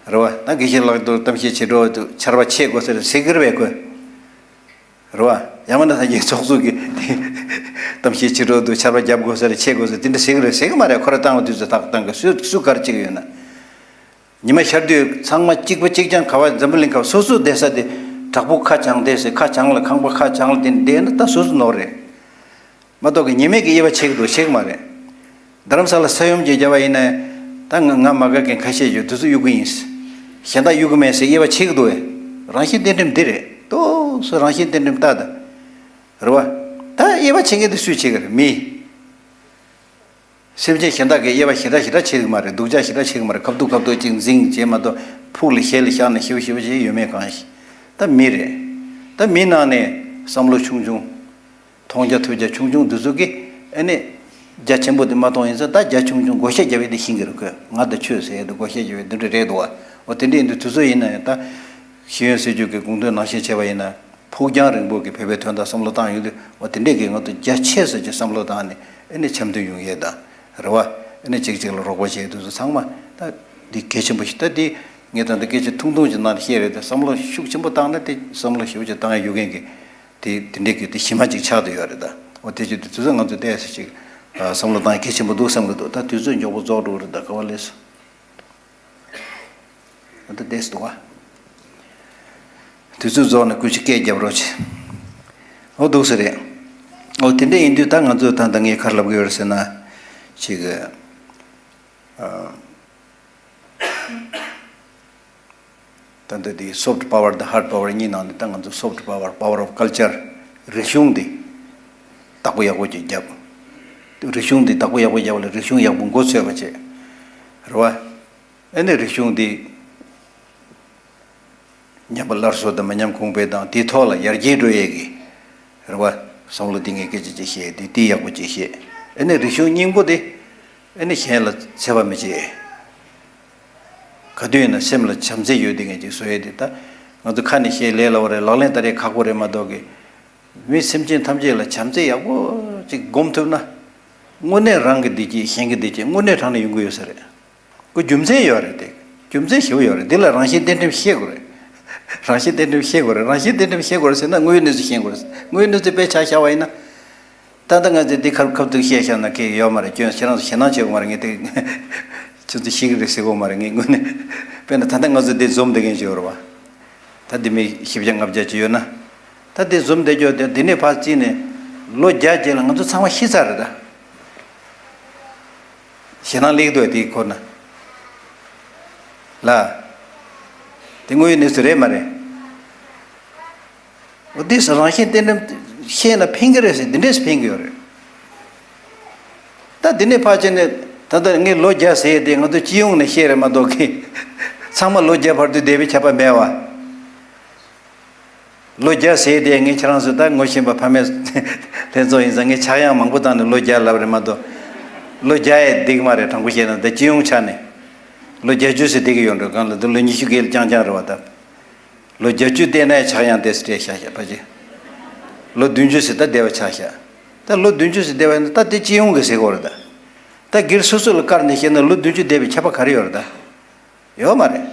རེད་བ། ད་དགེ་བཤེས་ལྷག་རྡོར་གཏམ་བཤད་བྱེད་འགྲོ་འདུག་ཆར་པ་ཆད་དགོས་ས་རེད་ཟེར་གི་རེད་བས་ཁོས། རེད་བ། ཡང་མིན་ན་སངས་རྒྱས་ཚོགས་གཙོ་གི་གཏམ་བཤད་བྱེད་འགྲོ་འདུག་ཆར་པ་བརྒྱབ་དགོས་ས་རེད་ཆད་དགོས་ས་དེ་འདྲ་ཟེར་གི་རེད་ཟེར་གི་མ་རེད། ཁོ་ར་བཏང་བ་དུས་ཚོད་ཐག་བཏང་གི་སུས་སུ་ག་རེ་བྱེད་གི་ཡོད་ན། ཉི་མ་ཤར་དུས་ཚང་མ་གཅིག་པ་གཅིག་རྐྱང་ག་བ་འཛམ་བུ་གླིང་ཁ་སོ་སོ་བསྡད་ས་དེ་དྲག་པོ་ཁ་བྱང་བསྡད་ས་ཁ་བྱང་ལ་ཁང་པ་ཁ་བྱང་ལ་དེ་བསྡད་ན་ད་སོ་སོ་ནོར་རེད། མ་གཏོགས་ཀྱི་ཉེས་མེད་ཀྱི་དབྱེ་བ་ཕྱེ་གི་འདུག་ཕྱེ་གི་མ་རེད། རྡ་རམ་ས་ལ་ས་ཡོམ་ཅིག་བརྒྱབ་པ་ཡིན་ན། ད་ང་ང་མ་དགའ་མཁན་ཁ་ཤས་ཡོད་དེ་ཚོ་གཡུག་གི་ཡིན། གཞན་དག་གཡུག་གི་མེད་ཟེར་དབྱེ་བ་ཕྱེ་གི་འདུག་བས། རང་བཞིན་རྟེན་འབྲེལ་འདི་རེད། ཏོག་ཙམ་རང་བཞིན་རྟེན་འབྲེལ་ལྟ་ད། རེད་བ། ད་དབྱེ་བ་ཕྱེ་མཁན་དེ་སུས་བྱེད་གི་རེད། མི། སེམས་ཅན་གཞན་དག་གིས་དབྱེ་བ་ཞེ་དྲག་ཞེ་དྲག་ཕྱེ་གི་མ་རེད། སྡུག་ཅག་ཞེ་དྲག་ཕྱེ་གི་མ་རེད། ཁ་ཐུག་ཁ་ཐུག་ཅིག་འཛིང་བྱེད་མ་གཏོགས་ཕུགས་ལ་ཞེ་ལ་བཞག་ནས་ཞེ་པོ་ཞེ་པོ་བྱེད་ཡོད་མེད་གང་ཤེས། ད་མི་རེད། ད་མི་ནང་ནས་བསམ་བློ་ཆུང་ཆུང་། མཐོང་རྒྱ་ཐོས་རྒྱ་ཆུང་ཆུང་འདི་ཚོ་གིས་ཨ་ནི། རྒྱ་ཆེན་པོ་དེ་མ་མཐོང་ཡིན་ཙང་ད་རྒྱ་ཆུང་ཆུང་བགོ་བཤའ་རྒྱབ་ཡས་དེ་ཤེས་ཀྱི་རེད་ཁོས། ང་དང་ཆོས་ཟེར་ཡས་དེ་བགོ་བཤའ་རྒྱབ་ཡས་དེ་འདྲ་རེད་འདུག་བ། འོ་དེ་འདྲ་ཡིན་དུས་དུས་ཚོད་ཡིན་ན་ཡང་ད། ཤེས་ཡོན་སྲིད་བྱུས་ཀྱི་དགོངས་དོན་ནང་བཞིན་བྱས་པ་ཡིན་ན། ཕུགས་རྒྱང་རིང་པོ་གི་བོད་པའི་དོན་དག་བསམ་བློ་བཏང་ཡོང་དུས་འོ་དེ་འདྲས་ཀྱི་ང་ཚོ་རྒྱ་ཆེ་ས་ཀྱི་བསམ་བློ་བཏང་ནས་ཨ་ནི་འཆམ་མཐུན་ཡོང་ཡས་དང་། རེད་བ། ཨ་ནི་གཅིག་གཅིག་ལ་རོགས་པ་བྱེད་དུས་ཚོད་ཚང་མ་ད། འདི་གལ་ཆེན་པོ་ཞིག་ད་འདི་ངས་ད་ལྟ་སྐད་ཆ་ཐུང་ཐུང་ཅིག་ནང་ལ་བཤད་རེད་དེ་བསམ་བློ་ཤུགས་ཆེན་པོ་བཏང་ན་དེ་བསམ་བློ་ཞེ་པོ་ཅིག་བཏང་ཡ་ཡོད་མཁན་གྱི་དེ་དེ་འདྲས་ཀྱི་དེ་གཞི་མ་ཅིག་ཆགས་བསྡད་ཡོད་རེད་ད། འོ་དེ་ཅིག་དུས་ཚོད་ང་ཚོས་བལྟས་ས་ཅིག་བསམ་བློ་བཏང་ཡ་གལ་ཆེན་པོ་འདུག་བསམ་གི་འདུག་ད་དུས་ཚོད་མགྱོགས་པོ་རྫོགས་འགྲོ་གི་རེད་ད། ག་བ་ལས་སོ། ད་ལྟ་བསྡད་འདུག་བ། དུས་ཚོད་རྫོགས་ནས་སྐུ་མཁྱེན་སྐད་རྒྱབ་རོགས་བྱེད། འོ་འདུག་སེ་རེད། འོ་དེ་འདྲ་ཡིན་དུས་ད་ང་ཚོས་ད་ལྟ་ངས་ག་རེ་ལབ་ཀྱི་ཡོད་རེད་ཟེར་ན། ཅིག་ཨ། ད་ལྟ་དེ་སོཕ་ཊི་པ་ཝར་དང་ཧར་ཌི་པ་ཝར་གཉིས་ནང་ནས་ད་ང་ཚོ་སོཕ་ཊི་པ་ཝར་པ་ཝར་ཨོཕ་ཀལ་ཅར་རིག་གཞུང་འདི་བདག་པོ་ཡག་པོ་ཅིག་རྒྱབ། རིག་གཞུང་འདི་བདག་པོ་ཡག་པོ་རྒྱབ་ལ་རིག་གཞུང་ཡག་པོ་མགོ་ཚོས་པ་བྱེད། རེད་བ། ཨ་ནི་རིག་གཞུང་འདི་ཉམས་པ་སླར་གསོ་དང་མི་ཉམས་གོང་འཕེལ་དང་དེའི་ཐོག་ལ་ཡར་རྒྱས་འགྲོ་ཡས་ཀྱི་རེད་བ། བསམ་བློ་འདི་ངས་སྐད་ཆ་ཅིག་བཤད་དེ་དེ་ཡག་པོ་ཅིག་བཤད། ཨ་ནི་རིག་གཞུང་སྙིང་པོ་དེ་ཨ་ནི་གཞན་ལ་འཚེ་བ་མི་བྱེད། ག་དུས་ཡིན་ན་སེམས་ལ་བྱམས་བརྩེ་ཡོད་དེ་ངས་ཅིག་བཟོ་ཡས་དེ་ད་ང་ཚོ་ཁ་ནས་བཤད་ལས་སླ་བོ་རེད། ལག་ལེན་བསྟར་ཡས་ཁག་པོ་རེད་མ་གཏོགས་ཀྱི། མི་སེམས་ཅན་ཐམས་ཅད་ལ་བྱམས་བརྩེ་ཡག་པོ་ཅིག་སྒོམ་ཐུབ་ན། དངོས་གནས་རང་གི་བདེ་སྐྱིད་གཞན་གྱི་བདེ་སྐྱིད་དངོས་གནས་དྲང་གནས་ཡོང་གི་ཡོད་ས་རེད། ཁོ་རྒྱུ་མཚན་ཡོད་རེད་དེ། རྒྱུ་མཚན་ཞེ་པོ་ཡོད་རེད། འདི་ལ་རང་བཞིན་རྟེན་འབྲེལ་ཤེས་དགོས་རེད། རང་བཞིན་རྟེན་འབྲེལ་ཤེས་དགོས་རེད། རང་བཞིན་རྟེན་འབྲེལ་ཤེས་དགོས་རེད་ཟེར་ན་དངོས་ཡོད་གནས་ཚུལ་ཤེས་དགོས་རེད། དངོས་ཡོད་གནས་ཚུལ་དཔེ་ཆ་བཞག་པ་ཡིན་ན། ད་ལྟ་ང་ཚོས་འདི་ཁ་ཁ་ཐུག་བཤད་བཞག་ན་ཁེ་ཡོད་མ་རེད། ཁྱོད་ཁྱེད་རང་ཚོ་ཞེད་སྣང་བྱེད་དགོས་མ་རེད། ངས་དེ་ཁྱོད་ཚོ་ཤེས་ཀྱི་རེད་ཟེར་དགོས་མ་རེད། ངས་དངོས་གནས་དཔེར་ན་ད་ལྟ་ང་ཚོ་འདི་འཛོམས་བསྡད་མཁན་ཞིག་ཡོད་རེད་བ། ད་འདི་མི་བཞི་བརྒྱ་ལྔ་བརྒྱ་ཅིག་ཡོད་ན། ད་འདི་འཛོམས་བསྡད་རྒྱུ་དེ་འདི་ནས་ཕར་བརྩིས་ནས་ལོ་བརྒྱ་རྗེས་ལ་ང་ཚོ་ཚང་མ་ཤི་ཚར་རེད་ད། ཞེད་སྣང་སླེབས་འདུག་དེའི་སྐོར་ན། ལ། དེ་དངོས་ཡོད་གནས་ཚུལ་རེད་མ་རེད། འོ་དེ་རང་བཞིན་རྟེན་འབྲེལ་ཤེས་ན་ཕན་གི་རེད་ཟེར་འདི་འདྲས་ཕན་གི་ཡོད་རེད། ད་འདི་ནས་ཕར་བྱས་ནས་ད་ལྟ་ངས་ལོ་བརྒྱ་ཟེར་དེ་ང་ཚོ་སྤྱི་ཡོངས་ནས་བཤད་རེད་མ་གཏོགས་ཀི། ཚང་མ་ལོ་བརྒྱ་བར་དུ་བསྡད་པའི་ཁྱབ་པ་མེད་བ། ལོ་བརྒྱ་ཟེར་དེ་ངས་ཁྱེད་རང་ཚོ་ད་ངོ་ཤེས་པ་ཕ་མའི་ལྷན་ཚོགས་ཡིན་ཙང་ངས་ཆག་ཡང་མང་པོ་བཏང་ནས་ལོ་བརྒྱ་ལབ་རེད་མ་གཏོགས། ལོ་བརྒྱ་ཡས་འགྲིག་མ་རེད། དྲང་པོ་བཤད་ན་ད་སྤྱི་ཡོངས་ཆ་ནས་ལོ་བརྒྱད་ཅུ་ཟེར་བསྡད་ཀྱི་ཡོད་འགྲོ། གང་ལ་འདི་ལོ་ཉི་ཤུ་བརྒལ་རྐྱང་རྐྱང་རེད་བ་ད། ལོ་བརྒྱད་ཅུ་བསྡད་ནའི་ཆག་ཡང་དེ་སྤྲད་ཤག་ཤག་ཕ་ཆེ། ལོ་བདུན་ཅུ་ཟེར་ད་བསྡད་པ་ཆག་ཤག་ད་ལོ་བདུན་ཅུ་ཟེར་བསྡད་པ་ཡིན་ན་ད་དེ་སྤྱི་ཡོངས་ཀྱི་ཟེར་གྱི་ཡོད་རེད་ད། ད་སྒེར་སོ་སོ་ལ་བཀར་ནས་བཤད་ན་ལོ་བདུན་ཅུ་བསྡད་པའི་ཁྱད་པར་ག་རེ་ཡོད་རེད་ད། ཡོད་མ་རེད།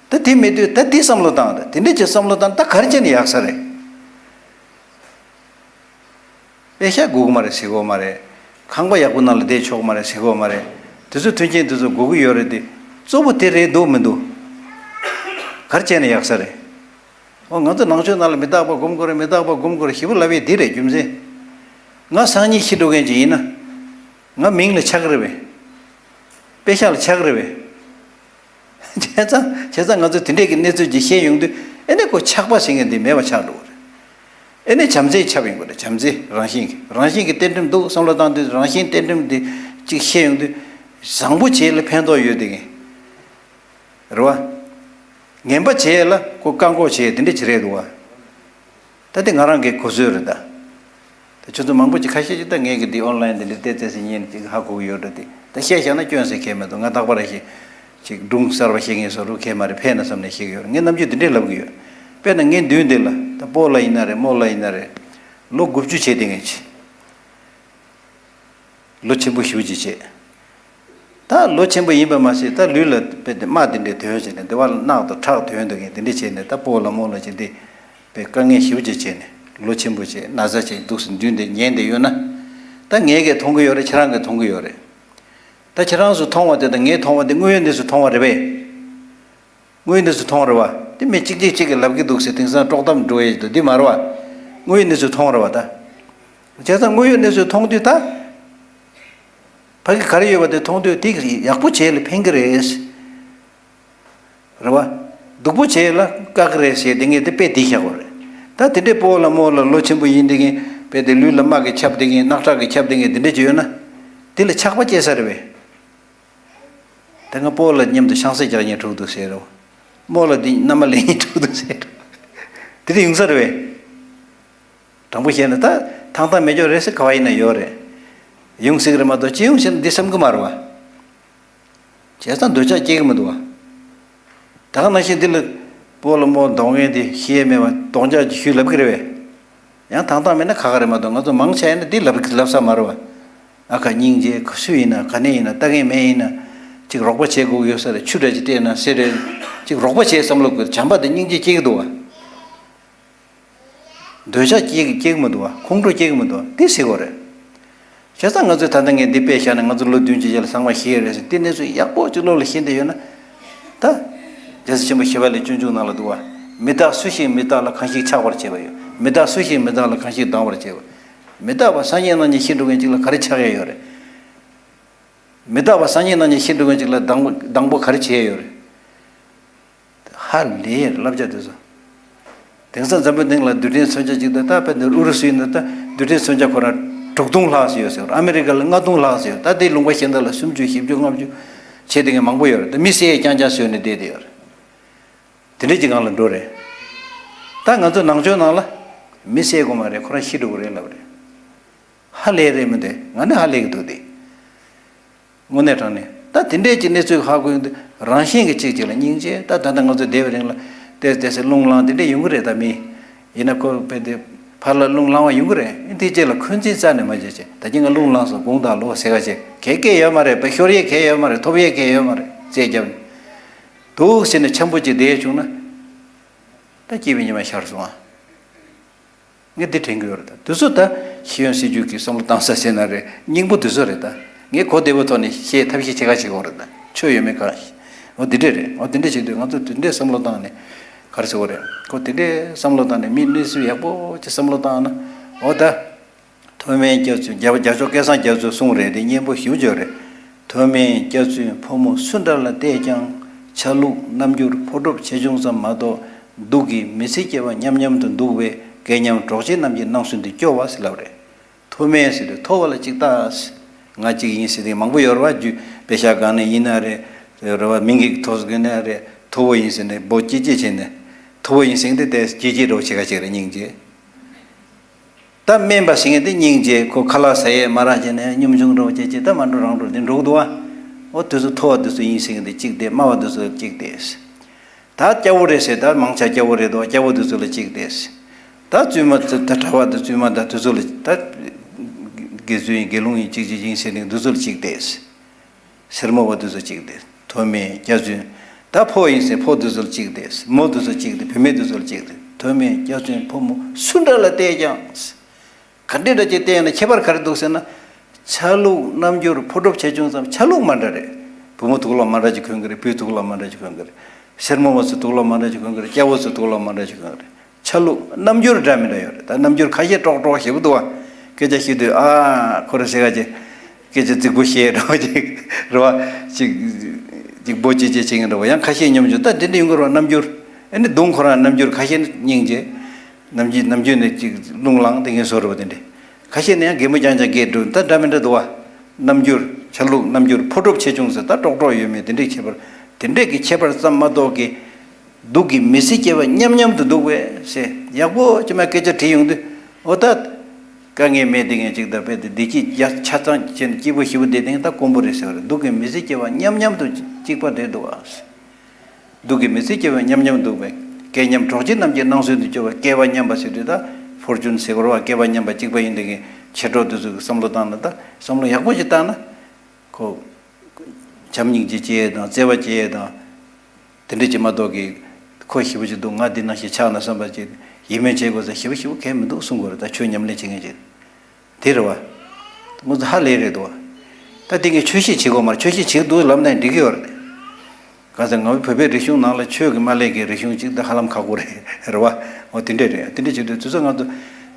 ད་དེ་མེད་དུས་ད་དེ་བསམ་བློ་བཏང་ད་དེ་འདྲས་ཀྱི་བསམ་བློ་བཏང་ད་ག་རེ་བྱས་ནས་ཡག་ས་རེད། པེ་ཤག་དགོས་ཀྱི་མ་རེད་ཟེར་གྱི་ཡོད་མ་རེད། ཁང་པ་ཡག་པོ་ནང་ལ་བསྡད་ཆོག་གི་མ་རེད་ཟེར་གྱི་ཡོད་མ་རེད། དེ་ཚོ་མཐུན་རྐྱེན་དེ་ཚོ་དགོས་ཀྱི་ཡོད་རེད་དེ། གཙོ་བོ་དེ་རེད་འདུག་མི་འདུག་ག་རེ་བྱས་ནས་ཡག་ས་རེད། འོ་ང་ཚོ་ནང་ཆོས་ནང་ལ་མི་རྟག་པ་སྒོམ་དགོས་རེད། མི་རྟག་པ་སྒོམ་དགོས་རེད་ཞེ་པོ་ལབ་ཡས་འདི་རེད་རྒྱུ་མཚན། ང་སང་ཉིན་ཤི་འགྲོ་མཁན་ཅིག་ཡིན་ན། ང་མིང་ལ་ཆགས་ཀྱི་རེད་པས། པེ་ཤག་ལ་ཆགས་ཀྱི་རེད་པས། བྱས་ཙང་བྱས་ཙང་ང་ཚོས་དེ་འདྲས་ཀྱི་གནས་ཚུལ་ཅིག་བཤད་ཡོང་དུས་ཨེ་ནས་ཁོ་ཆགས་པ་ཟེར་མཁན་འདི་མེད་པ་ཆགས་འགྲོ་གི་རེད། ཨེ་ནས་བྱམས་བརྩེ་ཁྱབ་ཡོང་གི་རེད། བྱམས་བརྩེ་རང་བཞིན་གྱི་རང་བཞིན་གྱི་རྟེན་འབྲེལ་འདུག་བསམ་བློ་བཏང་དུས་རང་བཞིན་རྟེན་འབྲེལ་འདི་ཅིག་བཤད་ཡོང་དུས་བཟང་པོ་བྱས་ལ་ཕན་ཐོགས་ཡོད་དེ་གི་རེད་བ། ངན་པ་བྱས་ལ་ཁོ་བཀག་འགོག་བྱས་དེ་འདྲས་ཅིག་རེད་འདུག་བ། ད་དེ་ང་རང་གི་གོ་སྲོལ་རེད་ད། ད་ཁྱོད་ཚོ་མང་པོ་ཅིག་ཁ་ཤས་ཅིག་ད་ངས་གི་འདི་ཨོན་ལན་འདི་འདྲ་བལྟས་བལྟས་སེ་ཉན་ཅིག་ཧ་གོ་གི་ཡོད་འགྲོ། དེ་ད་བཤད་བཞག་ན་སྐྱོན་ཟེར་མཁན་མེད་དོ། ང་རྟག་པར་ཞིག་ཅིག་སྒྲུང་གསར་པ་བཤད་མཁན་བཟོ་འདྲ་བོ་གང་ཡང་མ་རེད། ཕན་ན་བསམ་ནས་བཤད་གི་ཡོད་རེད། ངས་ནམ་རྒྱུན་འདི་འདྲས་ལབ་གི་ཡོད། དཔེར་ན་ངའི་མདུན་འདི་ལ་ད་སྤོ་ལགས་ཡིན་ན་རེད་རྨོ་ལགས་ཡིན་ན་རེད། ལོ་དགུ་བཅུ་བྱས་བསྡད་མཁན་ཅིག་ལོ་ཆེན་པོ་ཞེ་པོ་ཅིག་བྱས། ད་ལོ་ཆེན་པོ་ཡིན་པ་མ་ཟད་ད་ལུས་ལ་དཔེ་དེ་རྨ་དེ་འདྲས་ཐོན་བྱས་ནས་འདི་བ་ལ་རྣག་དང་ཁྲག་ཐོན་འདུག་མཁན་དེ་འདྲས་བྱས་ནས་ད་སྤོ་ལགས་རྨོ་ལགས་ཅིག་འདི་དཔེ་དཀའ་ངལ་ཞེ་པོ་ཅིག་བྱས་ནས་ལོ་ཆེན་པོ་བྱས་ན་ཚ་བྱས་འདུག་སེ་མདུན་དེ་ཉལ་བསྡད་ཡོད་ན། ད་ངས་གས་མཐོང་གི་ཡོད་རེད། ཁྱེད་རང་གས་མཐོང་གི་ཡོད་རེད། ད་ཁྱེད་རང་ཚོས་མཐོང་བ་དེ་དང་ངས་མཐོང་བ་དེ་དངོས་ཡོད་གནས་ཚུལ་མཐོང་བ་རེད་པས། དངོས་གནས་སུ་མཐོང་རེད་བ། དེ་མི་གཅིག་གཅིག་གཅིག་གིས་ལབ་ཀྱི་འདུག་ཟེར། དེང་སང་དཀྲོག་གཏམ་འགྲོ་ཡས་འདུག་འདི་མ་རེད་བ། དངོས་ཡོད་གནས་ཚུལ་མཐོང་རེད་བ་ད། བྱས་ཙང་དངོས་ཡོད་གནས་ཚུལ་མཐོང་དུས་ད། ཕ་གི་ག་རེ་ཡོད་པ་དེ་མཐོང་དུས་དེ་ཡག་པོ་བྱས་ལ་ཕན་གི་རེད། རེད་བ། སྡུག་པོ་བྱས་ལ་བཀག་གི་རེད་ཟེར་དེ་ངས་དེ་དཔེ་དེ་བཞག་པ་རེད། ད་དེ་འདྲའི་སྤོ་ལགས་རྨོ་ལགས་ལོ་ཆེན་པོ་ཡིན་དེ་གིན་དཔེ་དེ་ལུས་ལ་རྨ་གིས་ཁྱབ་དེ་གིན་རྣག་ཁྲག་གིས་ཁྱབ་དེ་གིན་དེ་འདྲ་ཅིག་ཡོད་ན། དེ་ལ་ཆགས་པ་སྐྱེ་ས་རེད་བས། ད་ང་སྤོ་ལགས་མཉམ་དུ་ཆང་ས་རྒྱག་སྙིང་འདོད་འདུག་ཟེར་རོ། རྨོ་ལགས་འདི་མནའ་མ་ལེན་སྙིང་འདོད་འདུག་ཟེར་རོ། དེ་འདྲ་ཡོང་ས་རེད་བས། དྲང་པོ་བཤད་ན་ད་ཐང་ཐང་མེད་ཅོག་རེད་ཟེར་ག་བ་ཡིན་ན་ཡོད་རེད། ཡོང་སྲིད་ཀྱི་རེད་མ་གཏོགས་ཅི་ཡོང་ཟེར་ན་འདི་བསམ་གི་མ་རེད་བ། བྱས་ཙང་འདོད་ཆགས་སྐྱེ་གི་མི་འདུག་བ། ད་ག་ནང་བཞིན་འདི་ལ་སྤོ་ལགས་རྨོ་ལགས་གདོང་ངན་དེ་ཤེས་ཡས་མེད་བ་གདོང་ཆགས་ཀྱི་ཤུལ་ལབ་གི་རེད་བས། ཡང་དང་དང་མེད་ན་ཁ་ཁ་རེད་མ་གཏོགས་ང་ཚོ་མང་ཆེ་ཡིན་ན་འདི་ལབ་ལབ་ས་མ་རེད་བ། ཨ་ཁ་སྙིང་རྗེ་ཁ་སུ་ཡིན་ན་ག་ནས་ཡིན་ན་ལྟ་མཁན་མེད་ཡིན་ན་ཅིག་རོགས་པ་བྱེད་དགོས་ཡོད་ས་རེད། ཆུ་འདྲ་ཅིག་སྤྲད་ན་ཟེར་རེད། ཅིག་རོགས་པ་བྱེད་བསམ་བློ་དགོས། བྱམས་པ་དང་སྙིང་རྗེ་སྐྱེ་གི་འདུག་བ། འདོད་ཆགས་སྐྱེ་གི་སྐྱེ་གི་མི་འདུག་བ། ཁོང་ཁྲོ་སྐྱེ་གི་མི་འདུག་བ། འདི་ཟེར་དགོས་རེད། བྱས་ཙང་ང་ཚོས་ད་ལྟ་ངས་འདི་དཔེ་བཞག་ནས་ང་ཚོ་ལོ་བདུན་ཅུ་རྗེས་ལ་ཚང་མ་ཤེས་ཡོད་རེད་ཟེར་དེ་གནས་ཚུལ་ཡག་པོ་ཅིག་བློ་ལ་ཤེས་བསྡད་ཡོད་ན། ད། རྒྱལ་སྲས་ཆེན་པོ་ཞི་བ་ལྷས་སྤྱོད་འཇུག་ནང་ལ་འདུག་བ། མི་རྟག་སུ་ཞིག་མི་རྟག་ལ་གང་ཞིག་ཆགས་པར་བྱེད་པ་ཡོད། མི་རྟག་སུ་ཞིག་མི་རྟག་ལ་གང་ཞིག་སྡང་བར་བྱེད་པ། མི་རྟག་པ་སང་ཉིན་གནངས་ཉིན་ཤི་འགྲོ་མཁན་ཅིག་ལ་ག་རེ་ཆགས་ཡས་ཡོད་རེད། མི་རྟག་པ་སང་ཉིན་གནངས་ཉིན་ཤི་འགྲོ་མཁན་ཅིག་ལ་སྡང་སྡང་པོ་ག་རེ་བྱེད་ཡས་ཡོད་རེད། ཧ་ལས་བསླབ་བྱ་དེ་ཚོ། དེང་སང་འཛམ་བུའི་གླིང་ལ་རྡུལ་ཕྲན་མཚོན་ཆ་གཅིག་དང་ད་དཔེར་ན་ཨུ་རུ་སུ་ཡིན་ན་ད་རྡུལ་ཕྲན་མཚོན་ཆ་ཁོ་རང་དྲུག་སྟོང་ལྷག་ཙམ་ཡོད་ཟེར། ཨ་མེ་རི་ཀ་ལ་ལྔ་སྟོང་ལྷག་ཙམ་ཡོད། ད་དེའི་ལུང་པ་གཞན་དག་ལ་སུམ་ཅུ་བཞི་བཅུ་ལྔ་བཅུ་བྱས་དེ་ངས་མང་པོ་ཡོད་རེད། ད་མི་བསད་རྐྱང་རྐྱང་བཟོས་ནས་བསྡད་དེ་ཡོད་རེད། དེ་འདྲས་ཀྱི་སྒང་ལ་འགྲོ་རེད། ད་ང་ཚོ་ནང་ཆོས་ནང་ལ་མི་བསད་དགོས་མ་རེད། ཁོ་རང་ཤི་འགྲོ་གི་རེད་ལབ་རེད། ཧ་ལས་རེད་མི་འདུག་ང་ནི་ཧ་ལས་ཀྱི་འདུག་སྟེ། དངོས་གནས་དྲང་གནས་ད་དེ་འདྲས་ཀྱི་གནས་ཚུལ་ཧ་གོ་ཡོང་དུས་རང་བཞིན་གྱི་གཅིག་གཅིག་ལ་སྙིང་རྗེ། ད་ད་ལྟ་ང་ཚོ་བསྡད་པའི་རིང་ལ་ཏོག་ཙམ་ཏོག་ཙམ་རླུང་ལངས་དེ་འདྲས་ཡོང་གི་རེད། ད་མི་ཡིན་ན་ཁོ་དཔེ་དེ་ཕར་ལ་རླུང་ལངས་པ་ཡོང་གི་རེད། དེ་རྗེས་ལ་འཁོན་འཛིན་རྩ་ནས་མ་བྱེད་ཅེས། ད་གིན་ང་རླུང་ལངས་སོང་དགོངས་དག་ལོ་ཟེར་ག་བྱེད་གལ་གལ་ཡོད་མ་རེད། དཔེ་ཤོར་ཡས་གལ་ཡོད་མ་རེད། ཐོབ་ཡས་གལ་ཡོད་མ་རེད། རྩེ་རྒྱབ་ནས་འདུག་ཟེར་ནས་འཆམ་པོ་ཅིག་བསྡད་བྱུང་ན་ད་སྐྱིད་པའི་ཉི་མ་ཤར་སོང་ཨ། ངས་འདི་དྲན་གྱི་ཡོད་རེད། ད་དུས་ཚོད་ད་ཤེས་ཡོན་སྲིད་བྱུས་ཀྱི་བསམ་བློ་བཏང་ས་ཟེར་ན་རེད། སྙིང་པོ་དུས་ཚོད་རེད། ད་ངས་གོ་བདེ་པོ་ཐོག་ནས་བཤད་ཐབས་ཤེས་བྱེད་ག་བྱེད་དགོས་རེད། ད་ཆོས་ཡོད་མེད་ག་འོ་འདི་འདྲས་རེད། འོ་འདི་འདྲས་བྱེད་དུས་ང་ཚོ་འདི་འདྲས་བསམ་བློ་བཏང་ནས་ག་རེ་ཟེར་དགོས་རེད། ཁོ་འདི་འདྲས་བསམ་བློ་བཏང་ནས་མི་གནས་ཚུལ་ཡག་པོ་ཅིག་བསམ་བློ་བཏང་ན་འོ་ད། ཐོགས་མེད་སྐྱབས་བཅོལ་རྒྱ་རྒྱ་མཚོ་སྐལ་བཟང་རྒྱ་མཚོས་གསུངས་རེད། དེ་སྙན་པོ་ཞེ་པོ་ཅིག་རེད། ཐོགས་མེད་སྐྱབས་བཅོལ་ཕོ་མོ་སུ་འདྲ་ལ་བལྟས་ཀྱང་། ཆ་ལུགས་རྣམ་འགྱུར་ཕོ་གྲོགས་ཆེ་ཆུང་ཙམ་མ་གཏོགས། སྡུག་གི་མི་ཚེ་སྐྱེལ་བ་མཉམ་མཉམ་དུ་འདུག་པས། སྐལ་མཉམ་གྲོགས་མཆེད་རྣམས་ཀྱི་སྣང་ཚུལ་འདི་སྐྱོ་བ་ཟེར་ལབ་རེད། ཐོགས་མེད་ཟེར་དུས་མཐོ་བ་ལ་གཅིག་ལྟ། ང་གཅིག་ཡིན་ཟེར་དེ་མང་པོ་ཡོད་རེད་བ། རྒྱུ་དཔེ་ཤག་སྒང་ནས་ཡིན་ན་རེད། རེད་བ། མིང་གི་ཐོག་སྒང་ནས་རེད། མཐོ་བོ་ཡིན་ཟེར་ནས་འབོད་ཀྱི་ཀྱི་བྱས་ནས། ཕུ་བོ་ཡིན་ཟེར་མཁན་དེ་དེ་སྐྱིད་སྐྱིད་འདྲ་བོ་བྱེད་ཁ་ཅིག་རེད། སྙིང་རྗེ། ད་སྨན་པ་ཟེར་མཁན་དེ་སྙིང་རྗེ། ཁོ་ཁ་ལག་ཟ་ཡས་མ་རག་བྱས་ནས་གཉོམ་ཆུང་འདྲ་བོ་བྱས་བྱས་ད་མ་འགྲོ་རང་འགྲོ་དེ་འགྲོ་གི་འདུག་བ། འོ་དེ་ཚོ་མཐོ་བ་དེ་ཚོ་ཡིན་ཟེར་མཁན་དེ་གཅིག་དེ། དམའ་བ་དེ་ཚོ་གཅིག་དེ། ད་སྐྱ་བོ་རེད་ཟེར། ད་མང་ཆེ་སྐྱ་བོ་རེད་འདུག་སྐྱ་བོ་དེ་ཚོ་ལ་གཅིག་དེ། ད་བཙུན་མ་ཚོ་ད་གྲྭ་པ་དང་བཙུན་མ་དང་དེ་ཚོ་ལ་ད་དགེ་ཚུལ་ཡིན་དགེ་སློང་ཡིན་གཅིག་གཅིག་ཡིན་ཟེར་ནས་དེ་ཚོ་ལ་གཅིག་དེ། སེར་མོ་བ་དེ་ཚོ་གཅིག་དེ། མཐོ་དམན་སྐྱ་བཙུན། ད་ཕོ་ཡིན་ཟེར་ཕོ་དེ་ཚོ་ལ་གཅིག་དེ། མོ་དེ་ཚོ་གཅིག་དེ། བུད་མེད་དེ་ཚོ་ལ་གཅིག་དེ། མཐོ་དམན་སྐྱ་བཙུན་ཕོ་མོ་སུ་འདྲ་ལ་བལྟས་ཀྱང་། ག་འདྲ་འདྲ་ཅིག་བལྟས་ན་ཁྱད་པར་ག་རེ་འདུག་ཟེར་ན། ཆ་ལུགས་རྣམ་འགྱུར་ཕོ་གྲོགས་ཆེ་ཆུང་ཙམ་ཆ་ལུགས་མ་འདྲ་རེད། བུ་མོ་དུག་ལོག་མ་འདྲ་ཅིག་གོན་གི་རེད། བུས་དུག་ལོག་མ་འདྲ་ཅིག་གོན་གི་རེད། སེར་མོ་བ་ཚོས་དུག་ལོག་མ་འདྲ་ཅིག་གོན་གི་རེད། སྐྱ་བོ་ཚོས་དུག་ལོག་མ་འདྲ་ཅིག་གོན་གི་རེད། ཆ་ལུགས་རྣམ་འགྱུར་འདྲ་མི་འདྲ་ཡོད་རེད། ད་རྣམ་འགྱུར་ཁ་ཤས་ཀྲོག་ཀྲོག་ཞེ་པོ་འདུག་བ། སྐད་ཆ་བཤད་དུས་ཨ་ཁོ་རེ་ཟེར་ག་ཅིག་སྐད་ཆ་རྫིག་པོ་བཤད་འདྲ་བ་ཅིག་རེད་བ། ཅིག་ཅིག་འབོ་ཅི་ཅི་བྱེད་མཁན་འདྲ་བ། ཡང་ཁ་ཤས་སྙོམ་འཇུག་ད་དེ་འདྲ་ཡོང་གི་རེད་བ། རྣམ་འགྱུར། ཨ་ནི་གདོང་ཁོ་རང་རྣམ་འགྱུར། ཁ་ཤས་ནི་སྙིང་རྗེ། ནམ་རྒྱུན་ནམ་རྒྱུན་ནས་ཅིག་རླུང་ལངས་དེ་ངན་བཟོ་འདྲ་བ་དེ་འདྲ། ཁ་ཤས་ནི་ཡང་གད་མོ་རྐྱང་རྐྱང་བགད་འགྲོ། ད་འདྲ་མི་འདྲ་འདུག་བ། རྣམ་འགྱུར་ཆ་ལུགས་རྣམ་འགྱུར་ཕོ་གྲོགས་ཆེ་ཆུང་ཟེར་ད་ཀྲོག་ཀྲོག་ཡོད་མེད་དེ་འདྲའི་ཁྱད་པར། དེ་འདྲས་ཀྱི་ཁྱད་པར་ཙམ་མ་གཏོགས་ཀྱི། སྡུག་གི་མི་ཚེ་སྐྱེལ་བ་མཉམ་མཉམ་དུ་འདུག་པས་ཟེར། ཡག་པོ་ཅི་མ་སྐད་ཆ་དྲིས་ཡོང་དུས་ཨོ་ད། དཀའ་ངལ་མེད་དེ་ངས་ཅིག་ད་དཔེ་དེ་བདེ་སྐྱིད་ཡ་ཆ་ཚང་ཅན་སྐྱིད་པོ་ཞེ་པོ་བསྡད་དེ་ད་དཀོན་པོ་རེད་ཟེར་བ་རེད། སྡུག་གི་མི་ཚེ་སྐྱེལ་བ་མཉམ་མཉམ་དུ་གཅིག་པ་རེད་འདུག་ཨ། སྡུག་གི་མི་ཚེ་སྐྱེལ་བ་མཉམ་མཉམ་འདུག་པས། སྐལ་མཉམ་གྲོགས་མཆེད་རྣམས་ཀྱི་སྣང་ཚུལ་དུ་གྱུར་པ། སྐལ་བ་མཉམ་པ་ཟེར་དུས་ད་ཕོར་ཅུན་ཟེར་བ་རེད་བ། སྐལ་བ་མཉམ་པ་གཅིག་པ་ཡིན་དེ་གི་མཆེད་གྲོགས་དེ་ཚོ་གི་བསམ་བློ་བཏང་ན། ད་བསམ་བློ་ཡག་པོ་ཞིག་བཏང་ན། ཁོ། བྱམས་སྙིང་རྗེ་སྐྱེ་ཡས་དང་བརྩེ་བ་སྐྱེ་ཡས་དང་། དེ་འདྲ་ཅིག་མ་གཏོགས་ཀྱི། ཁོ་ཞེ་པོ་ཅིག་འདུག་ང་འདི་ནང་བཞིན་ཆགས་ན་བསམ་པ་ཅིག་ཡིད་སྨོན་བྱེད་དགོས་ས་ཞེ་པོ་ཞེ་པོ་གང་ཡང་མི་འདུག་གསུང་དགོས་རེད། ད་ཆོས་ཉམས་ལེན་བྱེད་མཁན་ཅིག་དེ་རེད་བ། ང་ཚོ་ཧ་ལས་རེད་འདུག་བ། ད་དེ་གའི་ཆོས་བཤད་བྱེད་དགོས་མ་རེད། ཆོས་བཤད་བྱེད་འདུག་ལབ་ན་འགྲིག་གི་ཡོད་རེད། གང་ཟེར་ང་བོད་པའི་རིག་གཞུང་ནང་ལ་ཆོས་ཀྱི་མ་ལས་ཀྱི་རིག་གཞུང་ཅིག་ད་ཧ་ལམ་ཁག་པོ་རེད། རེད་བ། འོ་དེ་འདྲས་རེད། དེ་འདྲས་བྱེད་དུས་དུས་ཚོད་ང་ཚོ་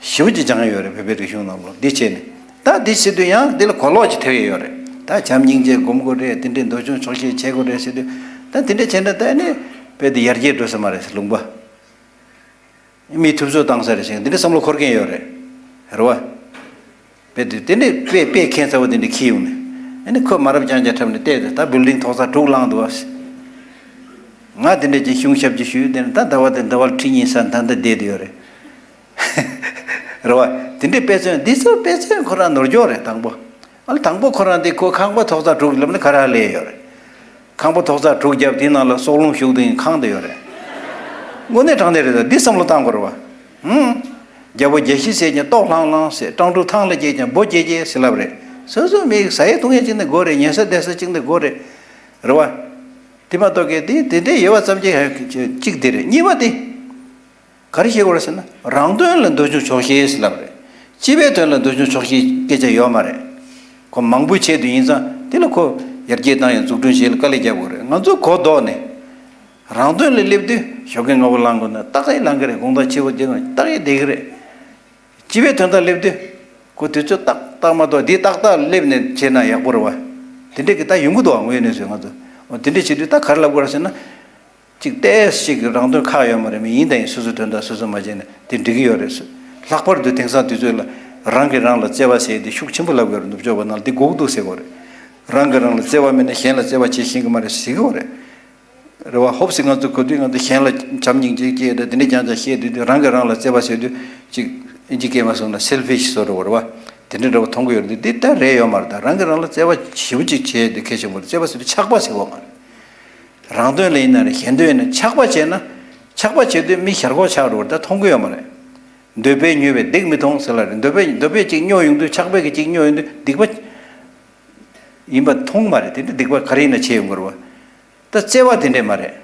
ཞེ་པོ་ཅིག་སྦྱང་ཡོད་རེད། བོད་པའི་རིག་གཞུང་ནང་ལོགས་འདི་བྱས་ནས། ད་འདི་བྱེད་དུས་ཡང་འདི་ལ་གོ་ལོག་ཅིག་ཐེབས་ཡོད་རེད། ད་བྱམས་སྙིང་རྗེ་སྒོམ་དགོས་རེད། དེ་འདྲས་འདོད་ཆུང་ཆོག་ཤེས་བྱེད་དགོས་རེད་ཟེར་དུས། ད་དེ་འདྲས་བྱས་ན་ད་ནི་དཔེ་དེ་ཡར་རྒྱས་འགྲོ་ས་མ་རེད་ཟེར། ལུང་པ། མིས་ཐུབ་ཚོད་བཏང་ས་རེད་ཟེར་འདི་འདྲ་བསམ་བློ་འཁོར་མཁན་ཡོད་རེད། རེད་བ། དཔེ་དེ་དེ་འདྲའི་དཔེ་དཔེ་ཁྱད་མཚར་བ་དེ་འདྲ་འཁྱེར་ཡོང་ནས། ཨ་ནི་ཁོ་མ་རབས་རྐྱང་རྐྱང་འཁྲབ་ནས་བལྟས་ཏེ་ད་བིལ་ཌིང་ཐོག་ས་དྲུག་ལངས་འདུག་བ། ང་དེ་འདྲ་ཅིག་གཞུང་ཞབས་ཀྱི་ཞུས་དེ་ནས་ད་ཟླ་བ་དེ་ཟླ་བ་ཁྲི་གཉིས་ས་ད་ལྟ་བསྡད་དེ་ཡོད་རེད། རེད་བ། དེ་འདྲའི་དཔེ་མཚོན་འདི་ཚོ་དཔེ་མཚོན་ཁོ་རང་ནོར་འཁྱོག་རེད་དང་པོ། ཨ་ལ་དང་པོ་ཁོ་རང་དེ་ཁོ་ཁང་པ་ཐོག་ས་དྲུག་ལབ་ན་ག་རེ་ལས་ཡོད་རེད། ཁང་པ་ཐོག་ས་དྲུག་བརྒྱབ་དེའི་ནང་ལ་སྲོག་རླུང་ཞུགས་དེ་ཁང་དེ་ཡོད་རེད། དངོས་གནས་དྲང་གནས་རེད། ད་འདི་བསམ་བློ་བཏང་དགོས་རེད་བ། ཧུམ། རྒྱལ་པོ་རྒྱལ་བཞི་ཟེར་ཀྱང་ལྟོགས་ལྷང་ལྷང་ཟེར། སྤྲང་ཕྲུག་ཐང་ལ་སྐྱེས་ཀྱང་འབོ་སྐྱེས་སྐྱེས་ཟེར་ལབ་རེད། སོ་སོ་མིའི་ཟ་ཡས་འཐུང་ཡས་གཅིག་ནི་དགོས་རེད། ཉལ་ས་བསྡད་ས་གཅིག་ནི་དགོས་རེད། རེད་བ། དེ་མ་གཏོགས་ཀྱི་དེ་དེ་འདྲའི་ཡོད་པ་ཙམ་གྱིས་གཅིག་དེ་རེད། གཉིས་པ་དེ། ག་རེ་བཤད་དགོས་རེད་ཟེར་ན། རང་དོན་ལ་འདོད་ཆུང་ཆོག་ཤེས་ཟེར་ལབ་རེད། སྤྱི་པའི་དོན་ལ་འདོད་ཆུང་ཆོག་ཤེས་སྐད་ཆ་ཡོད་མ་རེད། ཁོ་མང་པོ་ཆེད་དུ་ཡིན་ཙང་དེ་ལ་ཁོ་ཡར་རྒྱས་བཏང་ཡང་འཛུགས་སྐྲུན་བྱེད་ལ་དཀའ་ལས་རྒྱག་དགོས་རེད། ང་ཚོ་གོ་ལྡོག་ནས། རང་དོན་ལ་སླེབས་དུས་ཞོགས་ཀས་སྔ་པོ་ལངས་དགོས་ན་ཏག་ཏག་ལངས་ཀྱི་རེད། དགོང་དག་ཕྱི་པོ་བསྡད་ན་ཏག་ཏག་བསྡད་ཀྱི་རེད། སྤྱི་པའི་དོན་དག་སླེབས་དུས། ཁོ་དུས་ཚོད་ཏག་ཏག་མ་གཏོགས་འདི་ཏག་ཏག་སླེབས་ནས་བྱས་ན་ཡག་པོ་རེད་བ། དེ་འདྲས་ཀྱི་ད་ཡོང་གི་འདུག་བ། དངོས་གནས་བཟོས་ང་ཚོ། འོ་དེ་འདྲས་བྱེད་དུས་ད་ག་རེ་ལབ་དགོས་རེད་ཟེར་ན། གཅིག་ཏོག་ཙམ་ཞིག་རང་དོན་ཁག་ཡོད་མ་རེད། མི་ཡིན་ད་ཡིན་སོ་སོའི་དོན་དག་སོ་སོ་མ་བྱས་ན་དེ་འགྲིག་གི་ཡོད་རེད། ལྷག་པར་དུ་དེང་སང་དུས་ཚོད་ལ་རང་གིས་རང་ལ་བརྩེ་བ་ཟེར་དེ་ཤུགས་ཆེན་པོ་ལབ་ཡོད་རེད། ནུབ་ཕྱོགས་པ་ནང་ལ་དེ་དགོས་ཀྱི་འདུག་ཟེར་གོ་རེད། རང་གིས་རང་ལ་བརྩེ་བ་མེད་ན་གཞན་ལ་བརྩེ་བ་བྱེད་ཤེས་ཀྱི་མ་རེད་ཟེར་གི་ཡོད་རེད། རེད་བ། ཧོབ་སེ་ང་ཚོ་གོ་དུས་ང་ཚོ་གཞན་ལ་བྱམས་སྙིང་རྗེ་སྐྱེས་དང་དེ་འདྲ་རྐྱང་རྐྱང་བཤད་དུས་དུས་རང་གིས་རང་ལ་བརྩེ་བ་ཟེར་དུས་ཅིག་ཨིན་ཇི་སྐད་མ་སོང་ན་སེལ་ཕིཤ་བཟོ་འདྲ་བོ་རེད་བ། དེ་འདྲ་འདྲ་བོ་མཐོང་གི་ཡོད་རེད། འདི་ད་རེད་ཡོད་མ་རེད། ད་རང་གིས་རང་ལ་བརྩེ་བ་ཞེ་པོ་ཅིག་བྱས་དེ་གལ་ཆེན་པོ་རེད། བརྩེ་བ་ཟེར་དུས་ཆགས་པ་ཟེར་བ་མ་རེད། རང་དོན་ལ་ཡིན་ན་རེད། གཞན་དོན་ཡིན་ན་ཆགས་པ་བྱས་ན། ཆགས་པ་བྱེད་དུས་མི་ཞར་ཁོག་ཆགས་འགྲོ་བ་རེད། ད་མཐོང་གི་ཡོད་མ་རེད། འདོད་པས་མྱོས་པའི་སྡིག་མི་མཐོང་ཟེར་ལ་རེད། འདོད་པས་འདོད་པས་ཅིག་སྨྱོ་ཡོང་དུས་ཆགས་པས་ཀྱི་ཅིག་སྨྱོ་ཡོང་དུས་སྡིག་པ་ཡིན་པ་མཐོང་མ་རེད། དེ་འདྲ་སྡིག་པ་ག་རེ་ཡིན་ན་བྱེད་ཡོང་གི་རེད་བ། ད་བརྩེ་བ་དེ་འདྲས་མ་རེད།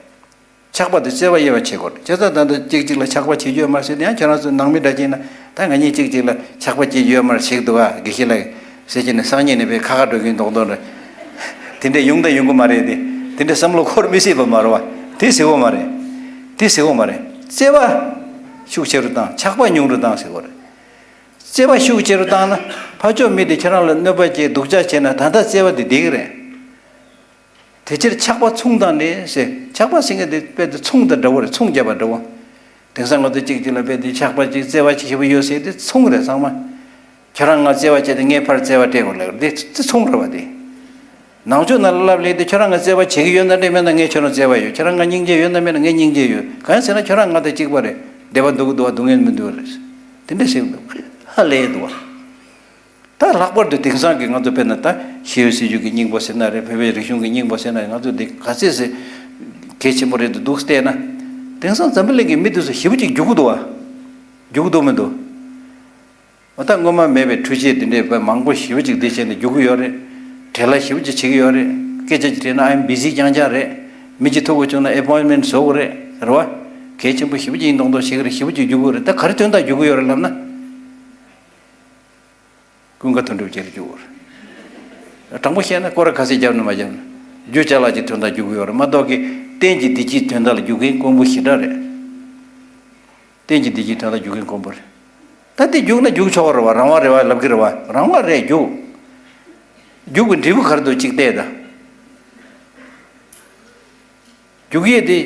ཆགས་པ་དེ་བརྩེ་བ་དབྱེ་བ་ཕྱེ་དགོས་རེད། བྱས་ཙང་ད་ལྟ་གཅིག་གཅིག་ལ་ཆགས་པ་བྱེད་རྒྱུ་ཡོད་མ་རེད་ཟེར་ཏེ་ཡང་ཁྱེད་རང་ཚོ་ནང་མི་འདྲ་ཅིག་ན་ད་ང་གཉིས་གཅིག་གཅིག་ལ་ཆགས་པ་བྱེད་རྒྱུ་ཡོད་མ་རེད་ཞིག་འདུག་ཨ། དགེ་བཤེས་ལགས་ཟེར་གྱི་ནས་སང་ཉིན་ནས་པའི་ཁ་ཁ་འགྲོ་གིན་མདོག་མདོག་རེད། དེ་འདྲས་ཡོང་ད་ཡོང་གི་མ་རེད་དེ། དེ་འདྲས་བསམ་བློ་འཁོར་མི་སྲིད་པ་མ་རེད་བ། དེ་ཟེར་བ་མ་རེད། དེ་ཟེར་བ་མ་རེད། བརྩེ་བ་ཤུགས་ཆེ་རུ་བཏང་། ཆགས་པ་ཉུང་རུ་བཏང་ཟེར་བ་རེད། བརྩེ་བ་ཤུགས་ཆེ་རུ་བཏང་ན་ཕར་ཕྱོགས་མི་དེ་ཁྱེད་རང་ལ་གནོད་པ་བྱས་སྡུག་ཅག་བྱས་ན་ད་ལྟ་བརྩེ་བ་དེ་བསྡད་ཀྱི་རེད། དེ་ཕྱིར་ཆགས་པ་མཚུངས་དང་འདྲ་ཟེར། ཆགས་པ་ཟེར་མཁན་དེ་དཔེ་དེ་མཚུངས་དང་འདྲ་བོ་རེད། མཚུངས་བརྒྱབ་པ་འདྲ་བོ། དེང་སང་ང་ཚོ་གཅིག་གཅིག་ལ་དཔེ་དེ་ཆགས་པ་གཅིག་བརྩེ་བ་གཅིག་ཞེ་པོ་ཡོད་ཟེར་དེ་མཚུངས་རེད་ཚང་མ། ཁྱོད་རང་ང་བརྩེ་བ་བྱས་ཏེ་ངས་ཕར་བརྩེ་བ་སྤྲད་དགོས་ལབ་དེ་དེ་མཚུངས་རེད་བ་དེ། ནང་ཆོས་ནང་ལ་ལབ་ལེ་དེ། ཁྱོད་རང་ང་བརྩེ་བ་བྱེད་ཀྱི་ཡོད་ན་འདྲ་མེད་ན་ངས་ཁྱོད་རང་བརྩེ་བ་ཡོད། ཁྱོད་རང་ང་སྙིང་རྗེ་ཡོད་ན་མེད་ན་ངས་སྙིང་རྗེ་ཡོད། གང་ཡིན་ཟེར་ན་ཁྱོད་རང་ང་དང་གཅིག་པ་རེད། བདེ་བ་འདུག་གི་འདུག་བ། སྡུག་བསྔལ་མི་འདུག་བ་རེད། དེ་འདྲ་ཟེར་གི་འདུག། ཧ་ལས་འདུག་བ། ད་ལྷག་པར་དུ་དེང་སང་གི་ང་ཚོ་དཔེར་ན་ད་ཤེས་ཡོན་སྲིད་བྱུས་ཀྱི་སྙིང་པོ་ཟེར་ན་རེད། བོད་པའི་རིག་གཞུང་གི་སྙིང་པོ་ཟེར་ན་རེད། ང་ཚོ་འདི་ག་ཚད་ཟེར་གལ་ཆེན་པོ་རེད་འདུག་བལྟས་ན། དེང་སང་འཛམ་བུ་གླིང་གི་མི་དེ་ཚོ་ཞེ་པོ་ཅིག་རྒྱུག་གི་འདུག་བ། རྒྱུག་གི་འདུག་མི་འདུག། འོ་ད་སྔོན་མ་མེད་པའི་འཕྲུལ་ཆས་དེ་འདྲའི་དཔེ་མང་པོ་ཞེ་པོ་ཅིག་འདི་བྱས་ནས་རྒྱུག་གི་ཡོད་རེད། བྲེལ་བ་ཞེ་པོ་ཅིག་བྱེད་ཀྱི་ཡོད་རེད། སྐད་ཆ་ཅིག་དྲིས་ན་I'm busy རྐྱང་རྐྱང་རེད། མི་གཅིག་ཐུག་དགོས་བྱུང་ན་appointment བཟོ་དགོས་རེད། རེད་བ། གལ་ཆེན་པོ་ཞེ་པོ་ཅིག་ཡིན་མདོག་མདོག་བྱེད་ཀྱི་རེད། ཞེ་པོ་ཅིག་རྒྱུག་གི་ཡོད་རེད། ད་ག་རེ་དོན་དག་རྒྱུག་གི་ཡོད་རེད་ལབ་ན། ཀུན་དགའ་དོན་གྲུབ་རྗེས་ལ་རྒྱུག་གི་རེད། དྲང་པོ་བཤད་ན་སྐོར་ར་ག་ཚོད་བརྒྱབ་ན་མ་བརྒྱབ་ན། རྒྱུ་ཅ་ལག་ཅིག་དོན་དག་རྒྱུག་གི་ཡོད་རེད་མ་གཏོགས་ཀྱི། གཏན་གྱི་བདེ་སྐྱིད་དོན་དག་ལ་རྒྱུག་མཁན་དཀོན་པོ་ཞེ་དྲག་རེད། གཏན་གྱི་བདེ་སྐྱིད་དོན་དག་རྒྱུག་མཁན་དཀོན་པོ་རེད། ད་དེ་རྒྱུག་ན་རྒྱུག་ཆོག་གི་རེད་བ། རང་དབང་རེད་བ་ལབ་ཀྱི་རེད་བ། རང་དབང་རེད་རྒྱུག། རྒྱུག་པའི་འབྲས་བུ་ག་རེ་འདུག་གཅིག་བལྟས་ད། རྒྱུག་ཡས་དེ་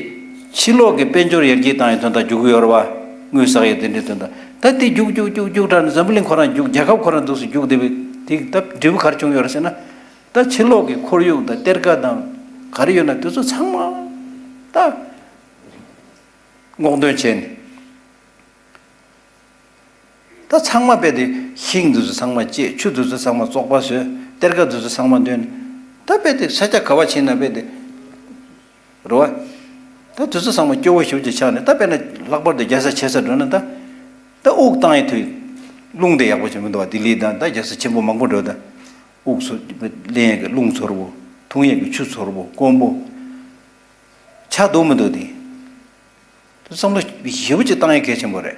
ཕྱི་ལོགས་ཀྱི་དཔལ་འབྱོར་ཡར་རྒྱས་བཏང་ཡས་དོན་དག་རྒྱུག་གི་ཡོད་རེད་བ། དངུལ་བསགས་ཡས་དེ་འདྲའི་དོན་དག། ད་དེ་རྒྱུག་རྒྱུག་རྒྱུག་རྒྱུག་དྲགས་ནས་འཛམ་བུ་གླིང་ཁོ་རང་རྒྱུག། རྒྱལ་ཁབ་ཁོ་རང་འདུག་སེ་རྒྱུག་བསྡད་པའི་དེ་ད་འབྲས་བུ་ག་རེ་བྱུང་ཡོད་རེད་ཟེར་ན། ད་ཕྱི་ལོགས་ཀྱི་ཁོར་ཡུག་དང་གཏེར་ཁ་དང་ག་རེ་ཡོད་ན་དེ་ཚོ་ཚང་མ་ད་སྔོག་འདོན་བྱས་ནས། ད་ཚང་མ་རྦད་དེ་ཤིང་འདི་ཚོ་ཚང་མ་བཅད། ཆུ་འདི་ཚོ་ཚང་མ་བཙོག་པ་བཟོས། གཏེར་ཁ་འདི་ཚོ་ཚང་མ་འདོན། ད་རྦད་དེ་ས་ཆ་ག་བ་ཕྱིན་ན་རྦད་དེ་རེད་བ། ད་འདི་ཚོ་ཚང་མ་སྐྱོ་བོ་ཞེ་པོ་ཅིག་ཆགས་ནས། ད་དཔེར་ན་ལྷག་པར་དུ་རྒྱལ་ས་ཆེ་ས་འགྲོ་ན་ད། ད་དབུགས་བཏང་ཡས་དུས་རླུང་དེ་ཡག་པོ་ཞིག་མི་འདུག་བ། ལྡི་ལི་དང་ད་རྒྱལ་ས་ཆེན་པོ་མང་པོ་འགྲོ་ད། དབུགས་སུ་ལེན་ཡས་ཀྱི་རླུང་ཚོར་བོ། འཐུང་ཡས་ཀྱི་ཆུ་ཚོར་བོ། དཀོན་པོ་ཆགས་འདུག་མི་འདུག་དེ། བསམ་བློ་ཞེ་པོ་ཅིག་བཏང་ཡས་གལ་ཆེན་པོ་རེད།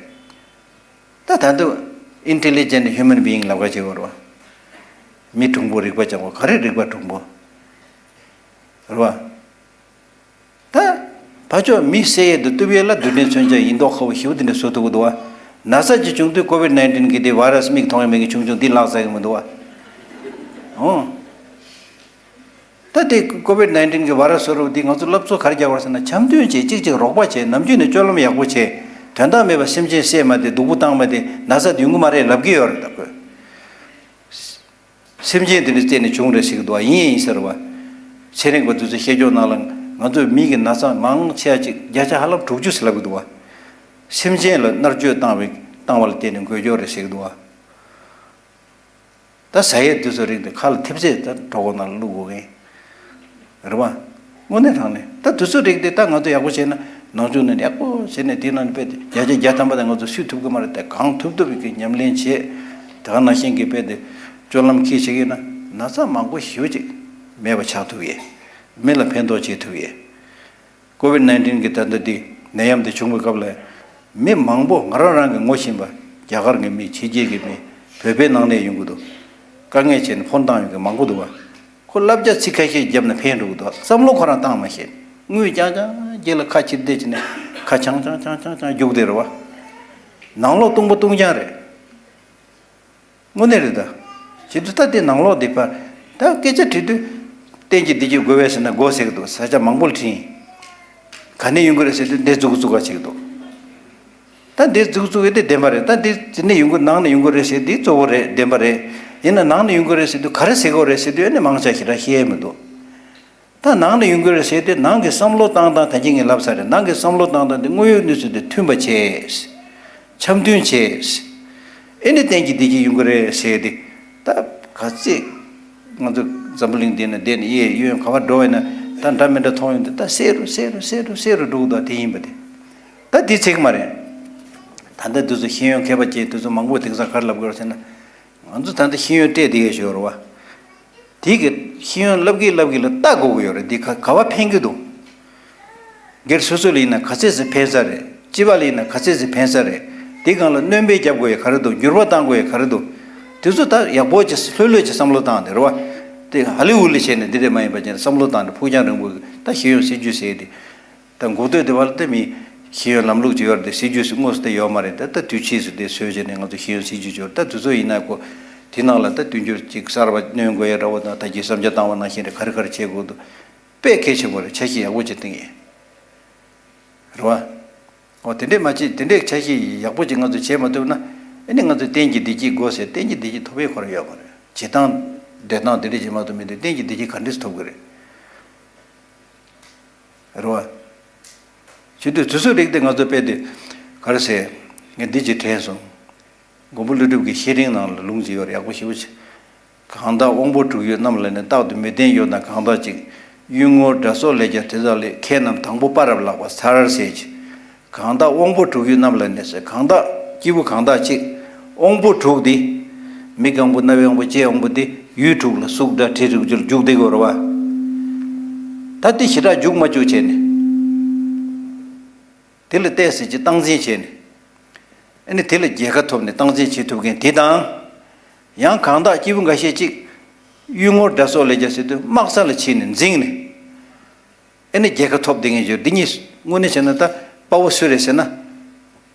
ད་ད་དུང་intelligent human being ལབ་ཁ་བྱེད་དགོས་རེད་བ། མི་གྲུང་པོ་རིག་པ་སྦྱང་བ། ག་རེ་རིག་པ་གྲུང་པོ་རེད་བ། ད་ཕ་ཆོས་མི་བསད་ཡས་དང་གཏུབ་ཡས་ལ་རྡུལ་ཕྲན་མཚོན་ཆ་ཡིན་མདོག་ཁ་པོ་ཞེ་པོ་དེ་འདྲ་བཟོ་ཐུབ་ཀྱི་འདུག་བ། ན་ཚ་ཅིག་བྱུང་དུས་ཀོ་ཝིད་ནའིན་ཊིན་གྱི་དེ་virus མིག་མཐོང་ཡས་མེད་མཁན་ཆུང་ཆུང་འདི་ལག་ཟ་གི་མི་འདུག་བ། ཨོ། ད་དེ་ཀོ་ཝིད་ནའིན་ཊིན་གྱི་virus བཟོ་རུ་འདི་ང་ཚོ་སློབ་གཙོ་ག་རེ་རྒྱག་པ་རེད་ཟེར་ན། འཆམ་མཐུན་བྱེད། གཅིག་གཅིག་རོགས་པ་བྱེད། ནམ་རྒྱུན་ནས་སྤྱོད་ལམ་ཡག་པོ་བྱེད། དོན་དག་མེད་པ་སེམས་ཅན་བསད་མ་བསྡད། སྡུག་པོ་བཏང་མ་བསྡད། ན་ཚ་དེ་ཡོང་གི་མ་རེད་ལབ་ཀྱི་ཡོད་རེད་ད་ཁོས། སེམས་ཅན་དེ་འདྲ་བསད་ནས་བྱུང་རེད་ཟེར་གི་འདུག་བ། ཡིན་ཡིན་ཟེར་བ། ཚན་རིག་པ་དེ་ཚོས་བཤད་ཕྱོགས་ནང་ལ་ང་ཚོའི་མི་གི་ན་ཚ་མང་ཆེ་བ་ཅིག་བརྒྱ་ཆ་ཧ་ལམ་དྲུག་ཅུ་ཟེར་ལབ་གི་འདུག་བ། སེམས་ཅན་ལ་མནར་གཅོད་བཏང་བའི་བཏང་བ་ལ་བརྟེན་ནས་འགོས་ཀྱོག་རེད་ཟེར་གི་འདུག་བ། ད་ཟ་ཡས་དེ་ཚོ་རིགས་དེ་ཁ་ལ་ཐེབས་ཚད་ད་གྲོད་ཁོག་ནང་ལ་བླུག་དགོས་མཁན། རེད་བ། དངོས་གནས་དྲང་གནས་ད་དུས་ཚོད་རིགས་དེ་ད་ང་ཚོ་ཡག་པོ་བྱས་ན། ནང་ཆོས་ནས་ཡག་པོ་བྱས་ནས་དེ་ནང་ནས་དཔེ་དེ་བརྒྱ་ཆ་བརྒྱ་ཐམ་པ་དེ་ང་ཚོ་སུས་ཐུབ་ཀྱི་མ་རེད་དེ། གང་ཐུབ་ཐུབ་ཀྱི་ཉམས་ལེན་བྱས། དེ་ག་ནང་བཞིན་གྱི་དཔེ་དེ་སྤྱོད་ལམ་འཁྱེར་བྱེད་ཀྱི་ན་ན་ཚ་མང་པོ་ཞེ་པོ་ཅིག་མེད་པ་ཆགས་ཐུབ་ཡས། མི་ལ་ཕན་ཐོགས་བྱེད་ཐུབ་ཡས། ཀོ་ཝིད་ནའིན་ཊིན་གྱི་ད་ལྟ་འདི་ནད་ཡམས་འདི་བྱུང་བའི་སྐབས་ལ། མི་མང་པོ་ང་རང་རང་གི་ངོ་ཤེས་པ། རྒྱ་གར་གྱི་མི། ཕྱི་རྒྱལ་གྱི་མི། བོད་པའི་ནང་ནས་ཡོང་གི་འདུག། དཀའ་ངལ་བྱས་ནས་ཕོན་བཏང་ཡོང་མཁན་མང་པོ་འདུག་བ། ཁོ་བསླབ་བྱ་ཚིག་ཁ་ཤས་བརྒྱབ་ན་ཕན་འགྲོ་གི་འདུག། བསམ་བློ་ཁོ་རང་བཏང་མ་ཤེས། དངུལ་རྐྱང་རྐྱང་རྗེས་ལ་ཁ་ཕྱིར་བལྟས་བྱས་ནས་ཁ་འཆང་འཆང་འཆང་འཆང་འཆང་རྒྱུགས་བསྡད་རེད་བ། ནང་ལོགས་སྟོང་པ་སྟོང་རྐྱང་རེད། དངོས་གནས་རེད་ད། བྱེད་དུས་ད་དེ་ནང་ལོགས་དེ་ཕར། ད་སྐད་ཆ་དྲིས་དུས། གཏན་གྱི་བདེ་སྐྱིད་དགོས་པས་ཟེར་ན་དགོས་ཟེར་གི་འདུག། ས་ཆ་མང་པོ་ལ་དྲིས། ག་ནས་ཡོང་གི་རེད་ཟེར་དུས་འདི་ཙུག་ཙུག་ག་བྱེད་ཀྱི་འདུག། ད་འདི་ཙུག་ཙུག་གི་དེ་བདེན་པ་རེད། ད་འདི་འདི་ནས་ཡོང་གི། ནང་ནས་ཡོང་གི་རེད་ཟེར་འདི་གཙོ་བོ་རེད། བདེན་པ་རེད། ཡིན་ན་ནང་ནས་ཡོང་གི་རེད་ཟེར་དུས་ག་རེ་ཟེར་གི་རེད་ཟེར་དུས་ཨ་ནི་མང་ཆེ་ཞེ་དྲག་ཤེས་ཡས་མི་འདུག། ད་ནང་ནས་ཡོང་གི་རེད་ཟེར་དེ། ནང་གི་བསམ་བློ་བཏང་སྟངས་ད་གིན་ངས་ལབ་ཚར་རེད། ནང་གི་བསམ་བློ་བཏང་སྟངས་དེ་དངོས་ཡོད་གནས་ཚུལ་དང་མཐུན་པ་བྱས། འཆམ་མཐུན་བྱས། ཨེ་ནི་གཏན་གྱི་བདེ་སྐྱིད་ཡོང་གི་རེད་ཟེར་དེ། ད་ག་ཚད་ང་ཚོ་འཛམ་བུ་གླིང་འདི་ན་བསྡད་ནས་གཡས་གཡོན་ག་པར་འགྲོ་བས་ན་ད་འདྲ་མི་འདྲ་མཐོང་ཡོང་དུས། ད་གསལ་རུ་གསལ་རུ་གསལ་རུ་གསལ་རུ་འགྲོ་གི་འདུག། དེ་ཡིན་པ་དེ། ད་དེ་ཚིག་མ་རེད། ད་ལྟ་དུས་ཚོད་ཤེས་ཡོན་མཁས་པ་བཅས་དུས་ཚོད་མང་པོ་དེང་སང་ག་རེ་ལབ་དགོས་རེད་ཟེར་ན། ང་ཚོ་ད་ལྟ་ཤེས་ཡོན་སྤྲད་བསྡད་ཡོད་ཞོར་བ། དེ་གི་ཤེས་ཡོན་བསླབ་ཀྱི་བསླབ་ཀྱི་ལ་ལྟ་དགོས་ཀྱི་ཡོད་རེད། འདི་ག་ག་བ་ཕན་གྱི་འདུག། སྒེར་སོ་སོ་ལ་ཡིན་ན་ག་ཚད་ཟིག་ཕན་ས་རེད། སྤྱི་པ་ལ་ཡིན་ན་ག་ཚད་ཟིག་ཕན་ས་རེད། དེ་སྒང་ལ་སྣོན་པ་རྒྱབ་དགོས་ཡ་ག་རེ་འདུག། འགྱུར་བ་གཏང་དགོས་ཡ་ག་རེ་འདུག། དེ་ཚོ་ད་ཡག་པོ་ཅིག་ལྷོད་ལྷོད་ཅིག་བསམ་བློ་བཏང་དེ་རེད་བ། དེ་ཧ་ལི་ཝུད་ལ་བྱས་ནས་འདི་འདྲས་མ་ཡིན་པ་བྱས་ནས་བསམ་བློ་བཏང་དེ་ཕུགས་རྒྱང་རིང་པོ་ད་ཤེས་ཡོན་སྲིད་ཇུས་ཟེར་དེ། ད་འགོ་སྟོད་དེ་བར་དུ་མི་ཤེས་ཡོན་ལམ་ལུགས་ཅིག་ཡོད་རེད་དེ། སྲིད་ཇུས་སུ་དངོས་སུ་དེ་ཡོད་མ་རེད། ད་ལྟ་དུས་ཆེན་སུ་དེ་བཟོས་བྱས་ནས་ང་ཚོ་ཤེས་ཡོན་སྲིད་ཇུས་ཅིག་ཡོད་རེད། ད་དུས་ཚོད་ཡིན་ན་ཁོ་དེ་ནང་ལ་ད་དུས་འགྱུར་ཅིག་གསར་པ་སྣོན་དགོས་ཡ་འདྲ་བོ་དང་། ད་ཀྱི་བསམ་འཆར་བཏང་བ་ནང་བཞིན་རེད། ག་རེ་ག་རེ་བྱེད་དགོས་འདུག། དཔེ་གལ་ཆེན་པོ་རེད། འཆར་གཞི་ཡག་པོ་ཅིག་བཏིང་ཡིན། རེད་བ། འོ་དེ་འདྲས་མ་བྱེད། དེ་འདྲས་འཆར་གཞི་ཡག་པོ་ཅིག་ང་ཚོ་བྱེད་མ་ཐུབ་ན། ཨ་ནི་ང་ཚོ་གཏན་གྱི་བདེ་སྐྱིད་དགོས་ཟེར། གཏན་གྱི་བདེ་སྐྱིད་ཐོབ་ཡས་ཁོ་རང་ཡོད་མ་རེད། བྱེད་སྟངས་ བསྡད་སྟངས་དེ་འདྲ་བྱེད་མ་ཐུབ་མི་དེ་གཏན་གྱི་བདེ་སྐྱིད་ག་འདྲས་སུ་ཐོབ་ཀྱི་རེད། རེད་བ། བྱེད་དུས་དུས་ཚོད་རིགས་དེ་ང་ཚོ་དཔེ་དེ་ག་རེ་ཟེར། ངས་འདི་ཅིག་དྲན་སོང་། མགོན་པོ་ཀླུ་སྒྲུབ་ཀྱི་ཤེས་རིག་ནང་ལ་ལུང་ཅིག་ཡོད་རེད། ཡག་པོ་ཞེ་པོ་ཅིག། གང་དག་དབང་པོ་དྲུག་ཡོད་རྣམས་ལ་ནི། རྟག་ཏུ་མི་བརྟན་ཡོད་ན་གང་དག་ཅིག། གཡུལ་ངོར་དགྲ་སོགས་ལས་ཀྱང་དེ་དག་ལས། ཁྱེད་རྣམས་དང་པོ་པ་རབ་ལགས་པར་ཚར་ཟེར་གྱི། གང་དག་དབང་པོ་དྲུག་ཡོད་རྣམས་ལ་ནི་ཟེར། གང་དག་སྐྱེས་བུ་གང་དག་ཅིག། དབང་པོ་དྲུག་འདི། མིག་དབང་པོ། རྣ་བའི་དབང་པོ། ལྕེའི་དབང་པོ་འདི། ཡུལ་དྲུག་ལ་གཟུགས་སྒྲ་དྲི་རེག་རྒྱུ་ལ་འཇུག་བསྡད་དགོས་རེད་བ། ད་འདི་ཞེ་དྲག་འཇུག་མ་བཅུག་བྱས་ནས། དེ་ལ་བལྟས་ཟེར་གྱི་སྟངས་འཛིན་བྱས་ནས། ཨ་ནི་དེ་ལ་རྒྱལ་ཁ་ཐོབ་ནས་སྟངས་འཛིན་བྱེད་ཐུབ་མཁན་དེ་དང་། ཡང་གང་དག་སྐྱེས་བུ་འགའ་ཤས་ཅིག། གཡུལ་ངོར་དགྲ་སོགས་ལས་ཀྱང་ཟེར་དུས་དམག་ས་ལ་ཕྱིན་ནས་འཛིངས་ནས། ཨ་ནི་རྒྱལ་ཁ་ཐོབ་བསྡད་མཁན་ཡོད། འདི་གཉིས་དངོས་གནས་བྱས་ན་ད་དཔའ་བོ་སུ་རེད་ཟེར་ན།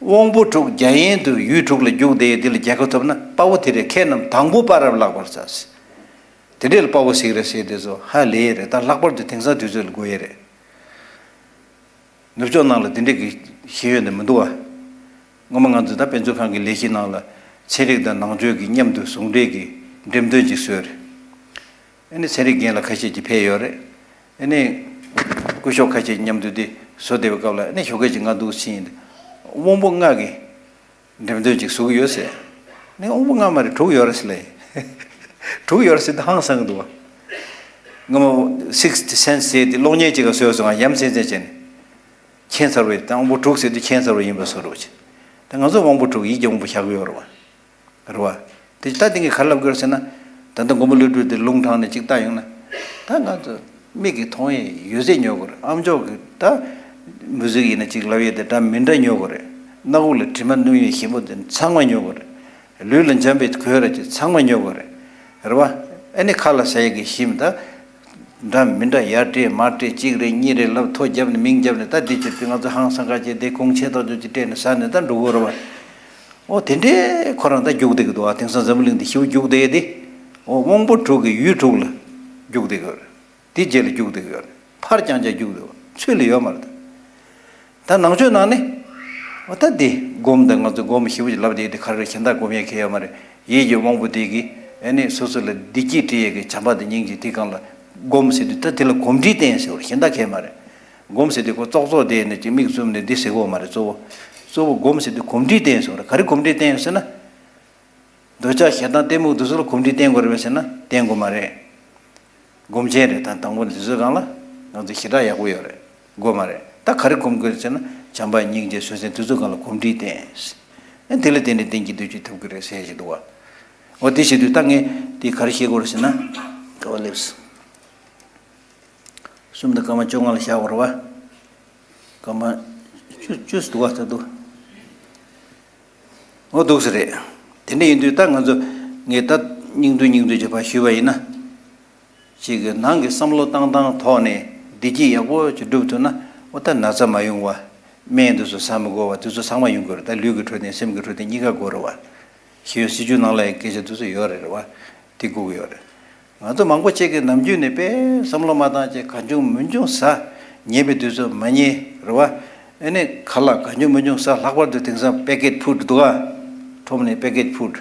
དབང་པོ་དྲུག་རྒྱ་ཡན་དུ་ཡུལ་དྲུག་ལ་རྒྱུག་བསྡད་ཡོད། འདི་ལ་རྒྱལ་ཁ་ཐོབ་ན་དཔའ་བོ་དེ་རེད། ཁྱེད་རྣམས་དང་པོ་པ་རབ་ལགས་པར་ཚར་ཟེར། དེ་འདྲས་ལ་དཔའ་བོ་ཟེར་གི་རེད་ཟེར། དེ་ཚོ་ཧ་ལས་རེད། ད་ལྷག་པར་དུ་དེང་སང་དུས་ཚོད་ལ་དགོས་ཡས་རེད། ནུབ་ཕྱོགས་ནང་ལ་དེ་འདྲས་ཀྱི་ཤེས་ཡོན་དེ་མི་འདུག་བ། སྔོན་མ་ང་ཚོས་ད་དཔེ་མཛོད་ཁང་གི་ལས་གཞི་ནང་ལ་ཚན་རིག་དང་ནང་ཆོས་ཀྱི་མཉམ་དུ་ཟུང་འབྲེལ་གྱི་འགྲེམས་སྟོན་ཅིག་བཟོས་རེད། ཨ་ནི་ཚན་རིག་མཁན་ལ་ཁ་ཤས་ཀྱིས་ཕེབས་ཡོད་རེད། ཨ་ནི་སྐུ་ཞབས་ཁ་ཤས་མཉམ་དུ་དེ་བཟོ་བསྡད་པའི་སྐབས་ལ། ཨ་ནི་ཞོགས་ཀས་ཅིག་ང་འདུག་ཕྱིན། དབང་པོ་ལྔ་གི་འགྲེམས་སྟོན་ཅིག་བཟོ་གི་ཡོད་ཟེར། ནི་དབང་པོ་ལྔ་མ་རེད། དྲུག་ཡོད་རེད་ཟེར་ལེ། དྲུག་ཡོད་རེད་ཟེར་དུས་ཧང་སང་གི་འདུག་བ། སྔ་མོ་Sixth Sense་ཟེར་དེ་གློག་བརྙན་ཅིག་ག་བཟོས་སོང་ང་། ཡ་མཚན་མཚན་བྱས་ནས། མཁྱེན་ཚར་བས། ད་དབང་པོ་དྲུག་ཟེར་དུས་མཁྱེན་ཚར་བ་ཡིན་པ་བཟོ་འདྲ་བྱས། ད་ང་ཚོ་དབང་པོ་དྲུག་ཡིད་ཀྱི་དབང་པོ་བཞག་གི་ཡོད་རེད་བ། རེད་བ། དེ་ད་དེ་གིས་ག་རེ་ལབ་དགོས་རེད་ཟེར་ན། ད་ལྟ་མགོན་པོ་ཀླུ་སྒྲུབ་དེ་ལུང་དྲངས་ནས་ཅིག་བལྟ་ཡོང་ན། ད་ང་ཚོ་མིག་གིས་མཐོང་ཡས་ཡོད་ཚད་ཉོ་དགོས་རེད། ཨ་མཆོག་གིས་ད་མུ་ཟིག་ཡིན་ན་ཅིག་ལབ་ཡས་དེ་འདྲ་མི་འདྲ་ཉོ་དགོས་རེད། སྣ་ཁུག་ལ་དྲི་མ་སྣུམ་ཡས་ཞིམ་པོ་དེ་ཚང་མ་ཉོ་དགོས་རེད། ལུས་ལ་འཇམ་པའི་གོས་ར་ཅིག་ཚང་མ་ཉོ་དགོས་རེད། རེད་བ། ཨ་ནི་ཁ་ལ་ཟ་ཡས་ཀྱི་ཞིམ་ད། འདྲ་མི་འདྲ་ཡར་སྤྲད་མར་སྤྲད། གཅིག་རེད་གཉིས་རེད་ལབ། ཐོ་བརྒྱབ་ནས་མིང་བརྒྱབ་ནས། ད་འདི་ཅིག་དེ་ང་ཚོ་ཧང་སང་ཁ་ཅིག་དེ་གོང་ཆེ་ཐག་ཆོད་ཅིག་སྤྲད་ནས་ཟ་ནས་ད་འགྲོ་དགོས་རེད་བ། ཨོ་དེ་འདྲའི་ཁོ་རང་ད་རྒྱུག་བསྡད་ཀྱི་འདུག་བ། དེང་སང་འཛམ་བུ་གླིང་འདི་ཞེ་པོ་རྒྱུག་བསྡད་དེ། ཨོ་དབང་པོ་དྲུག་གི་ཡུལ་དྲུག་ལ་རྒྱུག་བསྡད་ཀྱི་ཡོད་རེད། དེ་རྗེས་ལ་རྒྱུག་བསྡད་ཀྱི་ཡོད་རེད། ཕར་རྐྱང་རྐྱང་རྒྱུག་བསྡད་པ་ཚུད་ལ་ཡོད་མ་རེད་ད། ད་ནང་ཆོས་ནང་ནས། འོ་ད་འདི་སྒོམ་དང་། ང་ཚོ་སྒོམ་ཞེ་པོ་ཅིག་ལབ་བསྡད་དེ། ག་རེ་གཞན་དག་སྒོམ་ཡས་གལ་ཡོད་མ་རེད། ཡིད་ཀྱི་དབང་པོ་དེ་གིས་ཨ་ནི་སོ་སོ་ལ་བདེ་སྐྱིད་སྤྲད་ཡས་ཀྱི་བྱམས་པ་དང་སྙིང་རྗེ་དེ་སྒང་ལ་སྒོམ་ཟེར་དུས། ད་དེ་ལ་གོམས་འདྲིས་བསྟེན་ཟེར་བ་རེད། གཞན་དག་གལ་མ་རེད། སྒོམ་ཟེར་དུས་ཁོ་ཙོག་ཙོག་བསྡད་ནས་ཅིག་མིག་བཙུམ་ནས་འདི་ཟེར་གོ་མ་རེད། གཙོ་བོ་གཙོ་བོ་སྒོམ་ཟེར་དུས་གོམས་འདྲིས་བསྟེན་ཟེར་བ་རེད། ག་རེ་གོམས་འདྲིས་བསྟེན་ཟེར་ན། འདོད་ཆགས་ཞེ་སྡང་གཏི་མུག་དེ་ཚོ་ལ་གོམས་འདྲིས་བསྟེན་དགོས་རེད་པས་ཟེར་ན་བསྟེན་དགོས་མ་རེད། སྒོམ་ཆེན་རེད། ད་དང་པོ་ནས་དེ་ཚོའི་སྒང་ལ་ང་ཚོ་ཞེ་དྲག་ཡག་པོ་ཡོད་རེད། དགོས་མ་རེད། ད་ག་རེ་སྒོམ་དགོས་རེད་ཟེར་ན། བྱམས་པ་སྙིང་རྗེ་བཟོད་བསྲན་དེ་ཚོའི་སྒང་ལ་གོམས་འདྲིས་བསྟེན། ཨ་དེ་ལ་བརྟེན་ནས་བསྟན་གྱི་བདེ་སྐྱིད་ཐོབ་ཀྱི་རེད་ཟེར་བཞིན་འདུག་བ། འོ་དེ་བྱེད་དུས་ད་ངས་དེ་ག་རེ་ཤེས་དགོས་རེད་ཟེར་ན། ག་བ་ལེབས། གསུམ་དང་སྐར་མ་བཅོ་ལྔ་ལ་བཞག་དགོས་རེད་བ། སྐར་མ་བཅུ་བཅུ་ཙམ་འདུག་བ། ད་འདུག་འོ་འདུག་སེ་རེད། དེ་འདྲ་ཡིན་དུས་ད་ང་ཚོ། ངས་ད་སྙིང་བསྡུས་སྙིང་བསྡུས་ཀྱི་བར་ཞུས་པ་ཡིན་ན། ཅིག་གི་ནང་གི་བསམ་བློ་བཏང་སྟངས་ཐོག་ནས་བདེ་སྐྱིད་ཡག་པོ་ཅིག་སྒྲུབ་ཐུབ་ན། འོ་ད་ན་ཚ་མ་ཡོང་བ། སྨན་དེ་ཚོ་ཟ་མི་དགོས་པ། དེ་ཚོ་ཚང་མ་ཡོང་གི་རེད། ད་ལུས་ཀྱི་འཕྲོད་བསྟེན་སེམས་ཀྱི་འཕྲོད་བསྟེན་གཉིས་ཀ་དགོས་རེད་བ། ཤེས་ཡོན་སྲིད་བྱུས་ནང་ལ་ཡང་སྐད་ཆ་དེ་ཚོ་ཡོད་རེད། རེད་བ། དེ་དགོས་ཀྱི་ཡོད་རེད། ང་ཚོ་མང་པོ་ཅིག་གིས་ནམ་རྒྱུན་ནས་དཔེ་བསམ་བློ་མ་བཏང་བྱས་གང་བྱུང་མང་བྱུང་ཟ། ཉལ་བའི་དུས་ཚོད་མ་ཉལ། རེད་བ། ཨ་ནི་ཁ་ལག་གང་བྱུང་མང་བྱུང་ཟ། ལྷག་པར་དུ་དེང་སང་པེ་ཀེཊ་ཕུཌ་འདུག་ག་ཁྲོམ་ནས་པེ་ཀེཊ་ཕུཌ།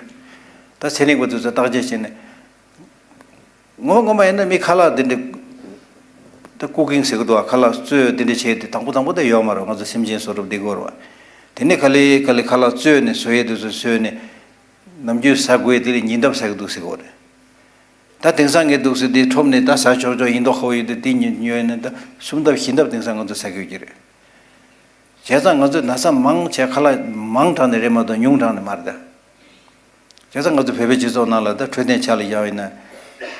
ད་ཚན་རིག་པ་དེ་ཚོས་བརྟག་དཔྱད་བྱས་ནས། ངོ་མ་ངོ་མ་ཡིན་ན་མི་ཁ་ལག་འདི་འདྲ། ད་ཀུ་ཀིང་ཟེར་གི་འདུག་ག་ཁ་ལག་བཙོས་འདི་འདྲ་བྱས་ཏེ་དང་པོ་དང་པོ་ད་ཡོད་མ་རེད། ང་ཚོ་སེམས་ཅན་བཟོ་གྲྭ་བསྡད་ཀྱི་ཡོད་རེད་བ། དེ་ནས་ག་ལེ་ག་ལེ་ཁ་ལག་བཙོས་ནས་བཟོ་ཡས་དེ་ཚོ་བཟོས་ནས། ནམ་རྒྱུན་ཟ་དགོས་དེ་ལས་ཉིན་ལྡབ་ཟ་གི་འདུག་ཟེར་གི་ཡོད་རེད། ད་དེང་སང་ངས་འདུག་ཟེར་དེ་ཁྲོམ་ནས་ད་ཟ་ཆོག་ཆོག་ཡིན་མདོག་ཁ་པོ་ཡོད་དུས། དེ་ཉོས་ཉོས་ནས་ད་གསུམ་ལྡབ་བཞི་ལྡབ་དེང་སང་ང་ཚོ་ཟ་གི་ཡོད་ཀྱི་རེད། བྱས་ཙང་ང་ཚོས་ན་ཚ་མང་ཆེ་ཁ་ལག་མང་དྲགས་ནས་རེད་མ་གཏོགས་ཉུང་དྲགས་ནས་མ་རེད་ད། བྱས་ཙང་ང་ཚོ་བོད་པའི་སྤྱི་ཚོགས་ནང་ལ་ད་འཕྲོད་བསྟེན་ཆ་ལ་བཞག་ཡིན་ན།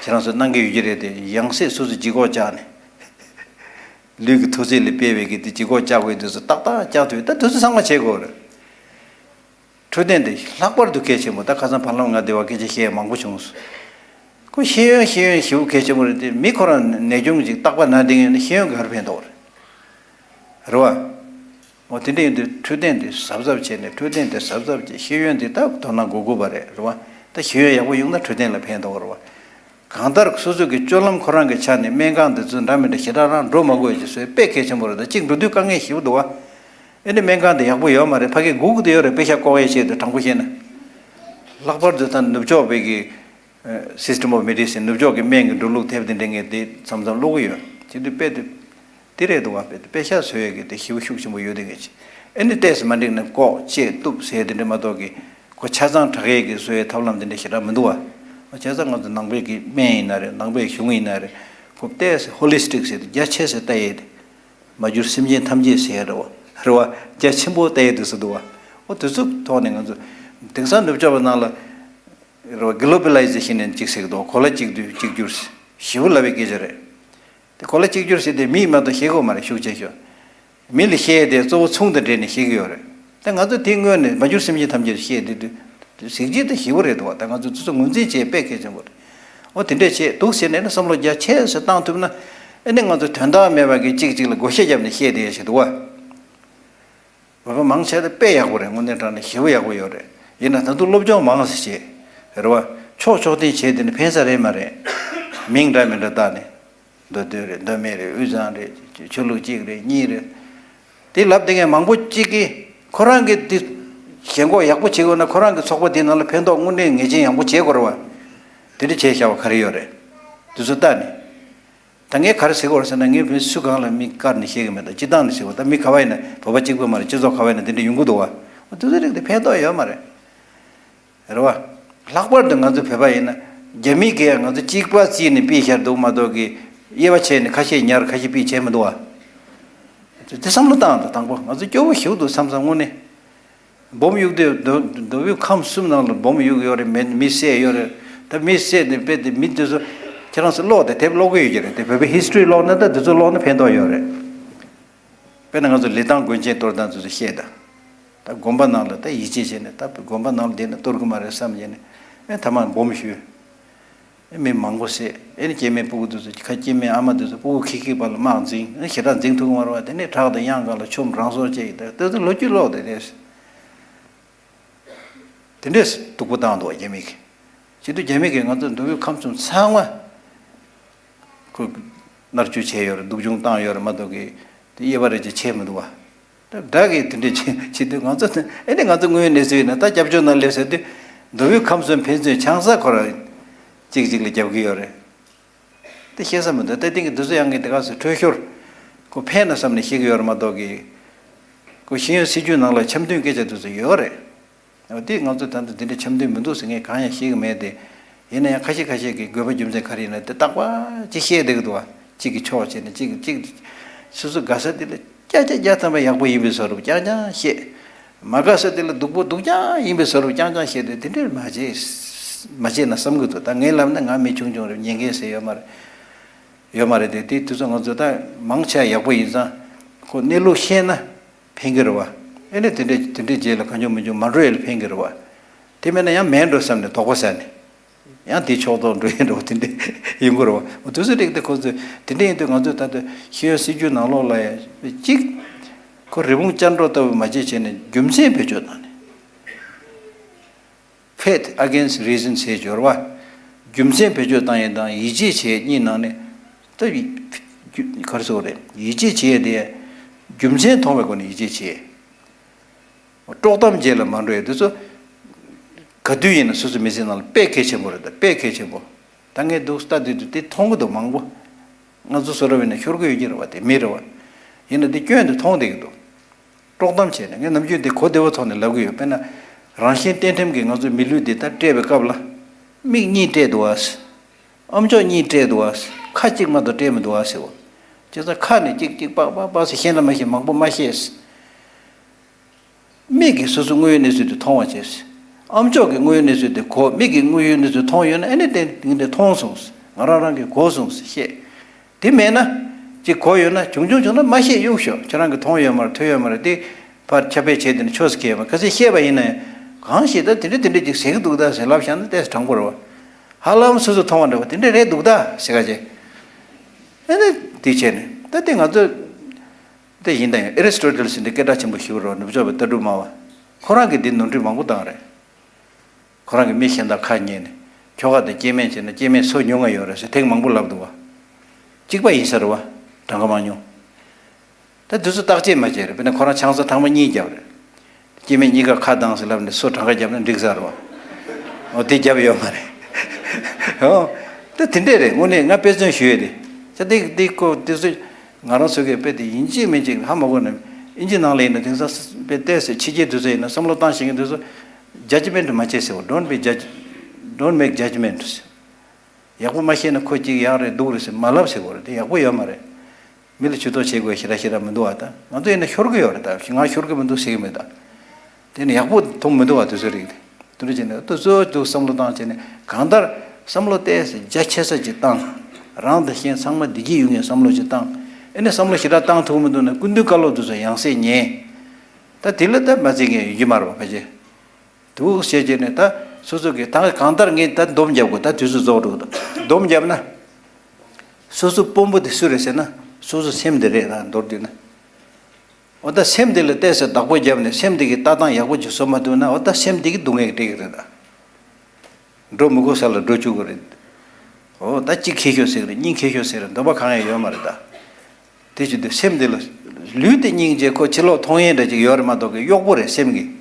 ཁྱེད་རང་ཚོས་གནང་གི་ཡོད་ཀྱི་རེད་དེ། ཡང་སྲིད་སོ་སོ་ལྗིད་ཁོག་བཅག་ནས། ལུས་ཀྱི་མཐོ་ཚད་ལས་སྤེལ་བའི་གི་དེ་ལྗིད་ཁོག་བཅག་དགོས་དུས་སུ་ཏག་ཏག་བཅག་ཐུབ། ད་དུས་ཚོད་ཚང་མ་བྱེད་དགོས་རེད། འཕྲོད་བསྟེན་དེ་ལྷག་པར་དུ་གལ་ཆེན་པོ། ད་ཁ་སང་བར་ལམ་ང་སྡེ་བ་སྐད་ཆ་བཤད་ཡ་མང་པོ་བྱུང་སོང་། ཁོ་ཤེས་ཡོན་ཤེས་ཡོན་ཞེ་པོ་གལ་ཆེན་པོ་རེད་དེ། མི་ཁོ་རང་ནད་གཅོང་ཅིག་རྟག་པར་ན་བསྡད་ཡོད་ན་ཤེས་ཡོན་ག་རེ་ཕན་ཐོགས་རེད། རེད་བ། འོ་དེ་འདྲ་ཡིན་དུས་འཕྲོད་བསྟེན་དེ་གཟབ་གཟབ་བྱས་ནས། འཕྲོད་བསྟེན་དེ་གཟབ་གཟབ་བྱས། ཤེས་ཡོན་དེ་ད་དོ་སྣང་དགོས་དགོས་པ་རེད། རེད་བ། ད་ཤེས་ཡོན་ཡག་པོ་ཡོང་ན་འཕྲོད་བསྟེན་ལ་ཕན་ཐོགས་རེད་བ། གང་ལྟར་སོ་སོ་གི་སྤྱོད་ལམ་ཁོ་རང་གི་ཆ་ནས་སྨན་ཁང་དེ་ཚོ་འདྲ་མི་འདྲ་ཞེ་དྲག་རང་འགྲོ་མ་དགོས་ཡ་ཅིག་བཟོས་དཔེ་གལ་ཆེན་པོ་རེད། ད་གཅིག་འགྲོ་དུས་དཀའ་ངལ་ཞེ་པོ་འདུག་བ། ཨེ་ནི་སྨན་ཁང་དེ་ཡག་པོ་ཡོད་མ་རེད། ཕ་གི་སྒུག་གི་དེ་ཡོད་རེད། དཔེ་ཤ་བཀོག་ཡས་ཆེད་དུ། དྲང་པོ་བཤད་ན། ལྷག་པར་དུ་ད་ནུབ་ཕྱོགས་པའི་གི་ System of Medicine ནུབ་ཕྱོགས་ཀྱི་སྨན་གྱི་འགྲོ་ལུགས་དེབ་དེ་འདྲ་ངས་དེ་མཚམས་མཚམས་ཀློག་གི་ཡོད། བྱེད་དུས་དཔེ་དེ་དེ་རེད་འདུག་བ། དཔེ་དེ་དཔེ་ཤག་བཟོ་ཡས་ཀྱི་དེ་ཞེ་པོ་ཤུགས་ཆེན་པོ་ཡོད་དེ་ངས་བྱས། ཨེ་ནི་ཏོག་ཙམ་མ་འགྲིག་ན་ལྐོག་བཅད་གཏུབ་ཟེར་དེ་འདྲ་མ་གཏོགས་ཀྱི་ཁོ་ཆ་ཚང་དྲག་ཡས་ཀྱི་བཟོ་ཡས་ཐབས་ལམ་དེ་འདྲ་ཞེ་དྲག་མི་འདུག་བ། ཆ་ཚང་ང་ཚོ་ནང་པའི་གི་སྨན་ཡིན་ན་རེད། ནང་པའི་གཞུང་ཡིན་ན་རེད། ཁོ་ཏོག་ཙམ་ཧོ་ལི་སི་ཊིག་ཟེར་དེ་རྒྱ་ཆེ་ས་ལྟ་ཡས་དེ། མ་གྱུར་སེམས་ཅན་ཐམས་ཅད་ཟེར་ཡ་རེད་བ། རེད་བ། རྒྱ་ཆེན་པོ་བལྟ་ཡ་འདུག་ས་འདུག་བ། འོ་དེ་ཚོ་ཐོག་ནས་ང་ཚོ་དེང་སང་ནུབ་ཕྱོགས་པ་ནང་ལ་རེད་བ། གི་ལོ་བི་ལའི་ཛེ་ཤན་ནས་གཅིག་ཟེར་གི་འདུག་གོ་ལ་གཅིག་སྡུད་གཅིག་གྱུར་ཞེ་པོ་ལབ་པའི་སྐད་ཆ་རེད། དེ་གོ་ལ་གཅིག་གྱུར་ཟེར་དེ་མིས་མ་གཏོགས་ཤེས་གི་ཡོད་མ་རེད། ཤུགས་ཆེ་ཤོས། མི་ལ་བཤད་ཡ་དེ་གཙོ་བོ་ཚོང་དང་འབྲེལ་ནས་བཤད་གི་ཡོད་རེད། ད་ང་ཚོ་དེ་སྔོན་ནས་མ་གྱུར་སེམས་ཅན་ཐམས་ཅད་བཤད་དེ་དུས་གཟི་བརྗིད་དང་ཞེ་པོ་རེད་འདུག་བ། ད་ང་ཚོ་དེ་ཚོ་ངོས་འཛིན་བྱེད་དཔེ་གལ་ཆེན་པོ་རེད། འོ་དེ་འདྲས་བྱེད་འདུག་ཟེར་ནས་ནི་བསམ་བློ་རྒྱ་ཆེ་ས་བཏང་ཐུབ་ན། ཨ་ནི་ང་ཚོ་དོན་དག་མེད་པ་གི་གཅིག་གཅིག་ལ་བགོ་བཤའ་བརྒྱབ་ནས་བཤད་བསྡད་ཡ་ཞིག་འདུག་བ། བོད་པ་མང་ཆེ་ད་དཔེ་ཡག་པོ་རེད། དངོས་གནས་དྲང་ནས་ཞེ་པོ་ཡག་པོ་ཡོད་རེད། ཡིན་ན་ད་དུང་སློབ་སྦྱོང་མང་ཙམ་བྱེད། རེད་བ། ཕྱོགས་ཕྱོགས་འཐེན་བྱས་དེ་ནི་ཕན་ས་རེད་མ་རེད། མིང་འདྲ་མི་འདྲ་བཏགས་ནས། མདོ་སྟོད་རེད། མདོ་སྨད་རེད། དབུས་གཙང་རེད། ཆོས་ལུགས་གཅིག་རེད། གཉིས་རེད། དེ་ལབ་བསྡད་མཁན་མང་པོ་གཅིག་གིས་ཁོ་རང་གི་དེ་ཞེན་ཁོག་ཡག་པོ་བྱེད་དགོས་ན། ཁོ་རང་གི་ཚོགས་པ་དེ་ནང་ལ་ཕན་ཐོགས་དངོས་གནས་ངེས་ཅན་ཡག་པོ་བྱེད་དགོས་རེད་བ། དེ་འདྲ་བྱས་བཞག་པ་ག་རེ་ཡོད་རེད། དེ་ཚོ་ལྟ་ནས། ད་ངས་ག་རེ་ཟེར་དགོས་རེད་ཟེར་ན། ངས་བོད་སུ་གང་ལ་མིག་བཀར་ནས་བཤད་གི་མེད། ད་སྤྱིར་བཏང་ནས་ཟེར་བ། ད་མི་ག་བ་ཡིན་ན། བོད་པ་གཅིག་པུ་མ་རེད། སྤྱི་ཚོགས་ག་བ་ཡིན་ན་དེ་འདྲ་ཡོང་གི་འདུག་བ། དེ་ཚོ་རིགས་དེ་ཕན་ཐོགས་ཡོད་མ་རེད། རེད་བ། ལྷག་པར་དུ་ང་ཚོ་བོད་པ་ཡིན་ན། རྒྱ་མི་གིས་ང་ཚོ་གཅིག་པ་རྩིས་ནས་ཕུད་བཞག་འདུག་མ་གཏོགས་ཀྱི། དབྱེ་བ་ཕྱེ་ནས་ཁ་ཤས་ཉར་ཁ་ཤས་ཕུད་བྱས་མི་འདུག་བ། དེ་བསམ་བློ་བཏང་དང་། དང་པོ་ང་ཚོ་སྐྱོ་བོ་ཞིག་འདུག་བསམ་བསམ་དངོས་གནས། སྦོམ་གཡུག་དུས་མདོ་མདོ་དབུས་ཁམས་གསུམ་ནང་ལ་སྦོམ་གཡུག་ཡོད་རེད། མི་མི་བསད་ཡོད་རེད། ད་མི་བསད་དེ་དཔེ་དེ་མི་དེ་ཚོ་ཁྱེད་རང་ཚོ་ཀློག་དེ། དེབ་ཀློག་གི་ཡོད་ཀྱི་རེད། དེ་བོད་པའི་ཧི་སི་ཊོ་རི་ཀློག་ན། ད་དེ་ཚོ་ཀློག་ན་ཕན་ཐོགས་ཡོད་རེད། དཔེར་ན་ང་ཚོ་ལི་ཐང་དགོན་ཆེན་གཏོར་སྟངས་དེ་ཚོ་བཤད་ད། ད་དགོན་པ་ནང་ལ་ད་ཡིད་ཆེས་བྱས་ནས། ད་དགོན་པ་ནང་ལ་བསྡད་ན་གཏོར་གི་མ་རེད་བསམ་བྱས་ནས། ཨེ་ཐ་མག་སྦོམ་གཡུག་མི་མང་པོ་བསད། ཨེ་ནི་སྐྱེ་དམན་སྤུ་གུ་དེ་ཚོ། ཁ་སྐྱེ་དམན་ཨ་མ་དེ་ཚོ་སྤུ་གུ་ཁིག་ཁིག་བར་ལ་དམག་འཛིང་། ཨེ་ཞེ་དྲག་འཛིང་ཐུབ་ཀྱི་མ་རེད་བ། དེ་ནས་བྲག་དང་གཡང་སྒང་ལ་ཆུ་མོ་རང་སོར་བཅད་ཡི། ད་དེ་ཚོ་ལོ་རྒྱུས་ཀློག་དེ་རེད། དེ་འདྲས་སྡུག་པོ་བཏང་འདུག་བ་རྒྱ་མི་གིས། བྱེད་དུས་རྒྱ་མི་གིས་ང་ཚོ་མདོ་དབུས་ཁམས་གསུམ་ཚང་མ་ཁོ་མནར་གཅོད་བྱས་ཡོད་རེད། སྡུག་སྦྱོང་བཏང་ཡོད་རེད་མ་གཏོགས་ཀྱི། དེ་དབྱེ་བ་རེ་ཅིག་ཕྱེ་མི་འདུག་བ། ད་བདག་གིས་དེ་འདྲས་བྱེད་བྱེད་དུས་ང་ཚོ་ཨེ་ནི་ང་ཚོ་དངོས་ཡོད་གནས་ཚུལ་ཡིན་ན། ད་སྐྱབས་བཅོལ་ནང་སླེབས་ཟེར་དུས་མདོ་དབུས་ཁམས་གསུམ་ཕན་ཚུན་ཆང་ས་ཁོ་རང་གཅིག་གཅིག་ལ་རྒྱབ་ཀྱི་ཡོད་རེད། དེ་བཤད་ས་མི་འདུག་ད་ལྟ་གི་འདི་ཚོ་ཡང་ངས་དེ་ག་ཚོད་འཕྲོད་ཤོར། ཁོ་ཕན་ན་བསམ་ནས་བཤད་ཀྱི་ཡོད་རེད་མ་གཏོགས་ཀྱི། ཁོ་ཤེས་ཡོན་སྲིད་བྱུས་ནང་ལ་འཆམ་མཐུན་སྐད་ཆ་དེ་ཚོ་ཡོད་རེད། འོ་དེ་ང་ཚོ་ད་ལྟ་འདི་འདྲ་འཆམ་མཐུན་མི་འདུག་ཟེར་ངས་གང་ཡང་བཤད་ཀྱི་མེད་དེ། ཡིན་ན་ཡང་ཁ་ཤས་ཁ་ཤས་ཀྱིས་དགོས་པ་རྒྱུ་མཚན་ག་རེ་ཡིན་ན་དེ་རྟག་པར་ཅིག་བཤད་བསྡད་ཀྱི་འདུག་བ། གཅིག་གིས་ཕྱོགས་བྱས་ནས་གཅིག་གིས་གཅིག། སོ་སོ་དགའ་ས་དེ་ལ་བརྒྱ་ཆ་བརྒྱ་ཐམ་པ་ཡག་པོ་ཡིན་པའི་བཟོ་འདྲ་རྐྱང་རྐྱང་བཤད། མ་དགའ་ས་དེ་ལ་སྡུག་པོ་སྡུག་རྐྱང་ཡིན་པའི་བཟོ་འདྲ་རྐྱང་རྐྱང་བཤད་དེ། དེ་འདྲས་མ་བྱེད། མ་བྱེད་ན་བསམ་གྱི་འདུག་ད་ངས་ལབ་ན་ང་མི་ཆུང་ཆུང་རེད། ཉན་མཁན་ཟེར་ཡོད་མ་རེད། ཡོད་མ་རེད་དེ། དེ་དུས་ཚོད་ང་ཚོ་ད་མང་ཆེ་བ་ཡག་པོ་ཡིན་ཙང་། ཁོ་གནས་ལུགས་ཤེས་ན་ཕན་གྱི་རེད་བ། ཨེ་ནས་དེ་འདྲས་དེ་འདྲས་རྗེས་ལ་གང་བྱུང་མི་བྱུང་མ་འགྲོ་ཡས་ལ་ཕན་གྱི་རེད་བ། དེ་མེད་ན་ཡང་མེད་འགྲོ་བསམ་ནས་དོགས་པ་ཟ་ནས། ཡང་དེའི་ཕྱོགས་གཏོགས་འགྲོ་ཡས་འགྲོ་བ་དེ་འདྲས་ཡིན་དགོས་རེད་བ། འོ་དུས་ཚོད་རིགས་དེ་ཁོ་ཚོས་དེ་འདྲས་ཡིན་དུས་ང་ཚོས་ད་ལྟ་ཤེས་ཡོན་སྲིད་བྱུས་ནང་ལོགས་ལ་ཡང་གཅིག། ཁོ་རི་བོང་ཅལ་འདྲོགས་ལྟ་བུ་མ་བྱེད་བྱས་ནས་རྒྱུ་མཚན་བེད་སྤྱོད་བཏང་ནས། Faith against reason ཟེར་སྦྱོར་བ། རྒྱུ་མཚན་བེད་སྤྱོད་བཏང་ཡས་དང་ཡིད་ཆེས་བྱེད་ཡས་གཉིས་ནང་ནས། ད་ག་རེ་ཟེར་དགོས་རེད། ཡིད་ཆེས་བྱེད་ཡས་དེ་རྒྱུ་མཚན་མཐོང་བའི་སྒོ་ནས་ཡིད་ཆེས་བྱེད་ཡས། དཀྲོག་གཏམ་རྗེས་ལ་མ་འགྲོ་ཡས་དེ་ཚོ་ག་དུས་ཡིན་ན་སོ་སོའི་མི་ཚེ་ནང་ལ་དཔེ་གལ་ཆེན་པོ་རེད། ད་དཔེ་གལ་ཆེན་པོ། ད་ངས་འདུག་ལྟ་དུས་དུས་དེ་མཐོང་གི་འདུག་མང་པོ། ང་ཚོ་བཟོ་འདྲ་བས་ན་ཤོར་གི་ཡོད་ཀྱི་རེད་བ། དེ་མི་རེད་བ། ཡིན་ན་དེ་སྐྱོན་དེ་མཐོང་བསྡད་ཀྱི་འདུག་དཀྲོག་གཏམ་བྱས་ནས། ངས་ནམ་རྒྱུན་དེ་གོ་བདེ་བོ་ཐོག་ནས་ལབ་གི་ཡོད། དཔེར་ན། རང་གཞན་གཏན་ཁྲིམས་ཀྱིས་ང་ཚོའི་མི་ལུས་འདི་ལྟར་སྤྲད་པའི་སྐབས་ལ། མིག་གཉིས་སྤྲད་འདུག་ཨ། ཨམ་ཅོག་གཉིས་སྤྲད་འདུག་ཨ། ཁ་གཅིག་མ་གཏོགས་སྤྲད་མི་འདུག་ཨ་ཟེར་བ། བྱས་ཙང་ཁ་ནས་གཅིག་གཅིག་པག་པག་པག་ཟེར། ཤེས་ན་མ་ཤེས། མང་པོ་མ་ཤེས། མིག་གིས་སོ་སོའི་དངོས་ཡོད་གནས་ཚུལ་དེ་མཐོང་བ་བྱས། ཨམ་ཅོག་གིས་དངོས་ཡོད་གནས་ཚུལ་དེ་གོ། མིག་གིས་དངོས་ཡོད་གནས་ཚུལ་མཐོང་ཡོད་ན། ཨ་ནི་དེ་འདི་འདྲ་མཐོང་སོང་། ང་རང་རང་གིས་གོ་སོང་ཟེར་བཤད། དེ་མེད་ན། ཅིག་གོ་ཡོད་ན། བྱུང་བྱུང་བྱུང་ན་མ་བཤད་གཡུག་ཞོག་ཁྱེད་རང་གིས་མཐོང་ཡོད་མ་རེད། ཐོས་ཡོད་མ་རེད། དེ་ཕར་ཁྱབ་སྤེལ་བྱས། དེ་ནི་ཆོས་སུ་ཁེལ་བ། གལ་སྲིད་བཤད་པ་ཡིན་ན་ཡང་། གང་ཞིག་ད་དེ་འདྲ་དེ་འདྲ་ཅིག་ཟེར་གི་འདུག་ད་ཟེར་ལབ་བཞག་ན་ཏོག་ཙམ་དྲང་པོ་རེད་བ། ཧ་ལམ་སོ་སོ་མཐོང་བ་འདྲ་བ། དེ་འདྲ་རེད་འདུག་ད་ཟེར་ག་བྱས། ཨ་ནི་དེ་བྱས་ནས་ད་དེ་ང་ཚོ། དེ་ཡིན་ད་ཡང་ཨེ་རི་སི་ཊོ་ཊལ་ཟེར་འདི་སྐད་གྲགས་ཆེན་པོ་ཞིག་རེད་བ། ནུབ་ཕྱོགས་པའི་ལྟ་གྲུབ་སྨྲ་བ། ཁོ་རང་གིས་འདི་ནོར་འཁྲུལ་མང་པོ་བཏང་རེད། ཁོ་རང་གིས་མི་གཞན་དང་ཁ་ཉན་ནས། ཁྱོ་ག་དང་སྐྱེ་དམན་བྱས་ན་སྐྱེ་དམན་སོ་ཉུང་ང་ཡོད་རེད་ཟེར་ཐེངས་མང་པོ་ལབ་འདུག་བ། གཅིག་པ་ཡིན་ས་རེད་བ། གྲངས་ཀ་མང་ཉུང་། ད་དེ་ཚོ་བརྟག་དཔྱད་མ་བྱས་རེད། དཔེར་ན་ཁོ་རང་ཆང་ས་ཐེངས་མ་གཉིས་བརྒྱབ་རེད། སྐྱེ་དམན་གཉིས་ཀ་ཁ་གདངས་ཟེར་ལབ་ནས་སོ་གྲངས་ཀ་བརྒྱབ་ན་འགྲིག་ས་རེད་བ། འོ་དེ་བརྒྱབ་ཡོད་མ་རེད། ཨོ། ད་དེ་འདྲས་རེད། དངོས་གནས་ང་དཔེ་མཚོན་ཞུ་ཡས་རེད། ཅག་དེ་དེ་ཀོ་དེ་ཚོ་ང་རང་ཚོ་གི་དཔེ་དེ་ཡིན་གཅིག་མིན་གཅིག་ཧ་མ་གོ་ནས་ཨིན་ཇི་ནང་ལ་ཡིན་ན། དེང་སང་དཔེ་བལྟས་ཟེར་ཕྱི་རྒྱལ་དུས་ཚོད་ཡིན་ན་བསམ་བློ་བཏང་ཤེས་མཁན་དུས་ཚོད། Judgment མ་བྱེད་ཟེར་བ། Don't be judge, don't make judgment ཟེར། ཡག་པོ་མ་ཤེས་ན་ཁོ་གཅིག་ཡག་རེད་སྡུག་རེད་ཟེར་མ་ལབ་ཟེར་བ་རེད། དེ་ཡག་པོ་ཡོད་མ་རེད། མི་ལ་ཇུས་གཏོགས་བྱེད་དགོས་ཞེ་དྲག་ཞེ་དྲག་མི་འདུག་བ། ད་ང་ཚོ་ཡིན་ན་ཤོར་གི་ཡོད་རེད། ད་ང་ཤོར་གི་མི་འདུག་ཟེར་གི་མེད་ད། དེ་ནི་ཡག་པོ་མཐོང་མི་འདུག་བ། དུས་ཚོད་རིང་དེ་དུས་ཚོད་བྱས་ནས་དུས་ཚོད་དུ་བསམ་བློ་བཏང་བྱས་ནས་གང་ལྟར་བསམ་བློ་ཏོག་ཙམ་རྒྱ་ཆེ་ས་ཅིག་བཏང་། རང་དང་གཞན་ཚང་མ་བདེ་སྐྱིད་ཡོང་ངེས་བསམ་བློ་ཅིག་བཏང་། ཨེ་ནས་བསམ་བློ་ཞེ་དྲག་བཏང་ཐུབ་མི་འདུག་ན་སྐུ་མདུན་བཀའ་སློབ་དུས་ཚོད་ཡང་སེ་ཉན། ད་དེ་ལ་ད་མ་བརྩི་མཁན་ཡོད་ཀྱི་མ་རེད་བ། ཕལ་ཆེར་འདུག་བྱས་བྱས་ནས་ད་སོ་སོ་གི་ད་གང་ལྟར་ངས་ད་སྡོམ་རྒྱབ་དགོས། ད་དུས་ཚོད་རྫོགས་འགྲོ་གི་འདུག་སྡོམ་རྒྱབ་ན། སོ་སོ་དཔོན་པོ་དེ་སུ་རེད་ཟེར་ན། སོ་སོ་སེམས་དེ་རེད། ད་མདོར་བསྡུས་ན། འོ་ད་སེམས་དེ་ལ་ཏོག་ཙམ་བདག་པོ་བརྒྱབ་ནས་སེམས་དེ་གི་ལྟ་སྟངས་ཡག་པོ་ཅིག་བཟོ་མ་ཐུབ་ན། འོ་ད་སེམས་དེ་གི་སྡུག་བསྔལ་སྤྲད་ཀྱི་རེད་ད། འགྲོ་མི་དགོས་ས་ལ་འགྲོ་བཅུག་གི་རེད། འོ་ད་གཅིག་ཁེ་ཤོ་ཟེར་གི་རེད། གཉིས་ཁེ་ཤོ་ཟེར་གི་རེད། འདོད་པ་གང་ཡང་ཡོད་མ་རེད་ད། དེ་བྱེད་དུས་སེམས་དེ་ལ། ལུས་དེ་སྙིང་རྗེ་ཁོ་ཕྱི་ལོགས་མཐོང་ཡས་འདྲ་ཅིག་ཡོད་རེད་མ་གཏོགས་གི་གཡོག་པོ་རེད་སེམས་ཀྱི།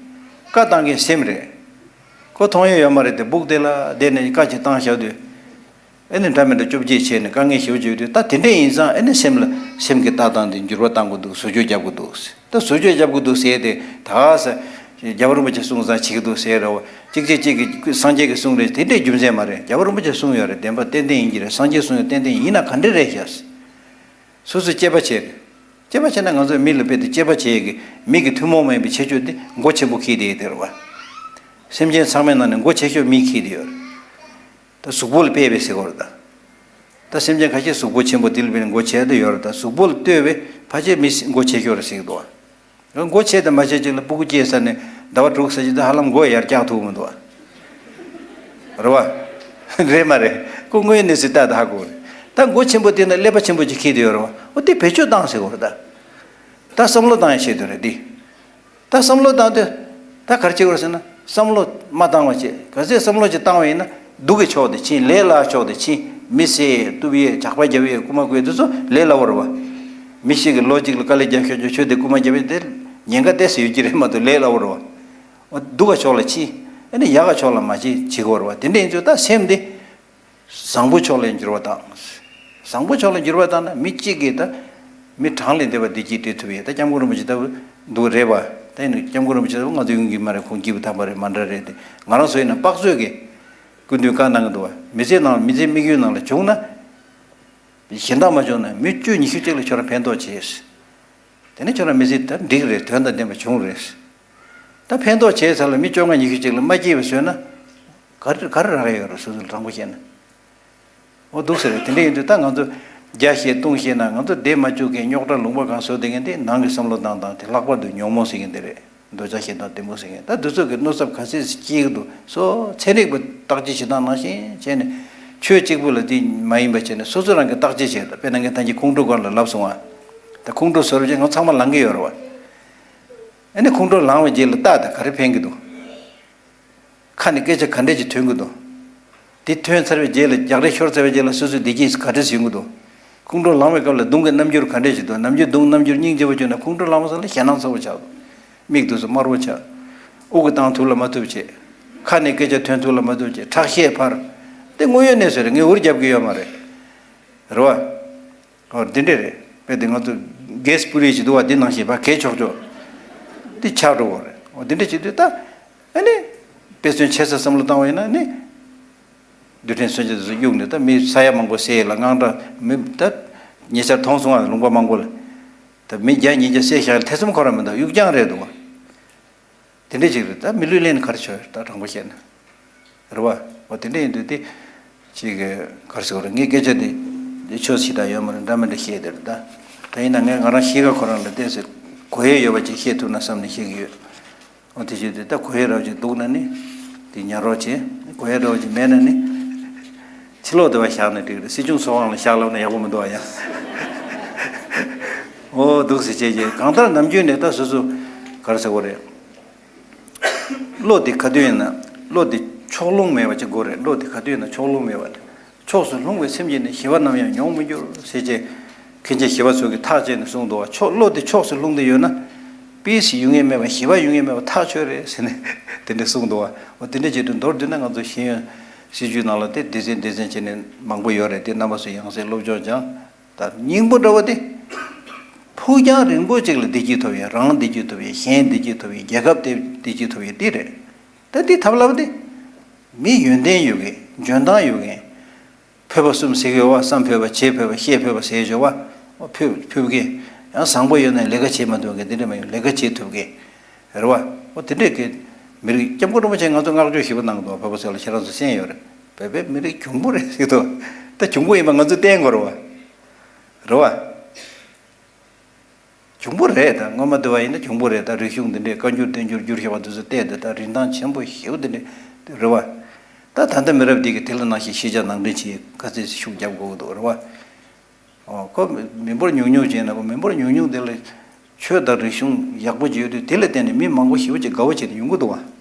བཀའ་བཏང་མཁན་སེམས་རེད། ཁོ་མཐོང་ཡས་ཡོད་མ་རེད་དེ། སྦུག་དེ་ལ་བསྡད་ནས་བཀའ་ཅིག་བཏང་བཞག་དུས། ཨེ་ནི་འདྲ་མི་འདྲ་བཅོ་བརྒྱད་བྱས་ནས་དཀའ་ངལ་ཞེ་པོ་ཅིག་ཡོད་དུས། ད་དེ་འདྲས་ཡིན་ཙང་ཨེ་ནི་སེམས་ལ་སེམས་ཀྱི་ལྟ་སྟངས་དེ་འགྱུར་བ་གཏང་དགོས་འདུག་བཟོ་བཅོས་རྒྱབ་དགོས་འདུག་ད་བཟོ་བཅོས་རྒྱབ་དགོས་འདུག་ཟེར་ཏེ་ད་ས། རྒྱལ་བ་རིན་པོ་ཆེ་གསུངས་ཙང་བྱེད་ཀྱི་འདུག་ཟེར་རོ། གཅིག་བྱས་གཅིག་གིས་སངས་རྒྱས་ཀྱི་གསུང་རེད། དེ་འདྲའི་རྒྱུ་མཚན་མ་རེད། རྒྱལ་བ་རིན་པོ་ཆེ་གསུངས་ཡོད་རེད། བདེན་པ་ཏན་ཏན་ཡིན་གྱི་རེད། སངས་རྒྱས་གསུངས་ཡོད་ཏན་ཏན་ཡིན་ན་ག་འདྲས་རེད་ཤག་སོ་སོས་དཔྱད་པ་བྱས་རེད། དཔྱད་པ་བྱས་ན་ང་ཚོས་མི་ལ་དཔེ་དེ་དཔྱད་པ་བྱེད་ཡས་ཀྱི་མི་གི་ཐུན་མོང་མ་ཡིན་པའི་ཁྱད་ཆོས་དེ་མགོ་ཆེན་པོ་འཁྱེར་བསྡད་ཡོད་དེ་རེད་བ། སེམས་ཅན་ཚང་མའི་ནང་ནས་མགོ་ཆེ་ཤོས་མིས་འཁྱེར་བསྡད་ཡོད་རེད། ད་གཟུགས་པོ་ལ་དཔེ་བས་ཟེར་གོ་རེད་ད། ད་སེམས་ཅན་ཁ་ཤས་གཟུགས་པོ་ཆེན་པོ་དེ་ལ་དཔེ་ནས་མགོ་ཆེ་བསྡད་ཡོད་རེད། ད་གཟུགས་པོ་ལ་ལྟོས་པས་ཕལ་ཆེར་མི་མགོ་ཆེ་ཤོས་རེད་ཟེར་གི་འདུག་བ། མགོ་ཆེ་དང་མ་ཆེ་གཅིག་ལ་སྤུ་གུ་སྐྱེས་ཚར་ནས་ཟླ་བ་དྲུག་ཙམ་ཅིག་ད་ཧ་ལམ་མགོ་ཡར་བཀྱག་ཐུབ་མི་འདུག་བ། རེད་བ། རེད་མ་རེད། ཁོ་དངོས་གནས་སུ་ལྟ་ད་ཧ་གོ་རེད། ད་མགོ་ཆེན་པོ་དེ་ན་ཀླད་པ་ཆེན་པོ་ཅིག་འཁྱེར་བསྡད་ཡོད་རེད་བ། འོ་དེ་བེད་སྤྱོད་བཏང་ཟེར་གོ་རེད་ད། ད་བསམ་བློ་བཏང་ཡ་ཆེད་དུ་རེད་དེ། ད་བསམ་བློ་བཏང་དུས། ད་ག་རེ་བྱེད་དགོས་ཟེར་ན་བསམ་བློ་མ་བཏང་བ་བྱེད། གལ་སྲིད་བསམ་བློ་ཅིག་བཏང་བ་ཡིན་ན་སྡུག་གི་ཕྱོགས་དེ་ཕྱིན། ལས་སླ་ཕྱོགས་དེ་ཕྱིན། མི་བསད་གཏུབ་ཡས་ཇག་པ་རྒྱབ་ཡས་རྐུ་མ་རྐུ་ཡས་དེ་ཚོ་ལས་སླ་བོ་རེད་བ། མི་ཞིག་གི་ལོ་གཅིག་ལ་དཀའ་ལས་རྒྱབ་ཤོར་རྒྱུ་ཁྱོད་དེ་རྐུ་མ་རྒྱབ་ཡས་དེ་ཉེན་ཁ་ཏོག་ཙམ་ཡོད་ཀྱི་རེད་མ་གཏོགས་ལས་སླ་བོ་རེད་བ། འོ་སྡུག་ག་ཕྱོགས་ལ་ཕྱིན། ཨ་ནི་ཡག་ག་ཕྱོགས་ལ་མ་ཕྱིན་བྱེད་དགོས་རེད་བ། དེ་འདྲ་ཡིན་ཚུལ་ད་སེམས་དེ། བཟང་པོ་ཕྱོགས་ལ་འགྱུར་བ་བཏང་། བཟང་པོ་ཕྱོགས་ལ་འགྱུར་བ་བཏང་ན་མི་གཅིག་གིས་ད། མི་གྲངས་ལས་འདས་པ་བདེ་སྐྱིད་སྤྲད་ཐུབ་ཡས། ད་སྐྱབས་མགོན་རིན་པོ་ཆེ་ལྟ་བུ་འདུག་རེད་བ། ད་ཡིན་ན་སྐྱབས་མགོན་རིན་པོ་ཆེ་ལྟ་བུ་ང་ཚོ་ཡོང་གི་མ་རེད། ཁོང་སྐྱིད་པོ་ཐང་པ་རེད་མ་འདྲ་རེད་དེ། ང་རང་ཚོ་ཡིན་ན་དཔག་ཚོད་ཀྱི་སྐུ་མདུན་བཀའ་གནང་གི་འདུག་བ། མི་ཚེ་ནང་མི་ཚེ་དམིགས་ཡུལ་ནང་ལ་བྱུང་ན། གཞན་དག་མ་བྱུང་ན་མི་བཅུ་ཉི་ཤུ་གཅིག་ལ་ཁྱོད་རང་ཕན་ཐོགས་བྱས། དེ་ནས་ཁྱོད་རང་མི་ཚེ་ད་འགྲིག་རེད། དོན་དང་ལྡན་པ་བྱུང་རེད། ད་ཕན་ཐོགས་བྱས་ཚར་ལ་མི་བཅོ་ལྔ་ཉི་ཤུ་གཅིག་ལ་མ་སྐྱིད་པ་བཟོས་ན། ག་རེ་ག་རེ་རག་ཡོད་རེད། སོ་སོ་ལ་དྲང་པོ་བཤད་ན། འོ་འདུག་ཟེར་རེད། དེ་འདྲ་ཡིན་དུས་ད་ང་ཚོ་རྒྱ་བཤད་ལྟུང་བཤད་ན་ང་ཚོ་བསྡད་མ་བཅུག་མཁན་རྙོག་དྲ་ལུང་པ་གང་བཟོ་བསྡད་མཁན་དེ་ནང་གི་བསམ་བློ་བཏང་སྟངས་དེ་ལྷག་པར་དུ་ཉོན་མོངས་ཟེར་མཁན་དེ་རེད། འདོད་ཆགས་ཞེ་སྡང་གཏི་མུག་ཟེར་མཁན་ད་འདི་ཚོ་གི་གནོད་ཚབས་ག་ཚད་སྐྱེལ་གི་འདུག་སོ་ཚན་རིག་པ་བརྟག་དཔྱད་བྱེད་སྟངས་ནང་བཞིན་བྱས་ནས་ཆོས་གཅིག་པུ་ལ་དེ་མ་ཡིན་པ་བྱས་ནས་སོ་སོ་རང་གི་བརྟག་དཔྱད་བྱས། ད་དཔེར་ན་ངས་ད་གིན་ཁོང་ཁྲོ་སྒང་ལ་ལབ་སོང་ང་། ད་ཁོང་ཁྲོ་བཟོ་རུ་བྱས་ང་ཚང་མ་ལངས་ཀྱི་ཡོད་རེད་བ། ཨ་ནི་ཁོང་ཁྲོ་ལངས་པའི་རྗེས་ལ་ལྟ་ད་ག་རེ་ཕན་གྱི་འདུག་ཁ་ནས་སྐད་ཆ་ག་འདྲས་ཅིག་ཐོན་གྱི་འདུག་དེ་ཐོན་ཚར་བའི་རྗེས་ལ་རྒྱག་རེས་ཤོར་ཚར་བའི་རྗེས་ལ་སོ་སོའི་བདེ་སྐྱིད་ག་འདྲས་ཡོང་གི་འདུག་ཁོང་ཁྲོ་ལངས་པའི་སྐབས་ལ་གདོང་གི་རྣམ་འགྱུར་ག་འདྲས་ཅིག་འདུག་རྣམ་འགྱུར་གདོང་རྣམ་འགྱུར་སྙིང་རྗེ་པོ་བྱུང་ན་ཁོང་ཁྲོ་ལངས་པ་ཙམ་ལ་ཞེད་སྣང་ཚ་པོ་ཆགས་འདུག་མིག་ཏོ་ཚོ་དམར་པོ་ཆགས། དབུགས་ཀྱི་བཏང་ཐུབ་ལ་མ་ཐུབ་བྱེད། ཁ་ནས་སྐད་ཆ་ཐོན་ཐུབ་ལ་མ་ཐུབ་བྱེད། ཁྲག་ཤེད་འཕར། དེ་དངོས་ཡོད་གནས་ཚུལ་རེད། ངས་འུར་རྒྱབ་ཀྱི་ཡོད་མ་རེད། རེད་བ། ཨོ་འདི་འདྲས་རེད། དཔེ་དེ་ང་ཚོ་གེ་སི་པུ་རི་ཞིག་འདུག་བ། འདི་ནང་བཞིན་ཕར་གས་ཆོག་ཆོག་འདི་ཆགས་འགྲོ་བ་རེད། ཨོ་འདི་འདྲས་བྱེད་དུས་ད་ཨ་ནི་དཔེ་མཚོན་ཆེ་ས་བསམ་བློ་བཏང་བ་ཡིན་ན་ནི་རྡུལ་ཕྲན་མཚོན་ཆ་དེ་ཚོ་གཡུགས་ནས་ད་མི་ས་ཡ་མང་པོ་བསད་ལ་དངངས་སྐྲག་མི་ད་ཉེ་ཆར་མཐོང་སོང་བ། ལུང་པ་མང་པོ་ལ་ད་མི་བརྒྱ་ཉིས་བརྒྱ་བསད་བཞག་ཐེ་ཚོམ་ཁོ་རང་མི་འདུག་གཡུག་རྐྱང་རེད་འདུག་བ། དེ་འདྲ་ཅིག་རེད། ད་མི་ལུས་ལེན་ག་རེ་བྱོས་ད་དྲང་པོ་བཤད་ན། རེད་བ། འོ་དེ་འདྲ་ཡིན་དུས་དེ་ཅིག་ག་རེ་ཟེར་དགོས་རེད། ངས་སྐད་ཆ་དེ་དེ་ཆོས་ཞིག་དང་ཡོད་མ་རེད། འདྲ་མི་འདྲ་བཤད་དེ་རེད་ད། ད་ཡིན་ན་ངས་ང་རང་གཤིས་ཀ་ཁོ་རང་ལ་བལྟས་ཚེ་གོ་ཡས་ཡོད་པ་ཅིག་བཤད་ཐུབ་ན་བསམ་ནས་བཤད་ཀྱི་ཡོད། འོ་དེ་བྱེད་དུས་ད་གོ་ཡས་རོགས་ཅིག་འདུག་ན་ནི་དེ་ཉར་རོགས་བྱེད། གོ་ཡས་རོགས་ཅིག་མེད་ན་ནི། ཕྱི་ལོགས་དེ་བ་བཞག་ན་འགྲིག་རེད། སྲིད་སྐྱོང་ཚོགས་ཁང་ལ་བཞག་ལབ་ན་ཡག་པོ་མི་འདུག་ཨ་ཡ། འོ་འདུག་སེ་བྱས་རྗེས་གང་ལྟར་ནམ་རྒྱུན་ནས་ད་སོ་སོ་ག་རེ་ཟེར་དགོས་རེད། བློ་དེ་ག་དུས་ཡིན་ན་བློ་དེ་ཕྱོགས་ལྷུང་མེད་པ་ཅིག་དགོས་རེད། བློ་དེ་ག་དུས་ཡིན་ན་ཕྱོགས་ལྷུང་མེད་པ་དེ། ཕྱོགས་སུ་ལྷུང་བའི་སེམས་ཀྱིས་ནི་ཞི་བ་ནམ་ཡང་མྱོང་མི་འགྱུར་ཟེར་བྱས། མཁན་ཆེན་ཞི་བ་འཚོ་གིས་ཐག་བཅད་ནས་གསུངས་འདུག་བ། ཕྱོགས་བློ་དེ་ཕྱོགས་སུ་ལྷུང་སྟེ་ཡོད་ན། པི་སི་ཡོང་ངེས་མེད་པ་ཞི་བ་ཡོང་ངེས་མེད་པ་ཐག་ཆོད་རེད་ཟེར་ནས་དེ་འདྲ་གསུངས་འདུག་བ། འོ་དེ་འདྲ་བྱེད་དུས་མདོར་བསྡུས་ན་ང་ཚོ་ཤེས་ཡོན་ སྲིད་བྱུས་ནང་ལ་དེ་སྡེ་ཚན་སྡེ་ཚན་བྱས་ནས་མང་པོ་ཡོད་རེད། དེ་རྣམ་པ་ཚོ་ཡང་སེ་སློབ་སྦྱོང་སྦྱང་། ད་སྙིང་པོ་འདྲ་བོ་དེ། ཕུགས་རྒྱང་རིང་པོ་ཅིག་ལ་བདེ་སྐྱིད་ཐོབ་ཡས། རང་བདེ་སྐྱིད་ཐོབ་ཡས། གཞན་བདེ་སྐྱིད་ཐོབ་ཡས། རྒྱལ་ཁབ་དེ་བདེ་སྐྱིད་ཐོབ་ཡས་དེ་རེད། ད་དེ་ཐབས་ལམ་དེ། མི་ཡོན་ཏན་ཡོད་མཁན། འཇོན་ཐང་ཡོད་མཁན། ཕོད་པ་གསུམ་ཟེར་གྱི་ཡོད་པ། བསམ་ཕོད་པ། བྱེད་ཕོད་པ། ཤེས་ཕོད་པ་ཟེར་གྱི་ཡོད་པ། ཕོད་ཕོད་མཁན། ཡང་བཟང་པོ་ཡོད་ན་ལས་ཀ་བྱེད་མ་ཐུབ་མཁན་དེ་འདྲ་མ་ཡོང་། ལས་ཀ་བྱེད་ཐུབ་མཁན། རེད་བ། འོ་དེ་འདྲས་ཀྱི་མི་རིགས། སྐྱབས་མགོན་རིན་པོ་ཆེ་ང་ཚོ་བསྔགས་བརྗོད་ཞེ་པོ་གནང་འདུག་བ། བོད་པ་ཚོ་ལ་ཁྱེད་རང་ཚོ་གསན་ཡོད་རེད། བོད་པའི་མི་རིགས་གྱོང་པོ་རེད་ཟེར་འདུག་ད་གྱོང་པོ་ཡིན་པ་ང་ཚོས་བསྟན་དགོས་རེད་བ། རེད་བ། གྱོང་པོ་རེད། ད་སྔོན་མ་དུ་བ་ཡིན་ན་གྱོང་པོ་རེད། ད་རིག་གཞུང་འདི་འདྲས་བཀའ་འགྱུར་བསྟན་འགྱུར་བསྒྱུར་བཞག་པ་འདི་ཚོ་བལྟས་ཏེ། ད་རིན་ཐང་ཆེན་པོ་ཞེ་པོ་འདི་འདྲས་རེད་བ། ད་ད་ལྟ་མི་རབས་འདི་གི་དེ་ལ་ནང་བཞིན་ཤེས་བྱ་ནང་འདྲེན་བྱེད་ག་ཚོད་ཤུགས་རྒྱབ་དགོས་ཀྱི་འདུག་རེད་བ། ཨོ་ཁོ་མི་འབོར་ཉུང་ཉུང་བྱས་ན། ཁོ་མི་འབོར་ཉུང་ཉུང་དེ་ལ་ཆོས་དང་རིག་གཞུང་ཡག་པོ་ཅིག་ཡོད་དུས། དེ་ལ་བརྟེན་ནས་མི་མང་པོ་ཞེ་པོ་ཅིག་དགའ་བོ་བྱས་ནས་ཡོང་གི་འདུག་བ།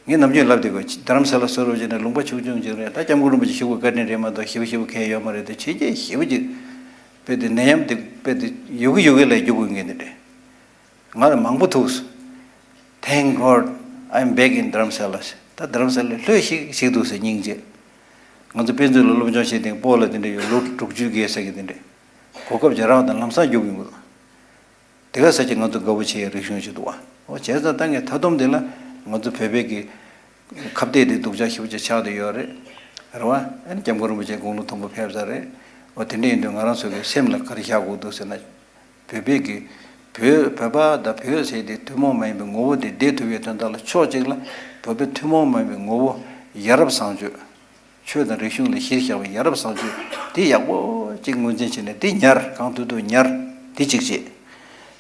ངས་ནམ་རྒྱུན་ལབ་བསྡད་ཀྱི་ཡོད། རྡ་རམ་ས་ལ་བཟོ་རོགས་བྱས་ནས་ལུང་པ་ཆུང་ཆུང་ཅིག་རེད། ད་སྐྱབས་མགོན་རིན་པོ་ཆེ་ཞུ་དགོས་བཀའ་དྲིན་རེད་མ་གཏོགས། ཞེ་པོ་ཞེ་པོ་གང་ཡང་ཡོད་མ་རེད། དེ་བྱས་རྗེས་ཞེ་པོ་ཅིག་དཔེ་དེ་ནད་ཡམས་དེ་དཔེ་དེ་ཡོད་གི་ཡོད་གི་ལ་རྒྱུག་དགོས་ངེས་དེ་འདྲས། ང་ལ་མང་པོ་ཐུག་སོང་། Thank God I'm back in Dharamsala. ད་རྡ་རམ་ས་ལར་ལྷོད་ཤིག་ཤིག་འདུག་ཟེར། སྙིང་རྗེ། ང་ཚོ་དཔེ་མཛོད་ལ་སློབ་སྦྱོང་བྱེད་སྟེང་སྤོ་ལགས་དེ་འདྲ་ཡོད། ལོ་དྲུག་ཅུ་བརྒལ་ས་གི་དེ་འདྲ། གོ་སྐབས་ཅིག་རག་དང་ལམ་སང་རྒྱུག་གི་ཡོད། དེ་ག་ས་ཅིག་ང་ཚོ་དགའ་བོ་བྱེད་ཡའི་རིག་གཞུང་ཞིག་འདུག་བ། འོ་བྱས་ཙང་ད་ངས་མཐའ་སྡོམ་དེ་ལ་ང་ཚོ་བོད་པའི་གི་ཁ་གཏད་དེ་སྡུག་ཅག་ཞེ་པོ་ཅིག་ཆགས་བསྡད་ཡོད་རེད། རེད་བ། ཨ་ནི་སྐྱབས་མགོན་རིན་པོ་ཆེ་དགུང་ལོ་མཐོན་པོ་ཕེབས་ས་རེད། འོ་དེ་འདྲ་ཡིན་དུས་ང་རང་ཚོ་གི་སེམས་ལ་ག་རེ་བཞག་དགོས་འདུག་ཟེར་ན། བོད་པའི་གི་བོད་བོད་པ་དང་བོད་ཟེར་དེ་ཐུན་མོང་མ་ཡིན་པའི་ངོ་བོ་དེ་བདེ་ཐུབ་ཡའི་དོན་དག་ལ། ཕྱོགས་གཅིག་ལ་བོད་པའི་ཐུན་མོང་མ་ཡིན་པའི་ངོ་བོ་ཡ་རབས་བཟང་སྤྱོད། ཆོས་དང་རིག་གཞུང་ལ་གཞི་བཞག་པའི་ཡ་རབས་བཟང་སྤྱོད་དེ་ཡག་པོ་ཅིག་ངོས་འཛིན་བྱས་ནས་དེ་ཉར། གང་ཐུབ་ཐུབ་ཉར། དེ་གཅིག་བྱེད།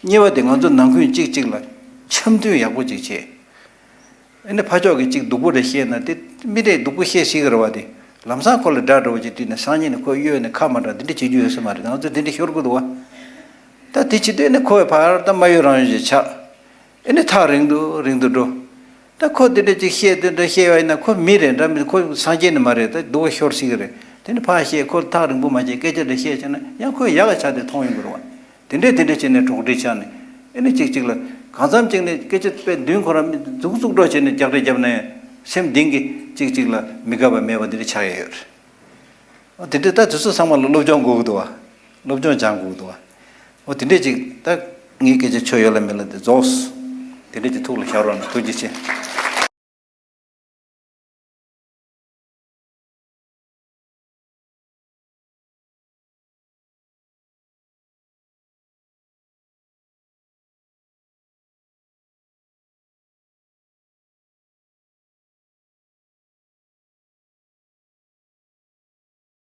གཉིས་པ་དེ་ང་ཚོ་ནང་ཁུལ་གཅིག་གཅིག་ལ་འཆམ་མཐུན་ཡག་པོ་ཅིག་བྱེད། ཨ་ནི་ཕ་ཕྱོགས་ཀྱིས་གཅིག་སྡུག་པོ་རེ་བཤད་ན་དེ་མི་དེས་སྡུག་པོ་བཤད་སྲིད་ཀྱི་རེད་བ། དེ་ལམ་སང་ཁོ་ལ་དགྲ་འདྲ་བོ་ཅིག་བཏུལ་ནས་སང་ཉིན་ནས་ཁོ་གཡོལ་ནས་ཁ་མ་གྲག་འདི་འདྲ་བྱེད་རྒྱུ་ཡོད་ས་མ་རེད། ང་ཚོ་འདི་འདྲ་ཤོར་གི་འདུག་བ། ད་དེ་བྱེད་དུས་ཨ་ནི་ཁོ་བས་ཕར་ད་མ་གཡོལ་རང་གཡོལ་ཅིག་ཆགས། ཨ་ནི་ཐག་རིང་དུ་རིང་དུ་འགྲོ། ད་ཁོ་དེ་འདྲ་ཅིག་བཤད། དེ་འདྲ་བཤད་པ་ཡིན་ན་ཁོ་མི་རེད་འདྲ་མི། ཁོ་སངས་རྒྱས་ནི་མ་རེད། ད་སྡུག་པོ་ཤོར་སྲིད་ཀྱི་རེད། དེ་ནི་ཕར་བཤད། ཁོ་ཐག་རིང་པོ་མ་བྱས་སྐད་ཆ་འདྲ་བཤད་བྱས་ན་ཡང་ཁོས་ཡག་ག་ཆགས་ཏེ་མཐོང་ཡོང་གི་རེད་བ། དེ་འདྲས་དེ་འདྲས་བྱས་ནས་གྲོགས་འདྲིས་ཆགས་ནས། ཨེ་ནི་གཅིག་གཅིག་ལ་གང་འཚམ་གཅིག་ནས་སྐད་ཆ་དཔེ་མདུན་ཁོ་རང་མི་མཛུག་མཛུག་འགྲོ་བྱས་ནས་རྒྱག་རེས་བརྒྱབ་ན་ཡང་སེམས་གཏིང་གི་གཅིག་གཅིག་ལ་མི་དགའ་བ་མེད་པ་འདི་འདྲས་ཆགས་ཡོད་ཡོད་རེད། ཨོ་དེ་འདྲས་ད་དེ་ཚོ་ཚང་མ་ལ་སློབ་སྦྱོང་དགོས་ཀྱི་འདུག་བ། སློབ་སྦྱོང་སྦྱང་དགོས་ཀྱི་འདུག་བ། ཨོ་དེ་འདྲས་གཅིག་ད་ངའི་སྐད་ཆ་ཆོ་ཡོད་ལ་མེད་ལ་དེ་རྫོགས། དེ་འདྲས་གཅིག་ཐུགས་ལ་བཞག་རོགས་གནང་། ཐུགས་རྗེ་ཆེ།